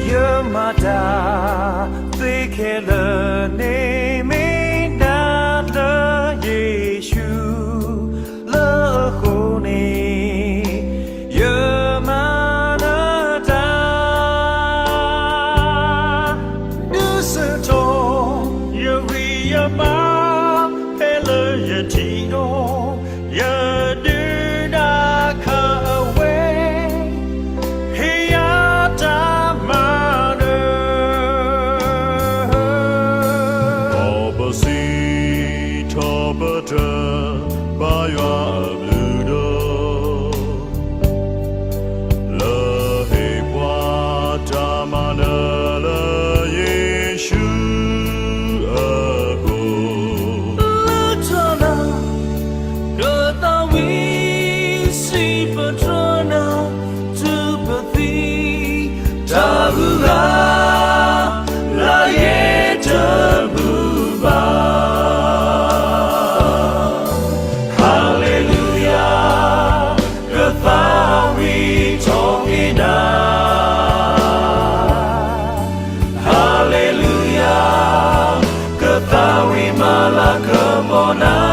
ယမၤတၢ်သ့ခဲလၢာ်န့ၣ် မ့ၢ်ဒၣ်လၢယ့ၣ်ၡူး လၢအဃိန့ၣ် ယမၤနၢၤတၢ် ဒုးဆူၣ်ထီၣ် ယဂံၢ်ယဘါ ဖဲလၢယထံၣ်ဒီး ယဒုၣ်ဒါခးဝဲ ဟ့ၣ်ယၤတၢ်မၤနၢၤ ဒီးပစံးထီၣ်ပတြၢၤ ပၢ်ယွၤအဘျုးဒီး လၢဟ့ၣ်ပှၤတၢ်မၤနၢၤလၢယ့ၣ်ၡူးအဃိ လၢတၢ်နာ် ကသးဝံၣ် စံးပတြၢၤနၤ တုၤပသံ တၢ်အုၣ်အါ လၢယတဘူၣ်ဘၣ် Hallelujah ကသးဝံၣ်ထီၣ်က့ၤနၤ Hallelujah ကသးဝံၣ်မၤလၤကပီၤနၤ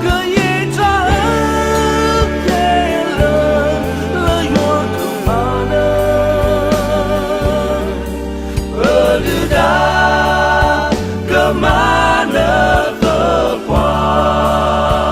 ကယဲၢ်တၢ်အၢခဲလၢာ် လၢယွၤကမၤနၢၤ ပဒုၣ်ဒါ ကမၤနၢၤသပှၢ်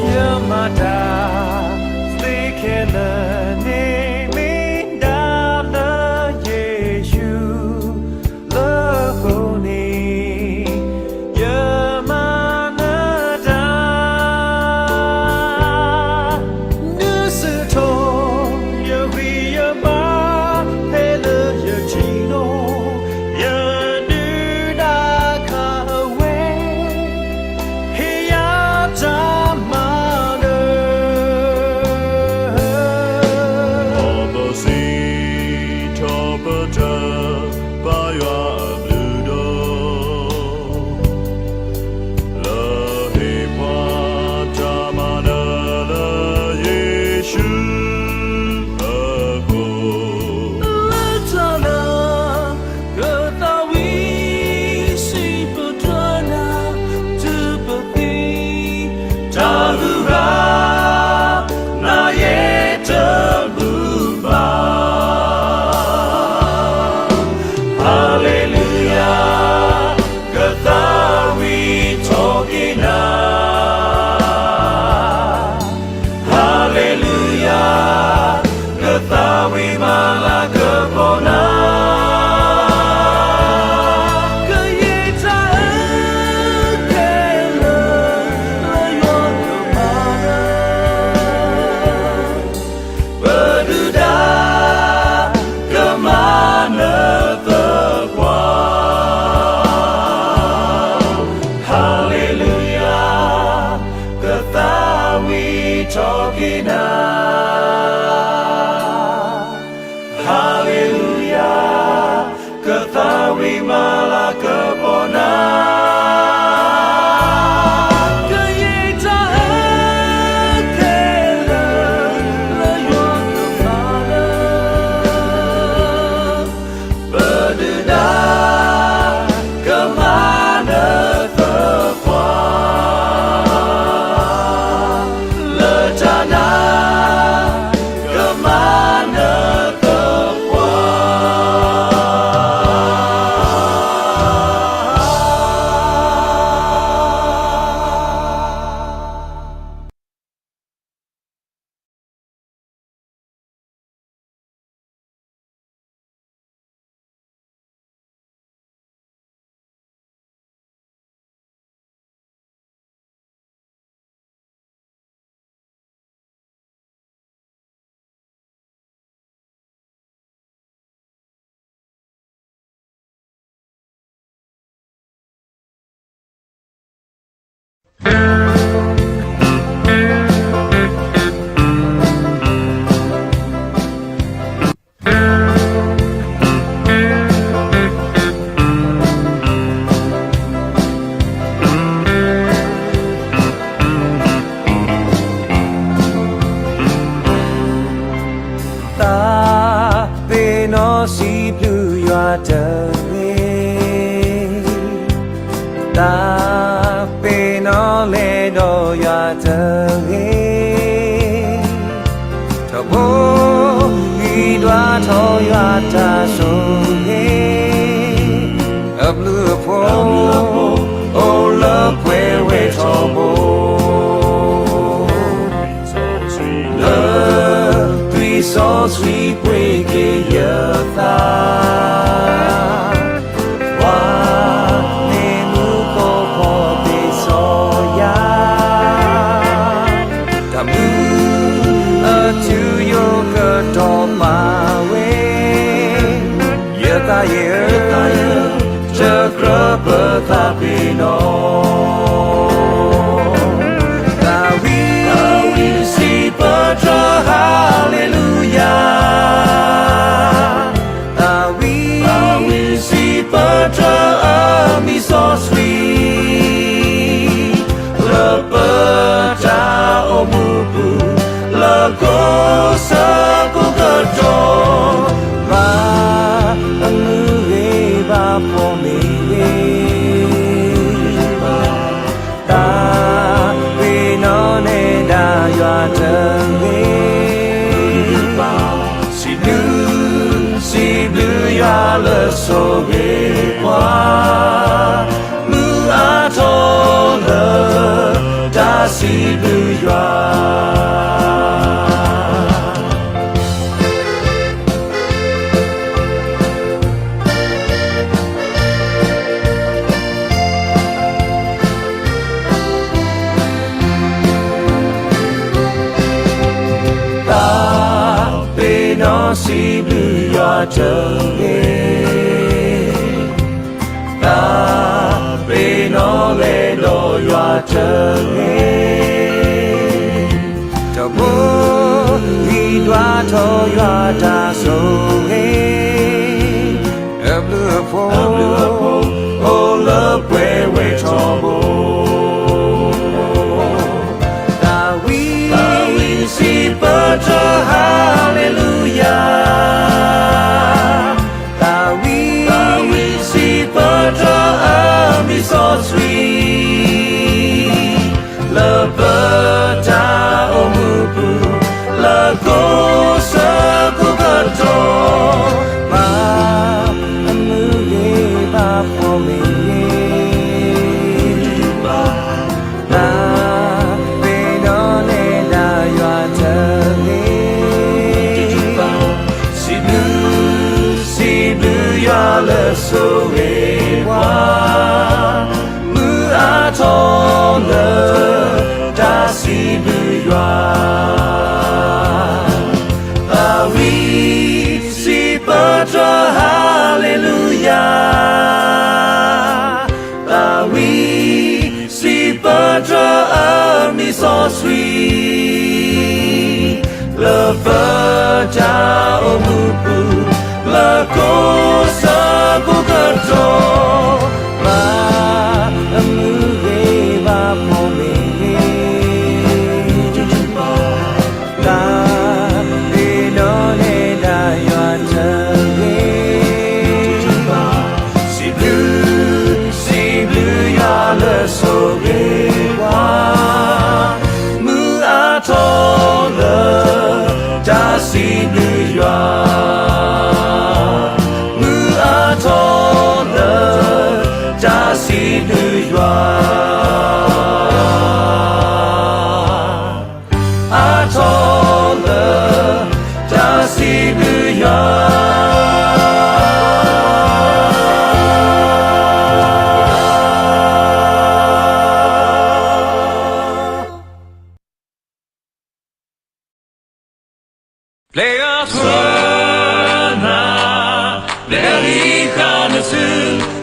ယမၤတၢ်သ့ခဲလၢာ်န့ၣ် မ့ၢ်ဒၣ်လၢယ့ၣ်ၡူး လၢအဃိန့ၣ် ယမၤနၢၤတၢ် ဒုးဆူၣ်ထီၣ် ယဂံၢ်ယဘါ ဖဲလၢယထံၣ်ဒီး ယဒုၣ်ဒါခးဝဲ ဟ့ၣ်ယၤတၢ်မၤနၢၤ ဒီးပစံးထီၣ်ပတြၢၤ ပၢ်ယွၤအဘျုးဒီး လၢဟ့ၣ်ပှၤတၢ်မၤနၢၤလၢယ့ၣ်ၡူးအဃိ လၢတၢ်နာ် ကသးဝံၣ် စံးပတြၢၤနၤ တုၤပသံ တၢ်အုၣ်အါ နၤယဲၢ်တဘူၣ်ဘၣ် Hallelujah ကသးဝံၣ်ထီၣ်က့ၤနၤ Hallelujah ကသးဝံၣ်မၤလၤကပီၤနၤ ကယဲၢ်တၢ်အၢခဲလၢာ် လၢယွၤကမၤနၢၤ ပဒုၣ်ဒါ ကမၤနၢၤသပှၢ် Hallelujah ကသးဝံၣ်ထီၣ်က့ၤနၤ Hallelujah ကသးဝံၣ်မၤလၤကပီၤနၤ ကယဲၢ်တၢ်အၢခဲလၢာ် လၢယွၤကမၤနၢၤ ပဒုၣ်ဒါ ကမၤနၢၤသပှၢ် လၢတၢ်နာ် တၢ်ပ့ၤနီၣ်လဲၤဒီးယွၤတဂ့ၤ, ထီဘိဂံၢ်ဒွးထီၣ်ယွၤတၢ်ဆိၣ်ဂ့ၤ, အဘျုးအဖှိၣ်အိၣ်လၢပှဲၤဝဲထီဘိ လၢသွံၣ်စီဆှံပှ့ၤက့ၤယသး, ပှၤန့ၢ်မူခိၣ်ဖီၣ်သ့စီယၤ, တၢ်မူအထူအယိာ်ကတီၤပာ်ဝဲ, ယသးယ့ၣ်ဧၢ, တကြၢးပသးပ့ၤနီၣ် သးဝံၣ်, သးဝံၣ်စံးပတြၢၤ ဟါလ့လူယၤ, သးဝံၣ်, သးဝံၣ်စံးပတြၢၤ အမံၤစီဆှံ လၢပတၢ်အိၣ်မူပူၤ, လၢကိးဆၢကိးကတီၢ်, ဘၣ်အမုၢ်ဂ့ၤဘၣ်ဖိမ့ၢ်ဂ့ၤ, တၢ်ပ့ၤနီၣ်နဲဒၣ်ယွၤတဂ့ၤ, စံးဘျုး, စံးဘျုးယွၤလၢဆိၣ်ဂ့ၤပှၤ, မုၢ်အါထီၣ်လၢ တၢ်စံးဘျုးယွၤ တၢ်ပ့ၤနီၣ်စံးဘျုးယွၤတဂ့ၤ, တၢ်ပ့ၤနီၣ်လဲၤဒီးယွၤတဂ့ၤ, ထီဘိဂံၢ်ဒွးထီၣ်ယွၤတၢ်ဆိၣ်ဂ့ၤ, အဘျုးအဖှိၣ်အိၣ်လၢပှဲၤဝဲထီဘိ သးဝံၣ်, သးဝံၣ်စံးပတြၢၤ ဟါလ့လူယၤ, သးဝံၣ်, သးဝံၣ်စံးပတြၢၤ အမံၤစီဆှံ လၢပတၢ်အိၣ်မူပူၤ, လၢကိးဆၢကိးကတီၢ်, ဘၣ်အမုၢ်ဂ့ၤဘၣ်ဖိမ့ၢ်ဂ့ၤ, တၢ်ပ့ၤနီၣ်နဲဒၣ်ယွၤတဂ့ၤ, စံးဘျုး, စံးဘျုးယွၤလၢဆိၣ်ဂ့ၤပှၤ, မုၢ်အါထီၣ်လၢ တၢ်စံးဘျုးယွၤ, သးဝံၣ်စံးပတြၢၤ ဟါလ့လူယၤ, သးဝံၣ်စံးပတြၢၤ အမံၤစီဆှံ လၢပတၢ်အိၣ်မူပူၤ, လၢကိးဆၢကိးကတီၢ်, ဘၣ်အမုၢ်ဂ့ၤဘၣ်ဖိမ့ၢ်ဂ့ၤ, တၢ်ပ့ၤနီၣ်နဲဒၣ်ယွၤတဂ့ၤ, စံးဘျုး, စံးဘျုးယွၤလၢဆိၣ်ဂ့ၤပှၤ, မုၢ်အါထီၣ်လၢ တၢ်စံးဘျုးယွၤ, မုၢ်အါထီၣ်လၢ တၢ်စံးဘျုးယွၤ, အါထီၣ်လၢ တၢ်စံးဘျုးယွၤ. ပျဲဂၤဆှၢနၤ, ပျဲဂၤဃၣ်နစု,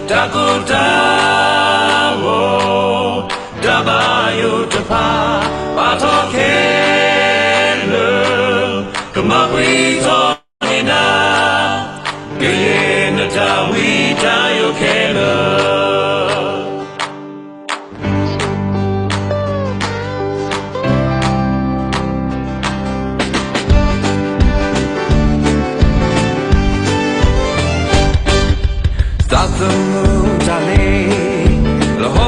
တၢ်ကိၢ်တၢ်ဂီၤ, တၢ်ဘၣ်ယိၣ်တဖၣ်, ဘၣ်ထီၣ်ခဲလၢာ်, ကမၤပှဲၤထီၣ်န့ၢ်နၤ, ကယဲၢ်နတၢ်ဝံတၢ်ယိာ်ခဲလၢာ်. သးသမူတၢ်လ့, လၢဟီၣ်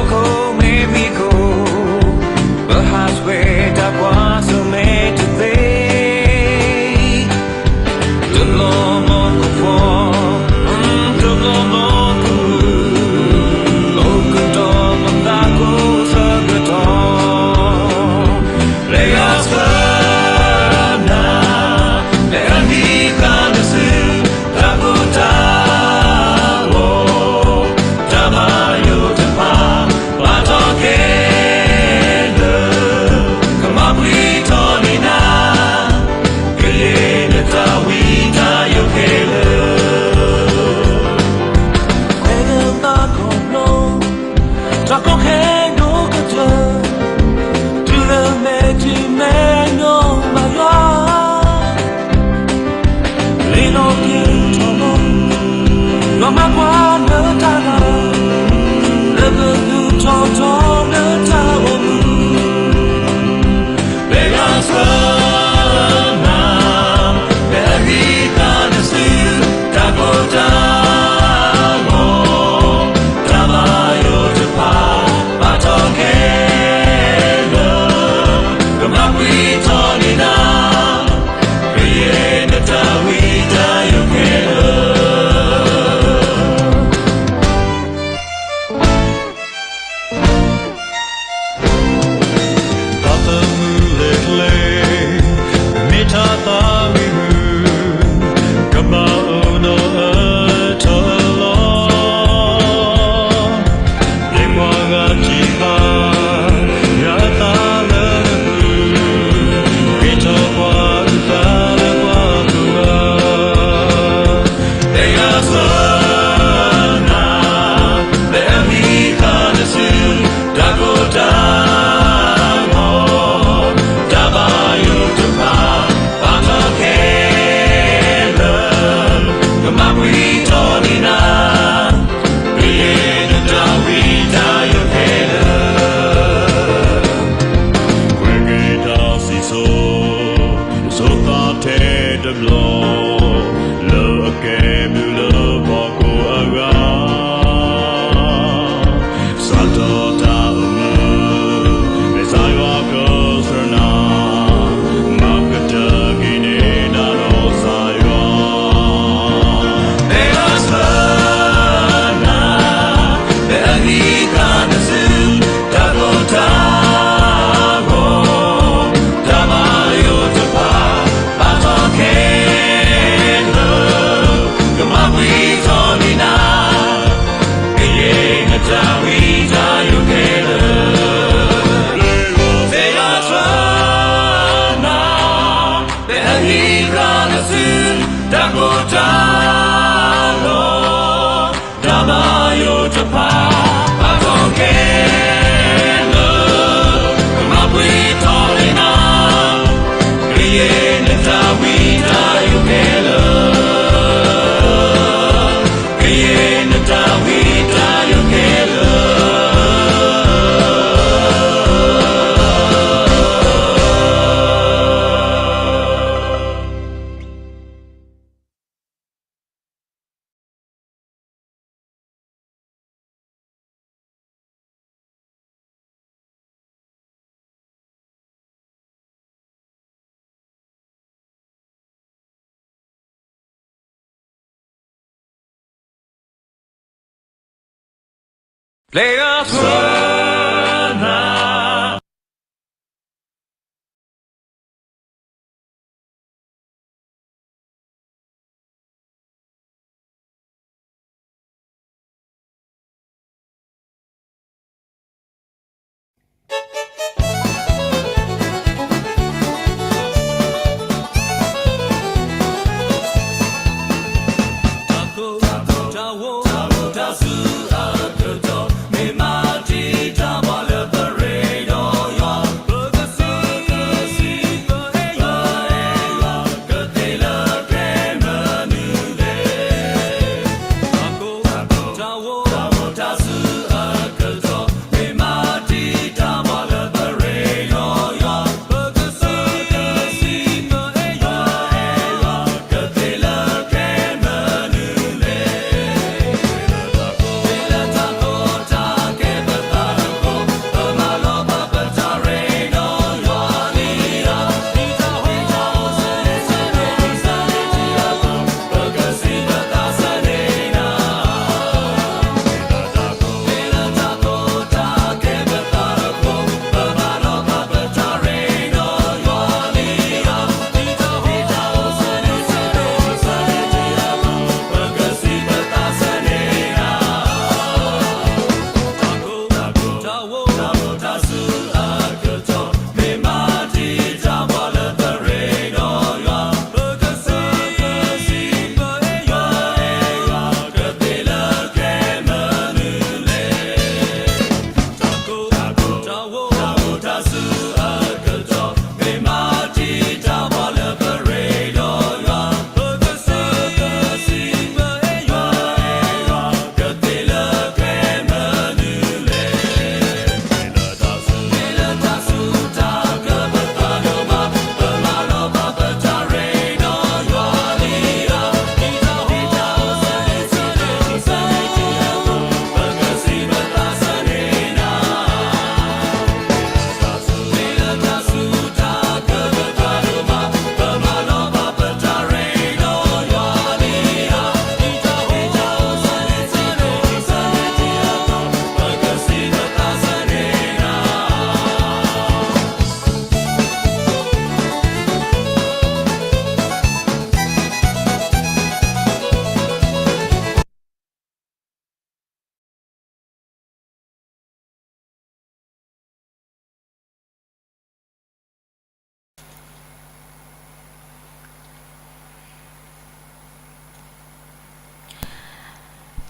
ပျဲယွၤသွဲၣ်နၤ.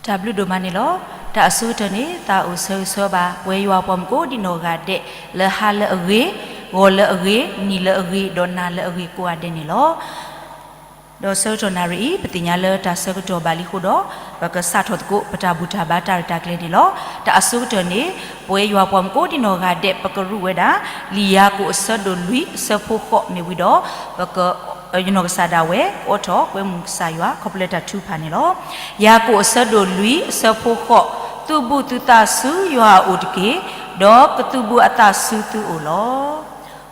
တၢ်ဘျုးဒိၣ်မးန့ၣ်လီၤ. တၢ်အဆိကတၢၢ်န့ၣ် သးအိၣ်ဆၢဂ့ၤဆၢဝါဘၣ် ပဝဲယွၤပှၤမုၢ်ကိးဒံနီၢ်ဂၤဒဲး လၢဟါလၢအဂ့ၤ, ဂီၤလၢအဂ့ၤ, နံၤလၢအဂ့ၤ, ဒီးနၤလၢအဂ့ၤကိးဂၤဒဲးန့ၣ်လီၤ. ဒီးဆၢကတီၢ်နၣ်ရံၣ်အံၤ ပသ့ၣ်ညါလၢတၢ်ဆၢကတီၢ်ဘၣ်လံအဃိဒီး ပကစးထီၣ်သကိး ပတၢ်ဘူၣ်တၢ်ဘါတၢ်ရဲၣ်တၢ်ကျဲၤန့ၣ်လီၤ. တၢ်အဆိကတၢၢ်န့ၣ် ပဝဲယွၤပှၤမုၢ်ကိးဒံနီၢ်ဂၤဒဲး ပကရူးဝဲဒၣ် လံာ်ယၤကိာ်အဆၢဒိၣ်လွံၢ်အဆၢဖိဃိးမ့ၢ်ဝံၤဒီး ပက ယနီၢ်ကစၢ်ဒၣ်ဝဲ အိးထီၣ်ကွဲမုာ်ကစၢ်ယွၤ ခီဖျိလၢတၢ်ထုကဖၣ်န့ၣ်လီၤ. ယၤကိာ်အဆၢဒိၣ်လွံၢ်အဆၢဖိဃိး, သုးဘူးသုသးဆူယွၤအအိၣ်တက့ၢ်, ဒီးကသုးဘူးအသးဆူသုအိၣ်လီၤ.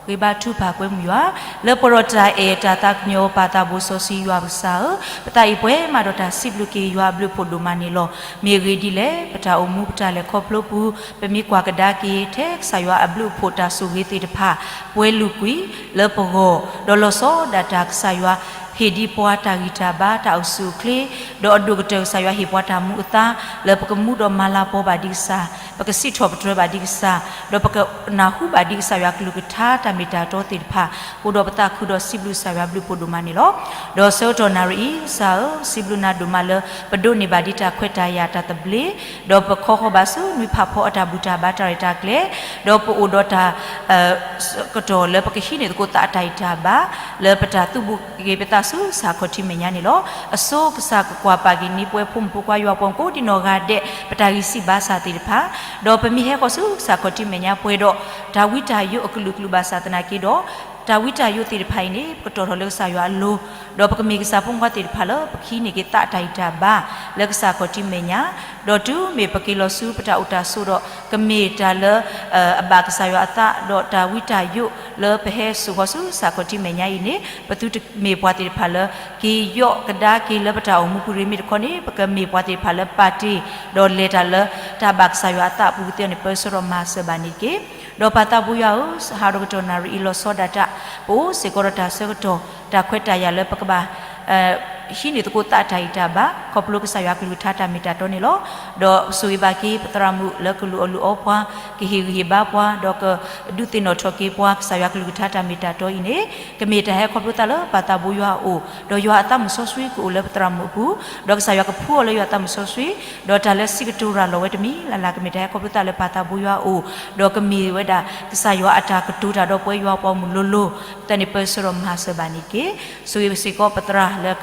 ဃ့ဘါထုကဖၣ်ကွဲမုာ်ယွၤ, လၢပှဲၤဒီးတၢ်အဲၣ်တၢ်သးကညီၤပၢ်သးဘိစီဆှံယွၤပကစၢ်ဧၢ, ပသးအံၤပှဲၤမးဒီးတၢ်စံးဘျုးက့ၤယွၤအဘျုးအဖှိၣ်ဒိၣ်မးန့ၣ်လီၤ. မ့ၢ်အဂ့ၢ်ဒ်လဲၣ်, ပတၢ်အိၣ်မူပတၢ်လဲၤခီဖျိပူၤ ပမ့ၢ်ကွၢ်ကဒါက့ၤ ထဲကစၢ်ယွၤအဘျုးအဖှိၣ်တၢ်ဆိၣ်ဂ့ၤသ့ၣ်တဖၣ် ပှဲၤလုာ်ကွံာ်လၢပဂီၢ်, ဒီးလီၤဆီဒၣ်တၢ်ကစၢ်ယွၤဟ့ၣ်ဒံးပှၤတၢ်ဂံၢ်တၢ်ဘါတၢ်အိၣ်ဆူၣ်အိၣ်ချ့, ဒီးအဒိၣ်ကတၢၢ်ကစၢ်ယွၤဟ့ၣ်ပှၤတၢ်မူအသါ လၢပကမူဒီးမၤလၤပီၤဘၣ်ဒံးကစၢ်, ပကစံးထီၣ်ပတြၢၤဘၣ်ဒံးကစၢ်, ဒီးပကနၢ်ဟူဘၣ်ဒံးကစၢ်ယွၤကလုၢ်ကထါတၢ်မ့ၢ်တၢ်တီသ့ၣ်တဖၣ်, အဃိဒီးပသးခုဒီးစံးဘျုးကစၢ်ယွၤဘျုးဖှိၣ်ဒိၣ်မးန့ၣ်လီၤ. ဒီးဆၢကတီၢ်နၣ်ရံၣ်အံၤ ကစၢ်ဧၢ, ပစံးဘျုးနၤဒိၣ်မးလၢ ပဒိးန့ၢ်ဘၣ်ဒံးတၢ်ခွဲးတၢ်ယာ်တၢ်သဘျ့, ဒီးပခီဃီၤဘၣ်ဆူနွံဖးဖီအတၢ်ဘူၣ်တၢ်ဘါတၢ်ရဲၣ်တၢ်ကျဲၤ, ဒီးပအိၣ်ဒီးတၢ် ကတီၢ်လၢပကဟံးန့ၢ်သကိးသးအတၢ်ဂံၢ်တၢ်ဘါ, လၢပတၢ်သူၣ်ဘူၣ်က့ၤပသးဆူကစၢ်ခီၣ်ထံးမဲာ်ညါန့ၣ်လီၤ. အဆိကစၢ်ကကွၢ်ပာ်က့ၤန့ၢ်ပှၤဖိမုၣ်ဖိခွါယွၤပှၤမုၣ်ကိးဒံနီၢ်ဂၤဒဲး ပတၢ်ဂံၢ်စၢ်ဘါစၢ်သ့ၣ်တဖၣ်, ဒီးပမ့ၢ်ဟဲဃီၤဆူကစၢ်ခီၣ်ထံးမဲာ်ညါပှဲၤဒီး တၢ်ဝံတၢ်ယိးအကလုာ်ကလုာ်ဘၣ်ဆၣ်သနာ်က့ဒီး တၢ်ဝံတၢ်ယိးသ့ၣ်တဖၣ်အံၤန့ၣ် ပကတီၢ်ထီၣ်လၢကစၢ်ယွၤအလိၤ, ဒီးပကမ့ၢ်ကစၢ်ဖိမုၣ်ဖိခွါသ့ၣ်တဖၣ်လၢပကဟံးန့ၢ်က့ၤသးအတၢ်ဂံၢ်တၢ်ဘါ လၢကစၢ်ခီၣ်ထံးမဲာ်ညါ, ဒီးတုၤမ့ၢ်ပက့ၤလီၤဆူပတၢ်အိၣ်တၢ်ဆိးဒီး ကမ့ၢ်တၢ်လၢ အဘၣ်ကစၢ်ယွၤအသး ဒီးတၢ်ဝံတၢ်ယိးလၢပဟဲစိာ်ဃီၤဆူစးခီၣ်ထံးမဲာ်ညါအံၤန့ၣ် ပသုတမ့ၢ်ပှၤသ့ၣ်တဖၣ်လၢ က့ၤယီၣ်ကဒါက့ၤလၢပတၢ်အိၣ်မူပူၤရ့ၣ်မ့ၢ်တခီန့ၣ် ပကမ့ၢ်ပှၤသ့ၣ်တဖၣ်လၢပာ်တ့ၢ် ဒီးလဲၤတၢ်လၢတၢ်ဘၣ်ကစၢ်ယွၤအသးအပူၤကသ့အီၤန့ၣ် ပၢဆှၢဒီးမၤစၢၤဘၣ်န့ၣ်တက့ၢ်. ဒီးပၢ်သးဘိယွၤဧၢ, ဟးဒီးကတီၢ်နၣ်ရံၣ်အံၤလီၤဆီဒၣ်တၢ် ပအိၣ်စ့ၢ်ကီးဒီးတၢ်ဆၢကတီၢ် တၢ်ခွဲးတၢ်ယာ်လၢပကဘၣ် ဟံးန့ၢ်သကိးသးတၢ်ဂံၢ်တၢ်ဘါ ခီဖျိကစၢ်ယွၤကလုၢ်ကထါတၢ်မ့ၢ်တၢ်တီန့ၣ်လီၤ. ဒီးဆိၣ်ဂ့ၤဘၣ်က့ၤပသရၣ်မုၣ်လၢကလူးအီၣ်လူးအီပှၤ, ကဟ့ၣ်ဂံၢ်ဟ့ၣ်ဘါပှၤ, ဒီးကဒုးသ့ၣ်နီၣ်ထီၣ်က့ၤပှၤ ကစၢ်ယွၤကလုၢ်ကထါတၢ်မ့ၢ်တၢ်တီအံၤန့ၣ် ကမ့ၢ်တၢ်ဟဲခီဖျိသးလၢပၢ်သးဘိယွၤအအိၣ်, ဒီးယွၤအသးမုၣ်စီဆှံကအိၣ်လၢပသရၣ်မုၣ်အပူၤ, ဒီးကစၢ်ယွၤကဖှူအီၤလၢယွၤသးမုၣ်စီဆှံ, ဒီးတၢ်လၢစံးကတိၤရၤလီၤဝဲတမံၤလၢ်လၢ် ကမ့ၢ်တၢ်ဟဲခီဖျိသးလၢပၢ်သးဘိယွၤအအိၣ်, ဒီးကမ့ၢ်ဝဲဒၣ်ကစၢ်ယွၤအတၢ်ကတိၤတၢ်ဒီးပဝဲယွၤအပှၤမုၣ်လိၤလိၤ, ပသးန့ၣ်ပၢဆှၢဒီးမၤစၢၤဘၣ်န့ၣ်တက့ၢ်. ဆိၣ်ဂ့ၤစ့ၢ်ကီးပသရၣ်လၢ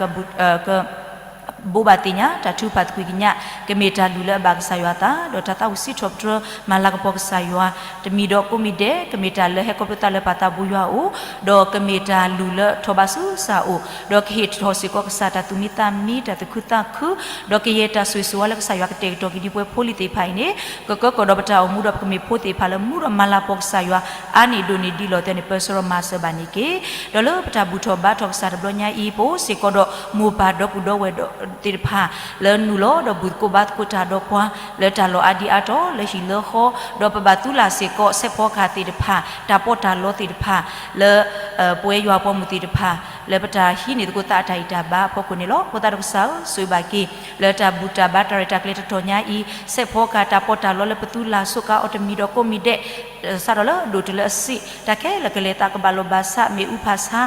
ဘိးဘၣ်သ့ၣ်ညါ တၢ်ထုကဖၣ်သကွံာ်ကညး, ကမ့ၢ်တၢ်လုၢ်လၢအဘၣ်ကစၢ်ယွၤအသး, ဒီးတၢ်သးဝံၣ်စံးထီၣ်ပတြၢၤ မၤလၤကပီၤကစၢ်ယွၤ, တမံၤဒီးကိးမံၤဒဲး, ကမ့ၢ်တၢ်လၢဟဲခီဖျိသးလၢပၢ်သးဘိယွၤအအိၣ်, ဒီးကမ့ၢ်တၢ်လုၢ်လၢထီၣ်ဘးဆူစၢ်အိၣ်, ဒီးကဟ့ၣ်ထီၣ်စ့ၢ်ကီးကစၢ်တၢ်သူၣ်မံသးမံ တၢ်သူၣ်ခုသးခု, ဒီးကယဲၢ်တၢ်ဆိၣ်ဂ့ၤဆိၣ်ဝါလၢကစၢ်ယွၤကတဲာ်ကတီၤက့ၤဒ်ပဝဲဖိလံၤသ့ၣ်တဖၣ်အံၤန့ၣ်, ကကၢကီၢ်ဒီးပတၢ်အိၣ်မူဒီး ပကမ့ၢ်ဖိသ့ၣ်တဖၣ်လၢမူဒီးမၤလၤကပီၤကစၢ်ယွၤ အါန့ၢ်ဒိၣ်န့ၢ်ဒံးလီၤ ပသးန့ၣ်ပၢဆှၢဒီးမၤစၢၤဘၣ်န့ၣ်တက့ၢ်. ဒီးလၢပတၢ်ဘူၣ်ထီၣ်ဘါထီၣ်ကစၢ်တဘျီညါအံၤ ပအိၣ်စ့ၢ်ကီးဒီးမိၢ်ပၢ်ဒီပုၢ်ဒီဝဲၢ်ဒီးသ့ၣ်တဖၣ် လၢနုာ်လီၤဒီးဘူၣ်သကိးဘါသကိးတၢ်ဒီးပှၤ လၢတၢ်လီၢ်အါဒံအါတီၤ လၢဟံၣ်လၢဃီ, ဒီးပဘၣ်သူလၢ်စ့ၢ်ကီး စဲးဖီကဟၣ်သ့ၣ်တဖၣ် တၢ်ပီးတၢ်လီသ့ၣ်တဖၣ် လၢ ပဝဲယွၤအပှၤမုၣ်သ့ၣ်တဖၣ် လၢပတၢ်ဟံးန့ၢ်သကိးသးအတၢ်ဂံၢ်တၢ်ဘါအဖီခိၣ်န့ၣ်လီၤ. အဃိသတးဒီးကစၢ်ဧၢ, ဆိၣ်ဂ့ၤဘၣ်က့ၤ လၢတၢ်ဘူၣ်တၢ်ဘါတၢ်ရဲၣ်တၢ်ကျဲၤတတီၤညါအံၤ စဲးဖီကဟၣ်တၢ်ပီးတၢ်လီလၢပသူလၢ်ဆိးကါအီၤတမံၤဒီးကိးမံၤဒဲး စးထီၣ်လၢအဒိၣ်တုၤလၢအဆံး တၢ်ခဲလၢာ်ကလဲၤသးကဘၣ်လိာ်ဘၣ်ဆး မ့ၣ်အူဖးဆါ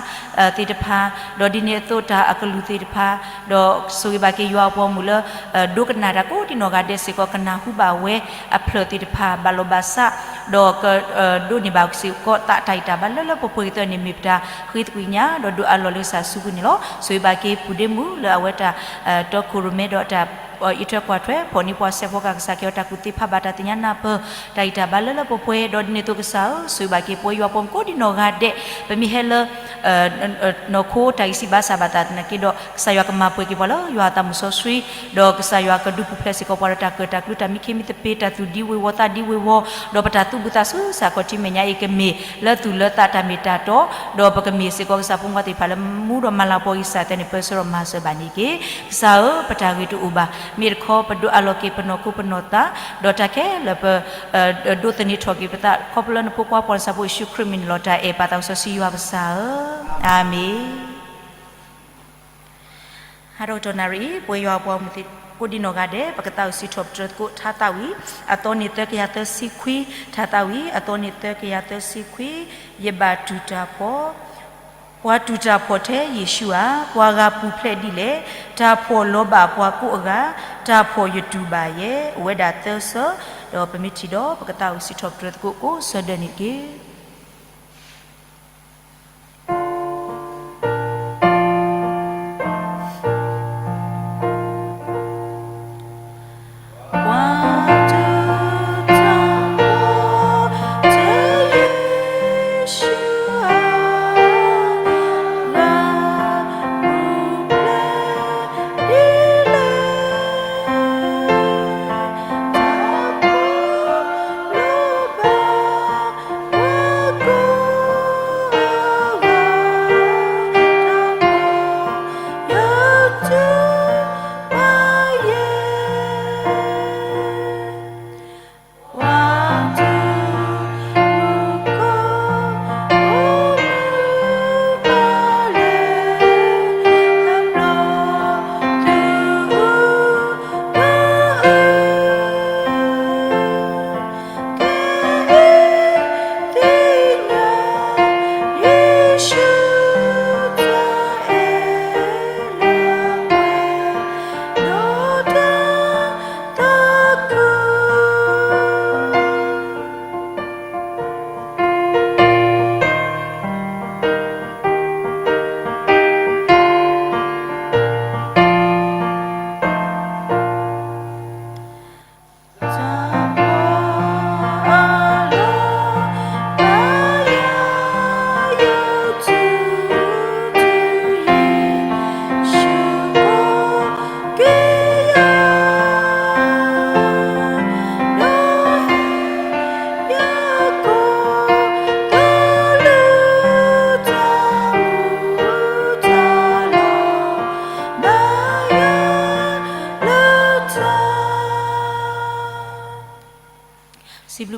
သ့ၣ်တဖၣ်, ဒီးဒ်န့ၣ်အသိးတၢ်အကလုၢ်သ့ၣ်တဖၣ်, ဒီးဆိၣ်ဂ့ၤဘၣ်က့ၤယွၤအပှၤမုၣ်လၢ ဒိကနၣ်တၢ်ကိးဒံနီၢ်ဂၤဒဲးစ့ၢ်ကီး ကနၢ်ဟူဘၣ်ဝဲအဖျၢၣ်သ့ၣ်တဖၣ် ဘၣ်လိာ်ဘၣ်ဆး, ဒီးက ဒိးန့ၢ်ဘၣ်စ့ၢ်ကီးသးတၢ်ဂံၢ်တၢ်ဘါလၢလၢပှဲၤပှဲၤကသ့န့ၣ် မ့ၢ်ပတၢ်ဃ့သကွံာ်ကညး ဒီးဒုးအးလီၢ်လၢကစၢ်စုပူၤန့ၣ်လီၤ. ဆိၣ်ဂ့ၤဘၣ်က့ၤပုၢ်ဒ့မုၣ်လၢအဝဲတၢ် တီခိၣ်ရိၣ်မဲဒီးတၢ် အံးထွဲကွၢ်ထွဲ ဖီၣ်န့ၢ်ပှၤစဲးဖီကဟၣ် ကစၢ်ကဲအီၤတၢ်ကူၣ်သ့ဖးဘၣ်တၢ်သ့ၣ်ညါနၢ်ပၢၢ် တၢ်ဂံၢ်တၢ်ဘါလၢလၢပှဲၤပှဲၤ, ဒီးဒ်န့ၣ်အသိးကစၢ်ဧၢ, ဆိၣ်ဂ့ၤဘၣ်က့ၤပဝဲယွၤအပှၤမုၣ်ကိးဒံနီၢ်ဂၤဒဲး, ပမ့ၢ်ဟဲလၢ နီၢ်ခိတၢ်ဂံၢ်စၢ်ဘါစၢ်ဘၣ်သနာ်က့ဒီး ကစၢ်ယွၤကမၤပှဲၤက့ၤပှၤလၢယွၤအသးမုၣ်စီဆှံ, ဒီးကစၢ်ယွၤကဒုးပူၤဖျဲးစ့ၢ်ကီးပှၤဒီးတၢ်ကၢၣ်တၢ်ကျူတၢ်မံခ့မံသပ့ၤ တၢ်သူၣ်ဒံဝ့ၤဝီၤသးဒံဝ့ၤဝီၤ, ဒီးပတၢ်သူၣ်ဘှံးသးစူၤစ့ၢ်ကီးထံမဲာ်ညါအံၤ ကမ့ၢ်လၢသူၣ်လၢသးတၢ်မ့ၢ်တၢ်တီ, ဒီးပကမ့ၢ်စ့ၢ်ကီးကစၢ်ဖိမုၣ်ဖိသ့ၣ်တဖၣ်လၢမူဒီးမၤလၤကပီၤဂံၢ်စၢ်သ့န့ၣ် ပၢဆှၢဒီးမၤစၢၤဘၣ်န့ၣ်တက့ၢ်. ကစၢ်ဧၢ, ပတၢ်ဂ့ၤတအိၣ်ဘၣ်, မ့ၢ်တခီပဒိးအးလီၤက့ၤပနီၢ်ခိပနီၢ်သး, ဒီးတၢ်ခဲလၢာ်ပ ဒိးသန့ၤထီၣ်က့ၤပသး ခီဖျိလၢနဖိခွါပှၤလၢဆၣ်ဖိယ့ၣ်ၡူးခရံာ်မံၤန့ၣ်လီၤ. တၢ်အဲၣ်ပၢ်သးစီဆှံယွၤကစၢ်ဧၢ, အၤမ့ၣ်. ဟါဒီကတီၢ်နၣ်ရံၣ်အံၤ ပဝဲယွၤအပှၤမုၣ်သ့ၣ်ကိးဒံနီၢ်ဂၤဒဲး ပကသးဝံၣ်စံးထီၣ်ပတြၢၤသကိးထါသးဝံၣ် အသီန့ၣ်သၢကယၤသၢဆံခွံ, ထါသးဝံၣ် အသီန့ၣ်သၢကယၤသၢဆံခွံ, ယဘၣ်တူၢ်တၢ်ဖှီၣ် ပှၤတူၢ်တၢ်ဖှီၣ်ထဲယ့ၣ်ၡူးဧါ, ပှၤဂၤပူၤဖျဲးဒ်လဲၣ်, တၢ်ဖှီၣ်လီၤဘၣ်ပှၤကိးအဂၤ, တၢ်ဖှီၣ်ယတူၢ်ဘၣ်ယဲ, အိၣ်ဝဲဒၣ်သၢဆၢ, ဒီးပမ့ၢ်ထံၣ်ဒီးပကသးဝံၣ်စံးထီၣ်ပတြၢၤသကိးကိးဆၢဒၢးန့ၣ်တက့ၢ်.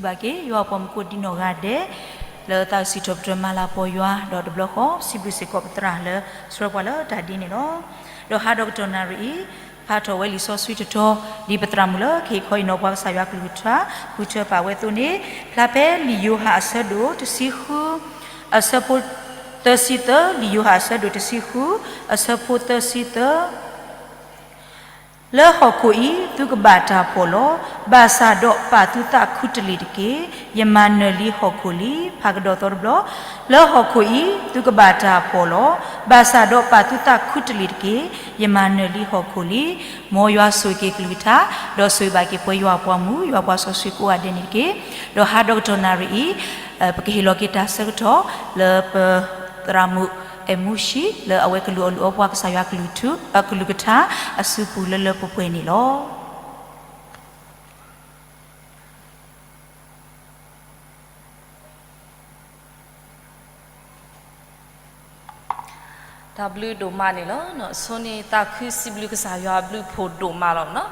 ဘၣ်က့ၤ ယွၤအပှၤမုၣ်ကိးဒံနီၢ်ဂၤဒဲး လၢသးစံးထီၣ်ပတြၢၤမၤလၤကပီၤယွၤ ဒီးတဘျီဃီ စံးဘျုးစ့ၢ်ကီးပသရၣ်လၢ ဆှၢပှၤလၢတၢ်ဒ်န့ၣ်လီၤ. ဒီးဟါဒီကတီၢ်နၣ်ရံၣ်အံၤ ဖးထီၣ်ဝဲလံာ်စီဆှံတတီၤ ဒ်ပသရၣ်မုၣ်လၢခံခီအံၤနီၤ ပှၤကစၢ်ယွၤကလုၢ်ကထါ ဃုထၢပာ်ဝဲအသိးန့ၣ် ဖျါဖဲလံာ်ယိၤဟၣ်အဆၢဒိၣ်တဆံဃု အဆၢဖိ သၢဆံသၢ, လံာ်ယိၤဟၣ်အဆၢဒိၣ်တဆံဃု အဆၢဖိသၢဆံသၢ လၢဟီၣ်ခိၣ်အံၤ သုကဘၣ်တၢ်ဖှီၣ်လီၤ. ဘၣ်ဆၣ်ဒီးပာ်သုသးခူတလ့ၢ်တက့ၢ်. ယမၤနၢၤလံဟီၣ်ခိၣ်လံ. ဖးကဒီးသီတဘျီ, လၢဟီၣ်ခိၣ်အံၤ သုကဘၣ်တၢ်ဖှီၣ်လီၤ. ဘၣ်ဆၣ်ဒီးပာ်သုသးခူတလ့ၢ်တက့ၢ်. ယမၤနၢၤလံဟီၣ်ခိၣ်လံ. မ်ယွၤဆိၣ်ဂ့ၤက့ၤကလုၢ်ကထါ, ဒီးဆိၣ်ဂ့ၤဘၣ်က့ၤပှၤယွၤအပှၤမုၣ် ယွၤပှၤစီဆှံကိးဂၤဒဲးန့ၣ်တက့ၢ်. ဒီးဟါဒီကတီၢ်နၣ်ရံၣ်အံၤ ပကဟ့ၣ်လီၤက့ၤတၢ်ဆၢကတီၢ်လၢပသရၣ်မုၣ်အဲၣ်မူၡံ လၢအဝဲကလူးအီၣ်လုၢ်အီပှၤကစၢ်ယွၤကလုၢ်ကထါအစုပူၤလၢလၢပှဲၤပှဲၤန့ၣ်လီၤ. တၢ်ဘျုးဒိၣ်မးန့ၣ်လီၤ. အဆိန့ၣ်သးခုစံးဘျုးကစၢ်ယွၤအဘျုးဖှိၣ်ဒိၣ်မးလီၤနီၤ,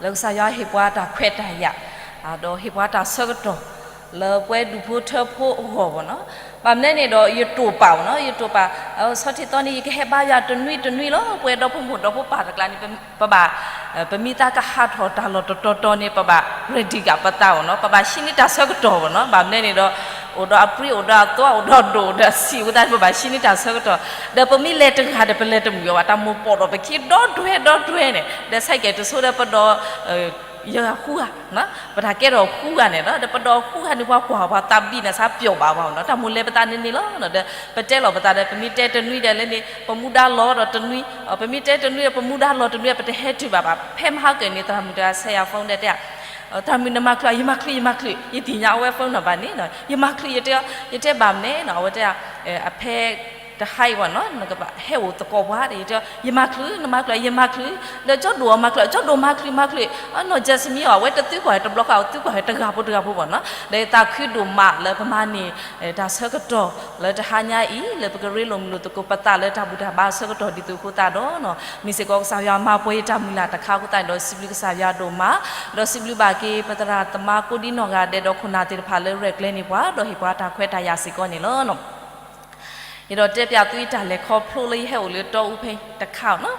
လၢကစၢ်ယွၤဟ့ၣ်ပှၤတၢ်ခွဲးတၢ်ယာ်, ဒီးဟ့ၣ်ပှၤတၢ်ဆၢကတီၢ် လၢပဝဲဒူၣ်ဖိထၢဖိအဂီၢ်ဘၣ်နီၤ. ဘၣ်မနုၤန့ၣ်ဒီး ယတိာ်ပာ်အီၤနီၤ, ယတိာ်ပာ်, ဆီထံသီန့ၣ် ယကဟဲဘါယွၤတနွံတနွံလီၤ. ပဝဲဒီဖိမိၢ်ဒီဖိပၢ်တကျါန့ၣ် ပဘၣ် ပမ့ၢ်သးကဟးထီၣ်တၢ်လီၢ်တတီၤတီၤန့ၣ် ပဘၣ် ready က့ၤပသးအီၤနီၤ, ပဘၣ်ဟံးန့ၢ်တၢ်ဆၢကတီၢ်ဘၣ်နီၤ. ဘၣ်မနုၤန့ၣ်ဒီး အိၣ်ဒီးအပြံ အိၣ်ဒီးအသွါ အိၣ်ဒီးဒိၣ် အိၣ်ဒီးအဆံးအဃိသတးန့ၣ် ပဘၣ်ဟံးန့ၢ်တၢ်ဆၢကတီၢ်, ဒီးပမ့ၢ်လဲၤတဂၤဒီး ပလဲၤတမုာ်အီၤဘၣ်, တၢ်မိၣ်ပိာ်ထီၣ်ပခံ ဒီဒွဲဒီဒွဲန့ၣ်, ဒီး cycle တဆိဒီးပဒီး ယဲၢ်ဂၤဃုဂၤ, ပတၢ်ကဲထီၣ်ဃုဂၤန့ၣ်လီၤ. ဒီးပဒီးဃုဂၤန့ၣ် ပှၤကွၢ်ပှၤသးဘံၣ်န့ၣ် စးပျီၣ်ဘၣ်ပှၤနီၤ, တၢ်မိၣ်လဲၤပသးန့ၣ်န့ၣ်လီၤ. ဒီးပတဲလီၤပသးဒီး ပမ့ၢ်တဲတနွံဒီးလၢန့ၣ် ပမူဒါလီၤဒီးတနွံ, ပမ့ၢ်တဲတနွံဒီး ပမူဒါလီၤတနွံဒီး ပတဟဲတုၤဘၣ်ဘၣ်. ဖဲမဟါကၢၢ်န့ၣ် သရၣ်မုၣ်တဂၤဆဲးယၤ phone ဒီးတဲ သရၣ်မုၣ်နမၤချုးဧါ, ယမၤချုး ယမၤချုး, ယသ့ၣ်ညါအဝဲ phone နီၣ်ဘၣ်န့ၣ်, ယမၤချုး ယတဲ, ယတဲဘၣ်မနုၤနီၤ, အဝဲတဲ အဖဲတဟါအံၤဘၣ်နီၤ နကဘၣ်ဟဲအိၣ်သကိးပှၤဒီး ယတဲ ယမၤချုး နမၤချုး ယမၤချုး, ဒီးကၠီဒိၣ်အီၤမၤချုး ကၠီဒိၣ်မၤချုး မၤချုး, နီၢ် Jasmine အီၤ အဝဲတသုကွၢ်တဘျီဃီ အသုကွၢ်တဂၤဖိတဂၤဖိဘၣ်နီၤ. ဒီးသးခုဒိၣ်မးလၢပမၤန့ၢ် တၢ်ဆၢကတီၢ်လၢတဟါညါအံၤ လၢပကရ့လိာ်မုာ်လိာ်သကိးပသးလၢတၢ်ဘူၣ်တၢ်ဘါအဆၢကတီၢ်ဒ်သိးအဃိသတးဒီး မ့ၢ်စ့ၢ်ကီးကစၢ်ယွၤမၤပှဲၤယတၢ်မုၢ်လၢ်တခါအဃိသတးဒီး စံးဘျုးကစၢ်ယွၤဒိၣ်မး, ဒီးစံးဘျုးဘၣ်က့ၤပသရၣ်သမါကိးဒံနီၢ်ဂၤဒဲးဒီးခိၣ်နၢ်သ့ၣ်တဖၣ်လၢရဲၣ်ကျဲၤန့ၢ်ပှၤ ဒီးဟ့ၣ်ပှၤတၢ်ခွဲးတၢ်ယာ်စ့ၢ်ကီးန့ၣ်လီၤ. ယဒီးတဲပၠးသုတၢ်လဲၤခီဖျိလၢယဟဲအိၣ်လၢတီအူဖဲတခါနီၤ.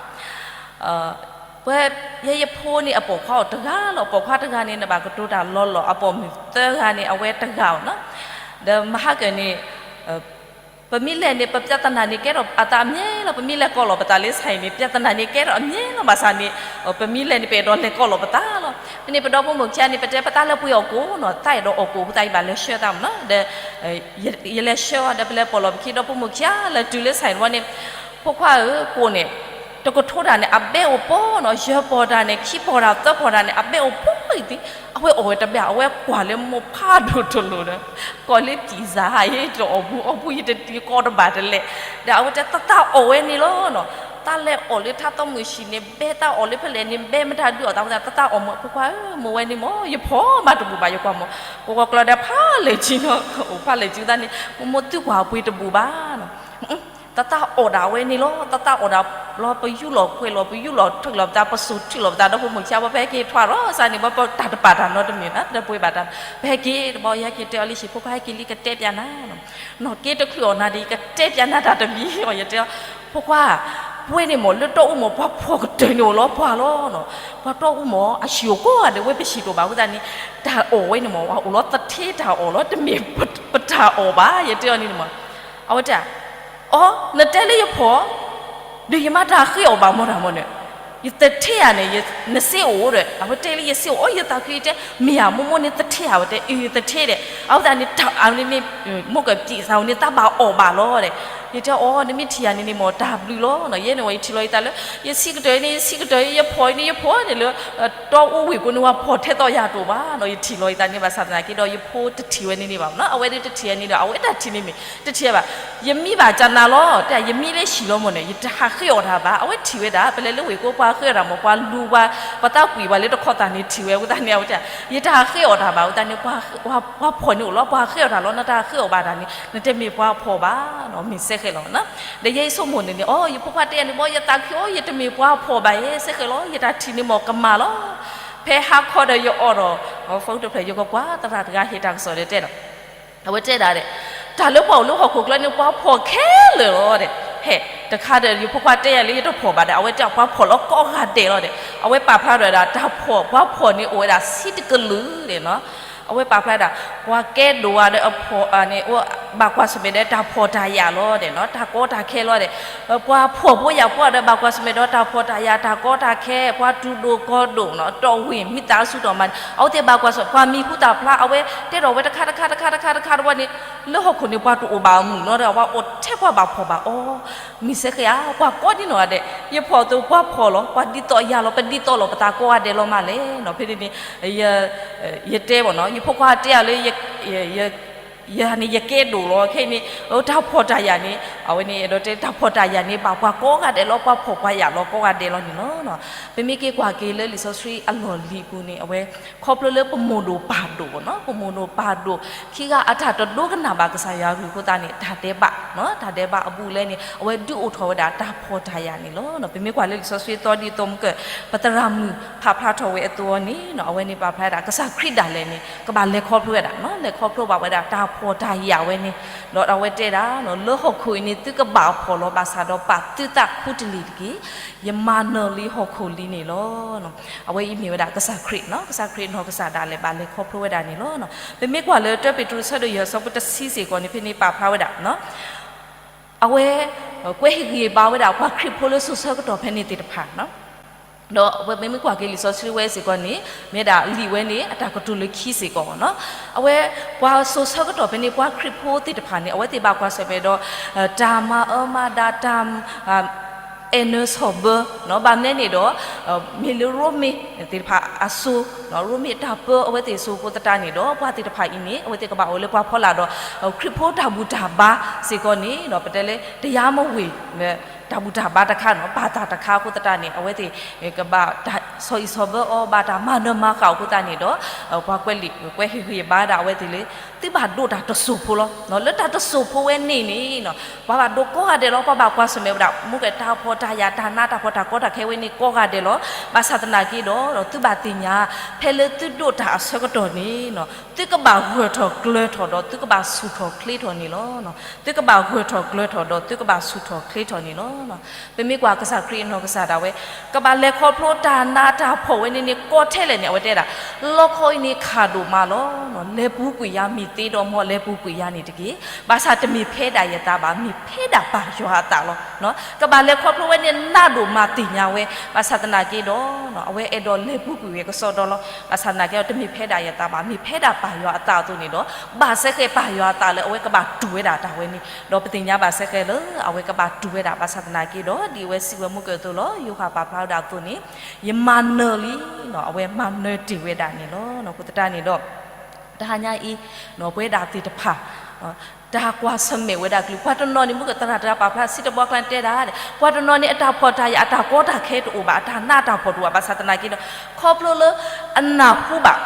ပဝဲ ယဲယဖိန့ၣ် အပိာ်ခွါအိၣ်တဂၤလီၤ. အပိာ်ခွါတဂၤန့ၣ် နဘၣ်ကတိၤတၢ်လီၤလီၤ. အပိာ်မုၣ်သၢဂၤန့ၣ် အဝဲတဂၤအီၤနီၤ. ဒီးမဟါကၢၢ်န့ၣ် ပမ့ၢ်လဲၤန့ၣ် ပပြဿနာန့ၣ်ကဲထီၣ်အသးအမြဲလီၤ. ပမ့ၢ်လဲၤကိးလီၤပသးလၢ ဆိုင် န့ၣ် ပြဿနာန့ၣ်ကဲထီၣ်အမြဲလီၤ. ဘၣ်ဆၣ်န့ၣ် ပမ့ၢ်လဲၤန့ၣ် ပအဲၣ်ဒိးလဲၤကိးလီၤပသးလီၤ. ဖဲန့ၣ် ပဒီဖိမိၢ်ခံဂၤန့ၣ် ပတဲပသးလၢပှ့ၤအီၣ်ကိၣ်နီၤ, သးအဲၣ်ဒိးအီၣ်ကိၣ်အဃိသတး ယဘၣ်လဲၤဆှၢသးမ့ၢ်နီၤ. ဒီး ယလဲၤဆှၢအီၤဒီး ပလဲၤပိာ်လီၤပခံ ဒီဖိမိၢ်ခံဂၤလၢတုၤလၢ ဆိုင် ဝဲန့ၣ်, ဖိခွါဧၢ ကိၣ်န့ၣ် တကထိတၢ်န့ၣ် အဘဲအိၣ်ပီၤနီၤ, ယဲၢ်ပီၤတၢ်န့ၣ် ခံပီၤတၢ် သၢပီၤတၢ်န့ၣ် အဘဲအိၣ်ပီၤအံၤသ့, အဝဲအီၣ်ဝဲတဘဲ အဝဲကွၢ်လၢမိၢ်ဖးဒိၣ်တလိၤဒီး ကိးလၢ pizza ဟးယတအီၣ်ဘူးအီၣ်ဘူး ယတတံၤကိးတဘၣ်တလဲၣ်. ဒီးအဝဲတဲ သးသးအီၣ်ဝဲန့ၣ်လီၤနီၤ. သးလဲၤအီၣ်လၢထါသီမုၢ်ဆံၣ်န့ၣ် ဘဲ သးအီၣ်လၢဖဲလဲၣ်န့ၣ် ဘဲမတၤဒုးအီၣ်သးဝဲသး သးသးအီၣ်မ့ၢ် ဖိခွါဧၢ မိၢ်ဝဲန့ၣ်မ့ၢ် ယဖီၣ်မးတဘူၣ်ဘၣ် ယကွၢ်မ့ၢ် ကိးကီၢ်ကျီဒီး ဖးလဲၢ်ကံနီၤ, အိၣ်ဖးလဲၢ်ကံသးန့ၣ် မိၢ်မိၢ်သုကွၢ်ပှ့ၤတဘူၣ်ဘၣ်နီၤ. သးသးအီၣ်ဒၣ်ဝဲန့ၣ်လီၤ. သးသးအီၣ်ဒၣ်လီၤ ပယူးလီၤခွဲးလီၤ ပယူးလီၤထုးလီၤပသး ပစိာ်ထုးလီၤပသး ဒီဖိမိၢ်ခံဂၤ ပဟဲက့ၤထွါရီၣ်စးန့ၣ် ပတၢ်တပာ်တၢ်နီတမံၤနီၤ တပှ့ၤဘၣ်တၢ် ပဟဲက့ၤတဘျီ ယဟဲက့ၤတဲအီၤလံ ဟံၣ်ဖိခွါ ဟဲက့ၤလံ ကတဲပၠးနၤနီၤ. နီၢ်က့တချုးအီၣ်နၤဒီး ယကတဲပၠးနၤတၢ်တမံၤအီၤ ယတဲအီၤ ဖိခွါ ပဝဲန့ၣ်မ့ၢ် လၢတီအူမ့ၢ် ပှၤဖှီၣ်ကတၢၢ်န့ၣ်အိၣ်လီၤပှၤလီၤနီၤ. ပှၤတီအူမ့ၢ် အဟံၣ်အိၣ်ကိးဂၤဒဲး ဝဲပဟံၣ်တအိၣ်ဘၣ်အဃိသတးန့ၣ် တၢ်အီၣ်ဝဲန့ၣ်မ့ၢ် ပှၤအိၣ်လီၤသထ့တၢ်အီၣ်လီၤ တမ့ၢ်ပတၢ်အီၣ်ဘၣ် ယတဲအီၤန့ၣ်မ့ၢ် အဝဲတဲ အီ နတဲလၢယဖှီၣ် ဒီးယမၤတၢ်ဃ့အီၣ်ဘၣ်မ့ၢ်တၢ်မ့ၢ်န့ၣ် ယသထ့ဧါန့ၣ် နစ့အိၣ်ဒီး အဝဲတဲလၢယစ့အိၣ် အိ ယသးခု ယတဲ မ့ၢ်ဧါ မိၢ်မိၢ်န့ၣ်သထ့ဧါ ဝဲတဲ အ့ သထ့ဒီး အဝဲသတးန့ၣ် တၢ်အန့ၣ် မိၢ်ကပျံၤသးဝဲန့ၣ် သးဘၣ်အီၣ်ဘၣ်လီၤဒီး ယတဲအီၤ နမ့ၢ်ထံၣ်ယၤန့ၣ်န့ၣ်မ့ၢ် တၢ်ဘျုးလီၤနီၤ ယဲန့ၣ်ဝဲ ယထံၣ်လီၤယသးလၢ ယဆံးကတၢၢ်အံၤန့ၣ် ယဆံးကတၢၢ်အံၤ ယဖှီၣ်အံၤန့ၣ် ယဖှီၣ်န့ၣ်လၢ တီအူဝ့ၢ်ကိးန့ၣ် ပှၤဖှီၣ်ထဲသိးယၤတအိၣ်ဘၣ်နီၤ ယထံၣ်လီၤယသးန့ၣ်ဘၣ်ဆၣ်သနာ်က့ဒီး ယဖိတထံၣ်ဝဲန့ၣ်န့ၣ်ဘၣ်နီၤ အဝဲဒၣ်တထံၣ်ဝဲန့ၣ်ဒီး အဝဲတၢ်ထံၣ်န့ၣ်မ့ၢ် တထံၣ်ဘၣ် ယမံဘၣ်ကနၤလီၤ တဲ ယမံလၢဟံၣ်လီၤမ့ၢ်န့ၣ် ယတဟးဃ့အီၣ်တၢ်ဘၣ် အဝဲထံၣ်ဝဲဒၣ် ပလဲၤလၢဝ့ၢ်ကိးပှၤဃ့အီၣ်တၢ်မ့ၢ် ပှၤလူၤပှၤ ပှၤသးကွံာ်ပှၤလၢတခီသၣ်န့ၣ်ထံၣ်ဝဲ အဃိသတးန့ၣ် အဝဲတဲ ယတဟးဃ့အီၣ်တၢ်ဘၣ် အဃိသတးန့ၣ် ပှၤဖှီၣ်န့ၣ်အိၣ်လီၤ ပှၤဃ့အီၣ်တၢ်လီၤ နတဟးဃ့အီၣ်ဘၣ်တၢ်န့ၣ် နတမ့ၢ်ပှၤဖှီၣ်ဘၣ်နီၤ မ့ၢ်စဲဃဲးလီၤနီၤ ဒီးယဲယဆိကမိၣ်န့ၣ်န့ၣ် အိ ယဖိခွါတဲယၤန့ၣ် ဘီ ယသးခုအိ ယတမ့ၢ်ပှၤဖှီၣ်ဘၣ်ယဲ စဲဃဲးလီၤ ယတၢ်ထံၣ်န့ၣ်မ့ၢ်ကမၣ်လီၤ ဖဲဟါခီဒီးယအိၣ်ဒီး အဝဲဖီတဖျၢၣ် ယကကွၢ်သရၣ်တဂၤဟ့ၣ်တၢ်ကစီၣ်ဒီးတဲလီၤ, အဝဲတဲဒၣ်ဒီး တၢ်လၢပှၤအိၣ်လၢဟီၣ်ခိၣ်ချၢန့ၣ် ပှၤဖှီၣ်ခဲလၢာ်လီၤဒီး, ဟဲ, တခါဒီး ယဖိခွါတဲယၤလၢယတဖှီၣ်ဘၣ်ဒီး အဝဲတဲပှၤဖှီၣ်လီၤကိးဂၤဒဲးလီၤဒီး အဝဲပာ်ဖျါထီၣ်ဝဲဒၣ်တၢ်ဖှီၣ်, ပှၤဖှီၣ်န့ၣ်အိၣ်ဝဲဒၣ်ဆံတကလုာ်န့ၣ်လီၤ. အဝဲပာ်ဖျါဒၣ် ပှၤကဲဒိၣ်ဝဲဒီးအဖှီၣ်န့ၣ် ဘၣ်ကွၢ်ဆၢၣ်မဲာ်ဒီးတၢ်ဖှီၣ်တၢ်ယာ်လီၤဒီး တၢ်ကီတၢ်ခဲလီၤဒီး ပှၤဖှီၣ်ဖိယာ်ဖိဒီး ဘၣ်ကွၢ်ဆၢၣ်မဲာ်ဒီးတၢ်ဖှီၣ်တၢ်ယာ် တၢ်ကီတၢ်ခဲ, ပှၤတူၢ်ဒိၣ်ကီဒိၣ်န့ၣ် တီၢ်ဝ့ၢ် မံသးစူၤတီၢ်မၤန့ၣ် အဝဲသ့ၣ်ဘၣ်ကွၢ်ဆၢၣ် ပှၤမံၤဟူသၣ်ဖျါ အဝဲတဲထီၣ်ဝဲတခါတခါတခါတခါတခါတဝဲန့ၣ် လၢဟီၣ်ခိၣ်န့ၣ် ပှၤတအိၣ်ဘၣ်အမုၢ်နီၤဒီး ပှၤအိၣ်ထဲပှၤဘၣ်ဖှီၣ်ဘၣ်အီၤ, မ့ၢ်စ့ၢ်ကီးဧါ ပှၤကိးဒ်နီၢ်ဂၤဒဲး, ယဖှီၣ်အသိး ပှၤဖှီၣ်လီၤ, ပှၤဒ်သိးယၤလီၤ, ပဒ်သိးလီၤပသးကိးဂၤဒဲးလီၤမးလဲၣ်နီၤ. ဖဲန့ၣ်န့ၣ် ယတဲဘၣ်နီၤ ယဖိခွါတဲယၤလၢ ယၤန့ၣ် ယကဲဒိၣ်လီၤ, ခဲအံၤန့ၣ် တၢ်ဖှီၣ်တၢ်ယာ်န့ၣ် အဝဲန့ၣ် အဲၣ်ဒိးတဲ တၢ်ဖှီၣ်တၢ်ယာ်န့ၣ် ဘၣ်ပှၤကိးဂၤဒဲးလီၤ, ပှၤဖှီၣ်ပှၤယာ်လီၤကိးဂၤဒဲးလီၤန့ၣ်လီၤ. ပမ့ၢ်က့ၤကွၢ်က့ၤလၢလံာ်စီဆှံအလီၢ်လံၤအပူၤန့ၣ် အဝဲ ခီဖျိလၢပမိၢ်ဒိၣ်ပၢ်ဒိၣ်ဘၣ်နီၤ, ပမိၢ်ဒိၣ်ပၢ်ဒိၣ် ခံဂၤအတၢ်တဒိကနၣ်ဘၣ်ကစၢ်ယွၤအကလုၢ်အဃိသတးန့ၣ် တၢ်ဒဲးဘး, တၢ်ဒဲးဘးအဘူးအလဲန့ၣ် အဝဲဒုးအိၣ်ထီၣ်ဝဲဒၣ်တၢ်ဖှီၣ်တၢ်ယာ်န့ၣ်လီၤ. ပမ့ၢ်ကွၢ်လၢလံာ်စီဆှံသီဒံးသီမုၢ်ကၢၢ် ပသရၣ်မုၣ်ဖးဖျါထီၣ်ဝဲအသိးန့ၣ် အဝဲန့ၣ်ပာ်ဖျါဒၣ် ကစၢ်ခရံာ်ဒၣ်လဲာ်န့ၣ် ကဘၣ်လဲၤခီဖျိဝဲဒၣ်, လဲၤခီဖျိဘၣ်ဝဲဒၣ်တၢ်ဖှီၣ်တၢ်ယာ်ဝဲန့ၣ်, ဒီးအဝဲတဲဒၣ် လၢဟီၣ်ခိၣ်အံၤန့ၣ် သုကဘၣ်ဖှီၣ်လီၤ, ဘၣ်ဆၣ်ဒီးပာ်သုသးခူတလ့ၢ်တက့ၢ်, ယမၤနၢၤလံဟီၣ်ခိၣ်လံန့ၣ်လီၤ. အဝဲအံၤမ့ၢ်ဝဲဒၣ်ကစၢ်ခရံာ်, ကစၢ်ခရံာ်နီၢ်ကစၢ်ဒၣ်လဲာ်ဘၣ်လဲၤခီဖျိဝဲဒၣ်န့ၣ်လီၤ. ပမ့ၢ်ကွၢ်လၢတၢပ့းတရူးဆၢဒိၣ်ယဲၢ်ဆၢဖိတဆံစ့ၢ်ကီးန့ၣ် ဖဲန့ၣ်ပာ်ဖျါဝဲဒၣ် အဝဲ ကွဲဟ့ၣ်ဂံၢ်ဘါဝဲဒၣ်ပှၤခရံာ်ဖိလၢစိၤဆၢကတီၢ်ဖဲန့ၣ်သ့ၣ်တဖၣ်, ဒီးပမ့ၢ်ကွၢ်က့ၤလံာ်စီဆှံဝဲစ့ၢ်ကီးန့ၣ် မ့ၢ်ဒၣ်လံာ်ဝဲန့ၣ် အတၢ်ကတိၤလၢခံစ့ၢ်ကီးနီၤ, အဝဲ ပှၤစိၤဆၢကတီၢ်ဖဲန့ၣ် ပှၤခရံာ်ဖိသ့ၣ်တဖၣ်န့ၣ် အဝဲသ့ၣ်ဘၣ်ကွၢ်ဆၢၣ်မဲာ်ဒီး တၢ်မၤအၢမၤဒၣ် တၢ် အဲၣ်နၢဆီၣ်ဘၢ, ဘၣ်မနုၤန့ၣ်ဒီး မ့ၢ်လၢရိမ့ၤသ့ၣ်တဖၣ်အစိၤ, ရိမ့ၤအတၢ်ပၢအဝဲသ့ၣ်စိၤအဃိသတးန့ၣ်ဒီး ပှၤသ့ၣ်တဖၣ်အံၤန့ၣ် အဝဲသ့ၣ်ကဘၣ်အိၣ်လၢပှၤဖီလာ်ဒီး ခရံာ်ဖိတၢ်ဘူၣ်တၢ်ဘါစ့ၢ်ကီးန့ၣ် ပတဲလၢ တရားမဝင် တၢ်ဘူၣ်တၢ်ဘါတခါနီၤ, ဘၣ်တၢ်တခါအဃိသတးန့ၣ် အဝဲသ့ၣ် ကဘၣ်တၢ်ဆီၣ်အံၣ်ဆီၣ်ဘၢအီၤ ဘၣ်တၢ်မၤနၢၤမၤဃၣ်အဃိသတးန့ၣ်ဒီး ပှၤကွဲးလံာ် ကွဲးဟ့ၣ်ဂံၢ်ဘါဒၣ်အဝဲသ့ၣ်လၢ သုဘၣ်ဒိးတၢ်တစိၢ်ဖိလီၤ. လၢတၢ်တစိၢ်ဖိဝဲန့ၣ်န့ၣ် ပှၤဘၣ်ဒိးကိးဂၤဒဲးလီၤ, ပှၤဘၣ်ကွၢ်ဆၢၣ်မဲာ်ဝဲဒၣ် မ့ၢ်ကဲတၢ်ဖှီၣ်တၢ်ယာ် တၢ်နးတၢ်ဖှီၣ်တၢ်ကီတၢ်ခဲဝဲန့ၣ်ကိးဂၤဒဲးလီၤ. ဘၣ်ဆၣ်သနာ်က့ဒီး သုဘၣ်သ့ၣ်ညါ ဖဲလၢသုဒိးတၢ်အဆၢကတီၢ်န့ၣ် သုကဘၣ်ဂၢၢ်ထီၣ်ကျၢၤထီၣ်ဒီး သုကဘၣ်ဆူၣ်ထီၣ်ချ့ထီၣ်န့ၣ်လီၤ. သုကဘၣ်ဂၢၢ်ထီၣ်ကျၢၤထီၣ်ဒီး သုကဘၣ်ဆူၣ်ထီၣ်ချ့ထီၣ်န့ၣ်လီၤ. ပမ့ၢ်ကွၢ်ကစၢ်ခရံာ်အနီၢ်ကစၢ်ဒၣ်ဝဲ ကဘၣ်လဲၤခီဖျိတၢ်နးတၢ်ဖှီၣ်ဝဲန့ၣ်န့ၣ် ကီထဲလဲၣ်န့ၣ် အဝဲတဲဒၣ် လီခီအံၤန့ၣ်ခးဒိၣ်မးလီၤ. လဲၤပူၤကွံာ်ယၤမ့ၢ်သ့ဒီး မ်လဲၤပူၤကွံာ်ယၤန့ၣ်တက့ၢ်. ဘၣ်ဆၣ်တမ့ၢ်ဖဲဒၣ်ယသးဘၣ်, မ့ၢ်ဖဲဒၣ်ပၢ်ယွၤအသးလီၤ. ကဘၣ်လဲၤခီဖျိဝဲန့ၣ်နးဒိၣ်မးသ့ၣ်ညါဝဲ, ဘၣ်ဆၣ်သနာ်က့ဒီး အဝဲအဲၣ်ဒိးလဲၤပူၤကွံာ်ဝဲကစီဒီလီၤ. ဘၣ်ဆၣ်သနာ်က့ဒီး တမ့ၢ်ဖဲဒၣ်ယသးဘၣ်, မ့ၢ်ဖဲဒၣ်ပၢ်ယွၤအသးအသိးန့ၣ်ဒီး ဘၣ်စဲဃဲးပၢ်ယွၤအသးလၢအဝဲကဘၣ်တူၢ်ဝဲဒၣ်တၢ်ဝဲန့ၣ်, ဒီးပသ့ၣ်ညါဘၣ်စဲဃဲးလၢအဝဲကဘၣ်တူၢ်ဝဲဒၣ်, ဘၣ်ဆၣ်သနာ်က့ဒီး ဒ်အဝဲစံးဝဲမုၢ်ကၢၢ်အသိးလီၤ. ယိၤဟၣ်ပာ်ဖျါဝဲဒၣ်အသိးန့ၣ် ယမၤနၢၤလံ, အဝဲမၤနၢၤတ့ၢ်ဝဲဒၣ်န့ၣ်လီၤ. အဃိသတးန့ၣ်ဒီး တဟါညါအံၤ ပဝဲဒၣ်သ့ၣ်တဖၣ် တၢ်ကွၢ်ဆၢၣ်မဲာ်ဝဲဒၣ်ကလုၢ်, ပှၤတနီၤန့ၣ် မုၢ်ကသရၣ်တဂၤပာ်ဖျါ စံးတဘီကျါန့ၣ်တဲဒၣ်, ပှၤတနီၤန့ၣ် အတၢ်ဖှီၣ်တၢ်ယာ် အတၢ်ကီတၢ်ခဲတအိၣ်ဘၣ်, အတၢ်နးတၢ်ဖှီၣ်တအိၣ်ဘၣ်, ဘၣ်ဆၣ်သနာ်က့ဒီး ခီဖျိလၢ အနၢ်ဟူဘၣ်,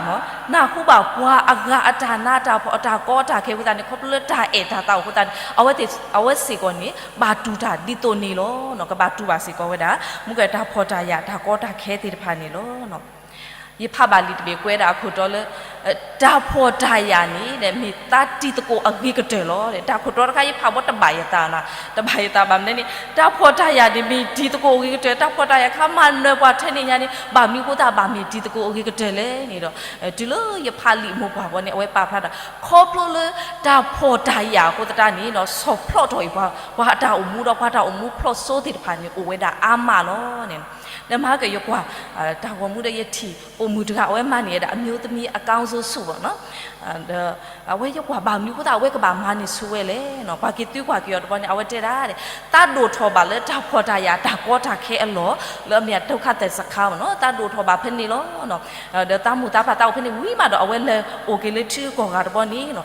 နၢ်ဟူဘၣ်ပှၤအဂၤအတၢ်နးတၢ်ဖှီၣ် အတၢ်ကီတၢ်ခဲအဃိသတးန့ၣ် ခီဖျိလၢတၢ်အဲၣ်တၢ်သးအိၣ်အဃိသတးန့ၣ် အဝဲသ့ၣ် အဝဲစ့ၢ်ကီးန့ၣ် ဘၣ်တူၢ်တၢ်ဒ်သိးန့ၣ်လီၤ. ကဘၣ်တူၢ်ဘၣ်စ့ၢ်ကီးဝဲဒၣ် မုၢ်ကတၢ်ဖှီၣ်တၢ်ယာ် တၢ်ကီတၢ်ခဲသ့ၣ်တဖၣ်န့ၣ်လီၤ. ယဖးဘၣ်လံာ်တဘ့ၣ်ကွဲးဒၣ်အခိၣ်တီလၢ တၢ်ဖှီၣ်တၢ်ယာ်န့ၣ် မ့ၢ်သးတံၤသကိးအဂ့ၤကတၢၢ်လီၤ. တၢ်ခိၣ်တီတခါ ယဖးဘီတဘၣ်ယသးနၤ, တဘၣ်ယသးဘၣ်မနုၤန့ၣ် တၢ်ဖှီၣ်တၢ်ယာ်န့ၣ် မ့ၢ်တံၤသကိးအဂ့ၤကတၢၢ်, တၢ်ဖှီၣ်တၢ်ယာ်ခါမၤနၢၤပှၤထဲန့ၣ်ညါန့ၣ် ဘၣ်မနုၤအဃိသတးဘၣ်မ့ၢ်တံၤသကိးအဂ့ၤကတၢၢ်လဲၣ်န့ၣ်ဒီး တုၤလၢယဖးလံာ်မိၢ်ပှၢ်ဘီန့ၣ် အဝဲပာ်ဖျါဒီး ခီဖျိလၢ တၢ်ဖှီၣ်တၢ်ယာ်အဃိသတးန့ၣ် ဆီၣ်ဖျိးထီၣ်အံၤ ပှၤအတၢ်အိၣ်မူဒီး ပှၤတၢ်အိၣ်မူဖျိးစိသ့ၣ်တဖၣ်န့ၣ် အိၣ်ဝဲဒၣ်အါမးလီၤန့ၣ်. ဒီးမဟါကယကွၢ် တၢ်ဂီၤမူဒီးယထံၣ် ပိာ်မုၣ်တဂၤ အဝဲမၤန့ၢ်ဝဲဒၣ် အမျိုးသမီးအကောင်းဆုံးဆု ပေါ့နော်. ဒီးအဝဲယကွၢ်ဘၣ်မနုၤအဃိသတး အဝဲကဘၣ်မၤန့ၢ်ဆုဝဲလဲၣ်. ပှၤက့ၤသံကွၢ်က့ၤအီၤတဘျီန့ၣ် အဝဲတဲဒၣ် သးဒိၣ်ထီၣ်ဘၣ်လၢတၢ်ဖှီၣ်တၢ်ယာ် တၢ်ကီတၢ်ခဲအလီၢ် လၢအမ့ၢ်ဒုက္ခသည်စခန်း ပေါ့နော်. သးဒိၣ်ထီၣ်ဘၣ်ဖဲန့ၣ်လီၤ. ဒီးသးမိၢ်သးပၢ်သးအိၣ်ဖဲန့ၣ်ဝံၤမးဒီး အဝဲလဲၤအိၣ်က့ၤလၢထံဂုၤကီၢ်ဂၤတဘျီန့ၣ်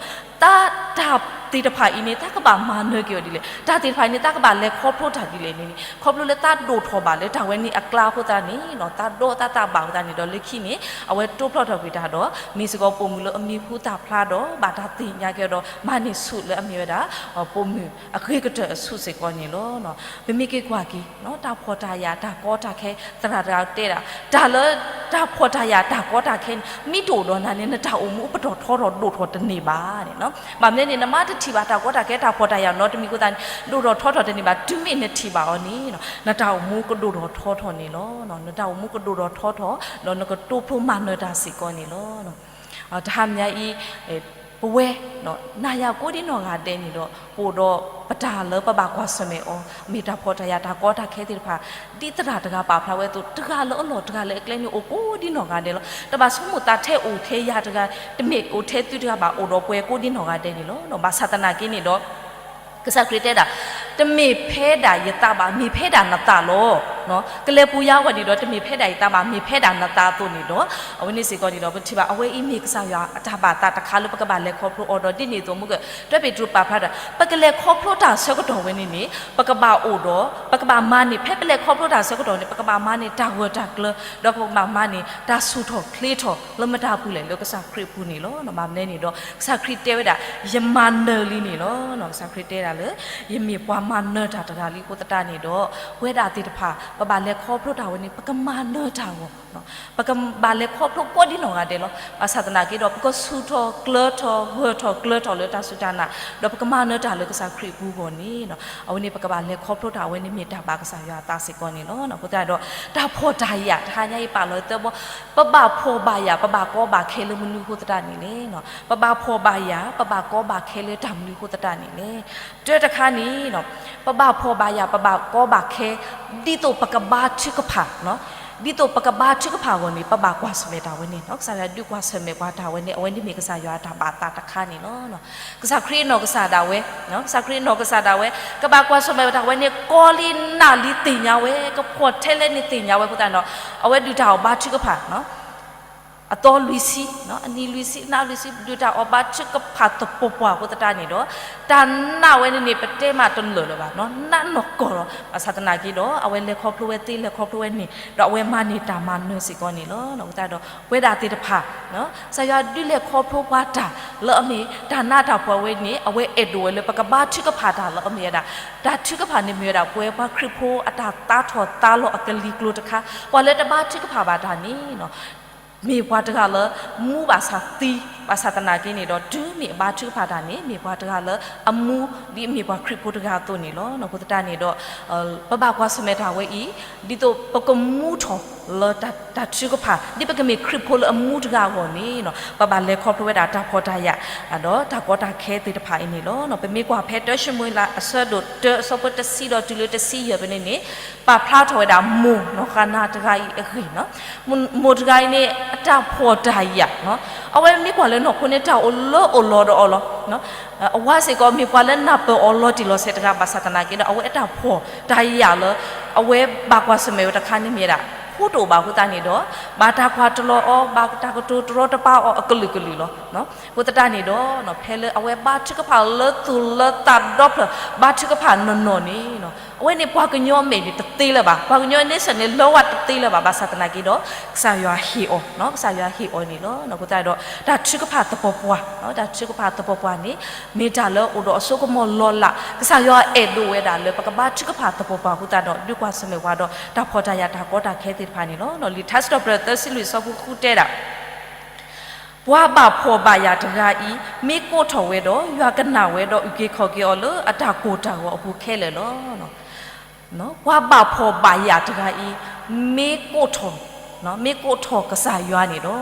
တၢ်သ့ၣ်တဖၣ်အံၤန့ၣ် သးကဘၣ်မၤနၢၤက့ၤအီၤဒ်လဲၣ်, တၢ်သ့ၣ်တဖၣ်အံၤန့ၣ် သးကဘၣ်လဲၤခီဖျိတၢ်ဒ်လဲၣ်န့ၣ် ခီဖျိလၢသးဒိၣ်ထီၣ်ဘၣ်လၢတၢ်ဝဲန့ၣ်အကျါအဃိသတးန့ၣ် သးဒီသးသးဘၣ်အဃိသတးန့ၣ်ဒီး လၢခံန့ၣ် အဝဲတိဖျိးထီၣ်ကွံာ်တၢ်ဒီး မ့ၢ်စ့ၢ်ကီးပိာ်မုၣ်လၢအမံၤဟူသၣ် ပာ်ဖျါဒီးဘၣ်တၢ်သ့ၣ်ညါက့ၤဒီး မၤန့ၢ်ဆူၣ်လၢအမ့ၢ်ဝဲဒၣ် ပိာ်မုၣ်အဂ့ၤကတၢၢ်အဆူၣ်စ့ၢ်ကီးန့ၣ်လီၤ. ပမ့ၢ်က့ၤကွၢ်က့ၤ တၢ်ဖှီၣ်တၢ်ယာ် တၢ်ကီတၢ်ခဲ သရၣ်တဂၤတဲဒၣ် တၢ်လၢ တၢ်ဖှီၣ်တၢ်ယာ် တၢ်ကီတၢ်ခဲန့ၣ် မ့ၢ်တအိၣ်ဒီးနၤန့ၣ် နတၢ်အိၣ်မူပတီၢ်ထီထီၣ်ဒိၣ်ထီၣ်တန့ၢ်ဘၣ်န့ၣ်. ဘၣ်မနုၤန့ၣ် နမ့ၢ်တထံၣ်ဘၣ်တၢ်ကီတၢ်ခဲ တၢ်ဖှီၣ်တၢ်ယာ်နီတမံၤအဃိသတးန့ၣ် ဒိၣ်ထီၣ်ထီထီၣ်တန့ၢ်ဘၣ်. တုၤမ့ၢ်နထံၣ်ဘၣ်အီၤန့ၣ် နတၢ်အိၣ်မူကဒိၣ်ထီၣ်ထီထီၣ်န့ၣ်လီၤ. နတၢ်အိၣ်မူကဒိၣ်ထီၣ်ထီထီၣ် ဒီးနကတိဖျိမၤနၢၤတၢ်စ့ၢ်ကီးန့ၣ်လီၤ. တဟါမၢ်အံၤ ပဝဲ နၤယၤကိးဒ်နီၢ်ဂၤဒဲးန့ၣ်ဒီး ပအိၣ်ဒီးပတၢ်လၢပဘၣ်ကွၢ်ဆၢၣ်မဲာ်အီၤ မ့ၢ်တၢ်ဖှီၣ်တၢ်ယာ်တၢ်ကီတၢ်ခဲသ့ၣ်တဖၣ် ဒ်သရၣ်တဂၤပာ်ဖျါဝဲအသိး တဂၤလၢအလီၢ်တဂၤလၢအကျဲန့ၣ် အိၣ်ကိးဒ်နီၢ်ဂၤဒဲးလီၤ. တဘၣ်ဆိကမိၣ်သးထဲအိၣ်ထဲယၤတဂၤ တမ့ၢ်အိၣ်ထဲသုတဂၤဘၣ် အိၣ်ဒီးပှၤကိးဒ်နီၢ်ဂၤဒဲးန့ၣ်လီၤ. ဘၣ်ဆၣ်သနာ်က့န့ၣ်ဒီး ကစၢ်ခရံာ်တဲဒၣ် တမ့ၢ်ဖဲဒၣ်ယသးဘၣ် မ့ၢ်ဖဲဒၣ်နသးလီၤ. ကလဲၤပူၤယါအဂီၢ်န့ၣ်ဒီး တမ့ၢ်ဖဲဒၣ်ယသးဘၣ် မ့ၢ်ဖဲဒၣ်နသးအသိးန့ၣ်ဒီး အဝဲန့ၣ်စ့ၢ်ကီးန့ၣ်ဒီး ပထံၣ်ဘၣ် အဝဲအံၤမ့ၢ်ကစၢ်ယွၤအတၢ်ဘၣ်သးတခါလၢပကဘၣ်လဲၤခီဖျိအီၤဒီး ဒ်န့ၣ်အသိးမုၢ်က တၢ်ပ့းတရူးပာ်ဖျါဒီး ပကလဲၤခီဖျိတၢ်ဆၢကတီၢ်ဝဲန့ၣ်န့ၣ် ပကဘၣ်အိၣ်ဒီး ပကဘၣ်မၤန့ၢ် ဖဲပလဲၤခီဖျိတၢ်ဆၢကတီၢ်န့ၣ် ပကဘၣ်မၤန့ၢ်တၢ်ဂၢၢ်တၢ်ကျၢၤ ဒီးပကဘၣ်မၤန့ၢ်တၢ်ဆူၣ်ထီၣ်ချ့ထီၣ်လၢမတၤအပူၤလဲၣ် လၢကစၢ်ခရံာ်အပူၤန့ၣ်လီၤ. ဘၣ်မနုၤန့ၣ်ဒီး ကစၢ်ခရံာ်တဲဝဲဒၣ် ယမၤနၢၤလံန့ၣ်လီၤ. ကစၢ်ခရံာ်တဲဒၣ်လၢ ယမ့ၢ်ပှၤမၤနၢၤတၢ်တဂၤလံအဃိသတးန့ၣ်ဒီး ပဝဲဒၣ်သ့ၣ်တဖၣ် ပဘၣ်လဲၤခီဖျိတၢ်ဝဲန့ၣ် ပကမၤနၢၤတၢ်အဂီၢ် ပကဘၣ်လဲၤခီဖျိကိးဒ်နီၢ်ဂၤဒဲးလီၤ. ဘၣ်ဆၣ်သနာ်က့ဒီး ပကဆူၣ်ထီၣ်ကျၢၤထီၣ် ဂၢၢ်ထီၣ်ကျၢၤထီၣ်လၢတၢ်စူၢ်တၢ်နာ် ဒီးပကမၤနၢၤတၢ်လၢကစၢ်ခရံာ်အပူၤအဂီၢ်န့ၣ် အဝဲန့ၣ်ပကဘၣ်လဲၤခီဖျိတၢ်ဝဲန့ၣ်မ့ၢ်တၢ်ဘၣ်ကစၢ်ယွၤအသးစ့ၢ်ကီးန့ၣ်လီၤ. အဃိသတးဒီး တၢ်ဖှီၣ်တၢ်ယာ် တဟါညါအံၤပာ်လီၤသၢဘီ ပဘၣ်ဖှီၣ်ဘၣ်ယာ် ပဘၣ်ကီဘၣ်ခဲလၢမနုၤအဃိသတးန့ၣ်လဲၣ်. ပဘၣ်ဖှီၣ်ဘၣ်ယာ် ပဘၣ်ကီဘၣ်ခဲလၢတၢ်မနုၤအဃိသတးန့ၣ်လဲၣ်. တၢတခါန့ၣ် ပဘၣ်ဖှီၣ်ဘၣ်ယာ် ပဘၣ်ကီဘၣ်ခဲ ဒ်သိးပကဘါထုကဖၣ် ဒ်သိးပကဘါထုကဖၣ်အဂီၢ်န့ၣ် ပဘၣ်ကွၢ်ဆၢၣ်မဲာ်တၢ်ဝဲန့ၣ် ကစၢ်ယွၤဒုးကွၢ်ဆၢၣ်မဲာ်ပှၤတၢ်ဝဲန့ၣ် အဝဲန့ၣ်မ့ၢ်ကစၢ်ယွၤအတၢ်ဘၣ်သးတခါန့ၣ်လီၤ. ကစၢ်ခရံာ်အနီၢ်ကစၢ်ဒၣ်ဝဲ ကစၢ်ခရံာ်အနီၢ်ကစၢ်ဒၣ်ဝဲ ကဘၣ်ကွၢ်ဆၢၣ်မဲာ်ပှၤတၢ်ဝဲန့ၣ် ကီလံနးလံသ့ၣ်ညါဝဲ ကဖှီၣ်ထဲလဲၣ်န့ၣ်သ့ၣ်ညါဝဲအဃိသတးဒီး အဝဲဒုးတၢ်အီၣ်ဘါထုကဖၣ် အသီလွံၢ်ဆံ အနံၤလွံၢ်ဆံ အနၤလွံၢ်ဆံ ဒုးတၢ်အီၣ်ဘါထုကဖၣ်သပှၢ်ပှၢ်အဃိသတးန့ၣ်ဒီး တၢ်နာ်ဝဲန့ၣ်န့ၣ် ပတဲမးတလၢာ်လၢၤဘၣ် နာ်နီၢ်ကီၢ်လီၤ. ဘၣ်ဆၣ်သနာ်က့ဒီး အဝဲလဲၤခီဖျိဝဲသ့ လဲၤခီဖျိဝဲန့ၣ် ဒီးအဝဲမၤန့ၢ်တၢ်မၤနၢၤစ့ၢ်ကီးန့ၣ်လီၤ. အဃိသတးဒီး ပဝဲဒၣ်သ့ၣ်တဖၣ် ကစၢ်ယွၤဒုးလဲၤခီဖျိပှၤတၢ်လၢအမ့ၢ် တၢ်နာ်တၢ်ဖှီၣ်ဝဲန့ၣ် အဝဲအဲၣ်ဒိးဝဲလၢပကဘါထုကဖၣ်တၢ်လၢအမ့ၢ်ဝဲဒၣ် တၢ်ထုကဖၣ်န့ၣ်မ့ၢ်ဝဲဒၣ် ပဝဲပှၤခရံာ်ဖိအတၢ်သးထီၣ်သးလီၤအကလံၤကျိၤတခါ ပှၤလၢတဘါထုကဖၣ်ဘၣ်တၢ်န့ၣ် မ့ၢ်ပှၤတဂၤလၢ မူဘၣ်ဆၣ်သံ ဘၣ်ဆၣ်သနာ်က့န့ၣ်ဒီး တုၤမ့ၢ်အဘါထုကဖၣ်တၢ်န့ၣ် မ့ၢ်ပှၤတဂၤလၢအမူ ဒ်အမ့ၢ်ပှၤခရံာ်ဖိတဂၤအသိးန့ၣ်လီၤ. အဃိသတးန့ၣ်ဒီး ပဘၣ်ကွၢ်ဆၢၣ်မဲာ်တၢ်ဝဲအံၤ ဒ်သိးပကမူထီၣ်လၢတၢ်ထုကဖၣ် ဒ်ပကမ့ၢ်ခရံာ်ဖိလၢအမူတဂၤအဂီၢ်န့ၣ် ပဘၣ်လဲၤခီဖျိဝဲဒၣ်တၢ်ဖှီၣ်တၢ်ယာ် ဒီးတၢ်ကီတၢ်ခဲသ့ၣ်တဖၣ်အံၤန့ၣ်လီၤ. ပမ့ၢ်ကွၢ်ဖဲတၢၡမူၤအ့လးအဆၢဒိၣ်တၢအဆၢဖိတဆံဒီးတုၤလၢတဆံယဲၢ်ဖဲန့ၣ်န့ၣ် ပာ်ဖျါထီၣ်ဝဲဒၣ်မိၢ်နီၢ်ဃၤနၤတဂၤအံၤအဂ့ၢ် မိၢ်တဂၤအံၤန့ၣ် အတၢ်ဖှီၣ်တၢ်ယာ် အဝဲမ့ၢ်ကွၢ်လၢနီၢ်ခိန့ၣ် တၢ်အိၣ်လၢအိၣ်လီၤဒီးအီၤလီၤ. အဝၤစ့ၢ်ကီး မ့ၢ်ပှၤလၢနၢ်ပၢၢ်အီၤလီၤတံၢ်လီၤဆဲးတဂၤ ဘၣ်ဆၣ်သနာ်က့ဒီး အဝဲအတၢ်ဖှီၣ်တၢ်ယာ်လၢ အဝဲဘၣ်ကွၢ်ဆၢၣ်မဲာ်ဝဲတခါန့ၣ်မ့ၢ်ဝဲဒၣ် ဖိတအိၣ်ဘၣ်အဃိသတးန့ၣ်ဒီး ဘၣ်တၢ်ကွၢ်တလီၤအီၤ ဘၣ်တၢ်ကတိၤတရီတပါအီၤအကလုာ်ကလုာ်လီၤ. အဃိသတးန့ၣ်ဒီး ဖဲလၢအဝဲဘါထုကဖၣ်လၢသူၣ်လၢသးဒီဖျၢၣ် ဘါထုကဖၣ်နီၢ်နီၢ်န့ၣ် အဝဲန့ၣ်ပှၤကညီအမဲာ်န့ၣ်တသ့လၢၤဘၣ်, ပှၤကညီအန့ဆၢၣ်န့ၣ် လၢဝဲတသ့လၢၤဘၣ်. ဘၣ်ဆၣ်သနာ်က့ဒီး ကစၢ်ယွၤဟ့ၣ်အီၤ, ကစၢ်ယွၤဟ့ၣ်အီၤန့ၣ်လီၤ. အဃိသတးဒီး တၢ်ထုကဖၣ်သပှၢ်ပှၢ်, တၢ်ထုကဖၣ်သပှၢ်ပှၢ်န့ၣ် မ့ၢ်တၢ်လၢအိၣ်ဒီးအစိကမီၤလီၤလး, ကစၢ်ယွၤအဲၣ်ဒိးဝဲဒၣ်လၢပကဘါထုကဖၣ်သပှၢ်ပှၢ်အဃိသတးဒီး ဒုးကွၢ်ဆၢၣ်မဲာ်ပှၤဒီး တၢ်ဖှီၣ်တၢ်ယာ်တၢ်ကီတၢ်ခဲသ့ၣ်တဖၣ်န့ၣ်လီၤ. လံာ်ထါစံးထီၣ်ပတြၢၤသၢဆံလွံၢ်အဆၢဖိဃုတဲဒၣ် ပှၤဘၣ်ဖှီၣ်ဘၣ်ယာ်တဂၤအံၤ မ့ၢ်ကိးထီၣ်ဝဲဒီး ယွၤကနၣ်ဝဲဒီးအုၣ်က့ၤခီၣ်က့ၤအီၤလၢအတၢ်ကိၢ်တၢ်ဂီၤအပူၤခဲလၢာ်လီၤ. ပှၤဘၣ်ဖှီၣ်ဘၣ်ယာ်တဂၤအံၤ မ့ၢ်ကိးထီၣ်, မ့ၢ်ကိးထီၣ်ကစၢ်ယွၤန့ၣ်ဒီး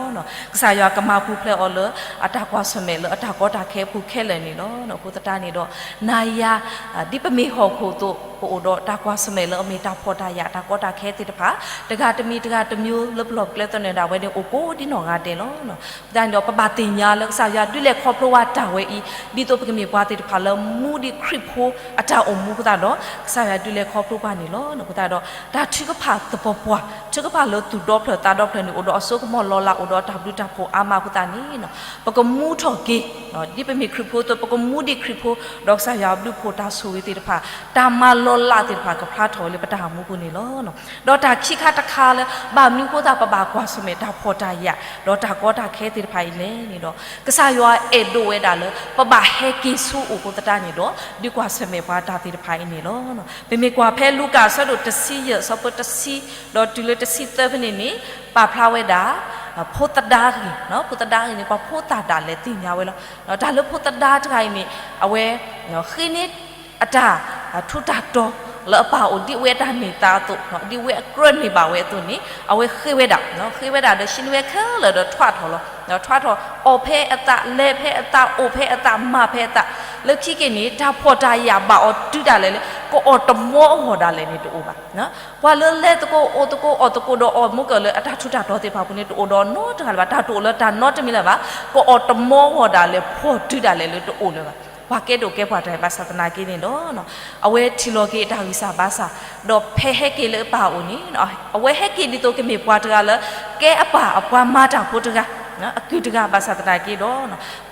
ကစၢ်ယွၤကမၤပူၤဖျဲးအီၤလၢအတၢ်ကွၢ်ဆၢၣ်မဲာ်လၢအတၢ်ကီတၢ်ခဲအပူၤခဲလၢာ်န့ၣ်လီၤ. အဃိသတးန့ၣ်ဒီး နၤယၤ ဒ်ပမ့ၢ်ဟီၣ်ခိၣ်အသိး ပအိၣ်ဒီးတၢ်ကွၢ်ဆၢၣ်မဲာ်လၢအမ့ၢ်တၢ်ဖှီၣ်တၢ်ယာ်တၢ်ကီတၢ်ခဲသ့ၣ်တဖၣ် တဂၤတမံၤတဂၤတမံၤလၢပလီၢ်ပကျဲသနၢၣ်ဒၣ်ဝဲန့ၣ် အိၣ်ကိးဒ်နီၢ်ဂၤဒဲးလီၤ. အဃိသတးန့ၣ်ဒီး ပဘၣ်သ့ၣ်ညါလၢကစၢ်ယွၤဒုးလဲၤခီဖျိဝဲတၢ်ဝဲအံၤ ဒ်သိးပကမ့ၢ်ပှၤသ့ၣ်တဖၣ်လၢမူဒ်ခရံာ်ဖိအတၢ်အိၣ်မူအဃိသတးဒီး ကစၢ်ယွၤဒုးလဲၤခီဖျိပှၤန့ၣ်လီၤ. အဃိသတးဒီး တၢ်ထုကဖၣ်သပှၢ်ပှၢ် ထုကဖၣ်လၢသူၣ်ဒီဖျၢၣ်သးဒီဖျၢၣ်န့ၣ် အိၣ်ဒီးအစိကမီၤလီၤလး အိၣ်ဒီးတၢ်ဘျုးတၢ်ဖှိၣ်အါမးအဃိသတးန့ၣ် ပကမူထီၣ်က့ၤ ဒ်ပမ့ၢ်ခရံာ်ဖိအသိး ပကမူဒ်ခရံာ်ဖိ ဒီးကစၢ်ယွၤအဘျုးအဖှိၣ်တၢ်ဆိၣ်ဂ့ၤသ့ၣ်တဖၣ် တၢ်မၤလီၤ လၢ်သ့ၣ်တဖၣ်ကဖျါထီၣ်ဝဲလၢပတၢ်အိၣ်မူပူၤန့ၣ်လီၤ. ဒီးတၢ်ခံခါတခါလၢ ဘၣ်မနုၤဃိသတး ပဘၣ်ကွၢ်ဆၢၣ်မဲာ်တၢ်ဖှီၣ်တၢ်ယာ် ဒီးတၢ်ကီတၢ်ခဲသ့ၣ်တဖၣ်အံၤလဲၣ်န့ၣ်ဒီး ကစၢ်ယွၤအဲၣ်ဒိးဝဲဒၣ်လၢ ပဘၣ်ဟဲက့ၤဆူအအိၣ်အဃိသတးန့ၣ်ဒီး ဒုးကွၢ်ဆၢၣ်မဲာ်ပှၤတၢ်သ့ၣ်တဖၣ်အံၤန့ၣ်လီၤ. ပမ့ၢ်ကွၢ်ဖဲလူၤကၣ်အဆၢဒိၣ်တဆံယဲၢ် အဆၢဖိတဆံ ဒီးတုၤလၢတဆံသၢဖဲန့ၣ်န့ၣ် ပာ်ဖျါဝဲဒၣ် ဖိသဒါဂ့ၢ်, ဖိသဒါဂ့ၢ်န့ၣ် ပှၤဖိသၣ်ဒၣ်လဲာ်သ့ၣ်ညါဝဲလီၤ. တၢ်လၢဖိသဒါတဂၤအံၤန့ၣ် အဝဲ ဃ့န့ၢ် အတၢ်ထူးတၢ်တီၤလၢအပၢ်အိၣ် ဒ်အဝဲအတၢ်န့ၢ်သါအသိး, ဒ်အဝဲအကြၢးန့ၢ်ဘၣ်ဝဲအသိးန့ၣ် အဝဲဃ့ဝဲဒၣ်, ဃ့ဝဲဒၣ်ဒီး ဟံးန့ၢ်ဝဲခဲလၢာ်ဒီးထွးထီၣ်လီၤ. ထွးထီၣ် အီၣ်ဖဲအသး လဲၤဖဲအသး အိၣ်ဖဲအသး မၤဖဲအသး, လၢခံက့ၤန့ၣ် တၢ်ဖှီၣ်တၢ်ယာ်ဘၣ်အီၤတုၤဒၣ်လဲာ်လၢ ကအီၣ်တမီအဂီၢ်ဒၣ်လဲာ်န့ၣ်တအိၣ်ဘၣ်. ပှၤလၢလဲၤသကိးအိၣ်သကိးအီၣ်သကိးဒီး အီၣ်မူကၢၢ်လၢအတၢ်ထူးတၢ်တီၤသ့ၣ်တဖၣ်အပူၤန့ၣ် တအိၣ်ဒီးနီတဂၤလၢၤဘၣ်, တၢ်တအိၣ်လၢတၢ်နီတမံၤလၢၤဘၣ်, ကအီၣ်တမီအဂီၢ်ဒၣ်လဲာ် ဖှီၣ်တုၤဒၣ်လဲာ်လၢတအိၣ်လၢၤဘၣ်. ပှၤကဲဒိၣ်ကဲပှၢ်တဂၤ ဘၣ်ဆၣ်သနာ်က့န့ၣ်ဒီး အဝဲထံၣ်လီၤက့ၤအတၢ်ဂံၢ်စၢ်ဘါစၢ်, ဒီးဖဲဟဲက့ၤလၢအပၢ်အအိၣ်န့ၣ် အဝဲဟဲက့ၤဒ်သိးကမ့ၢ်ပှၤတဂၤလၢ ကဲအပၢ်အပှၤမၤတၢ်ဖိတဂၤ အကုၢ်တဂၤ ဘၣ်ဆၣ်သနာ်က့ဒီး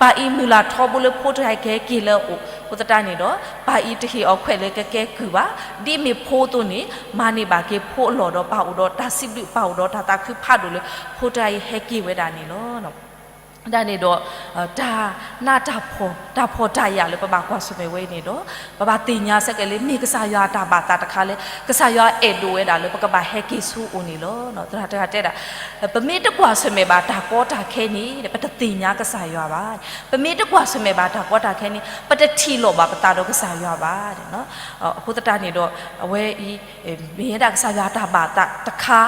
ပၢ်အံၤမုၢ်လၢ်ထီဘိလၢဖိတဂၤအံၤကဟဲက့ၤလၢအအိၣ်အဃိသတးန့ၣ်ဒီး ပၢ်အံၤတဟ့ၣ်အီၤခွဲးလၢကကဲကုၢ်ဘၣ်, ဒ်မ့ၢ်ဖိအသိးန့ၣ် မၤန့ၢ်ဘၣ်က့ၤဖိအလီၢ်ဒီး ပာ်အိၣ်ဒီးတၢ်စံးဘျုး ပာ်အိၣ်ဒီးတၢ်သးခုဖးဒိၣ်လၢ ဖိတဂၤအံၤဟဲက့ၤဝဲဒၣ်န့ၣ်လီၤ. ဒ်န့ၣ်ဒီး တၢ်နးတၢ်ဖှီၣ် တၢ်ဖှီၣ်တၢ်ယာ်လၢပဘၣ်ကွၢ်ဆၢၣ်မဲာ်ဝဲအံၤန့ၣ်ဒီး ပဘၣ်သ့ၣ်ညါစ့ၢ်ကီးလၢ မ့ၢ်ကစၢ်ယွၤအတၢ်ဘၣ်သးတခါလၢ ကစၢ်ယွၤအဲၣ်ဒိးဝဲဒၣ်လၢ ပကဘၣ်ဟဲက့ၤဆူအအိၣ်န့ၣ်လီၤ. သရၣ်တဂၤတဲဒၣ် ပမ့ၢ်တကွၢ်ဆၢၣ်မဲာ်ဘၣ်တၢ်ကီတၢ်ခဲန့ၣ် ပတသ့ၣ်ညါကစၢ်ယွၤဘၣ်. ပမ့ၢ်တကွၢ်ဆၢၣ်မဲာ်ဘၣ်တၢ်ကီတၢ်ခဲန့ၣ် ပတထံၣ်လိာ်ဘၣ်ပသးဒီးကစၢ်ယွၤဘၣ်. အဃိသတးန့ၣ်ဒီး အဝဲအံၤ မ့ၢ်ဝဲဒၣ်ကစၢ်ယွၤအတၢ်ဘၣ်သးတခါ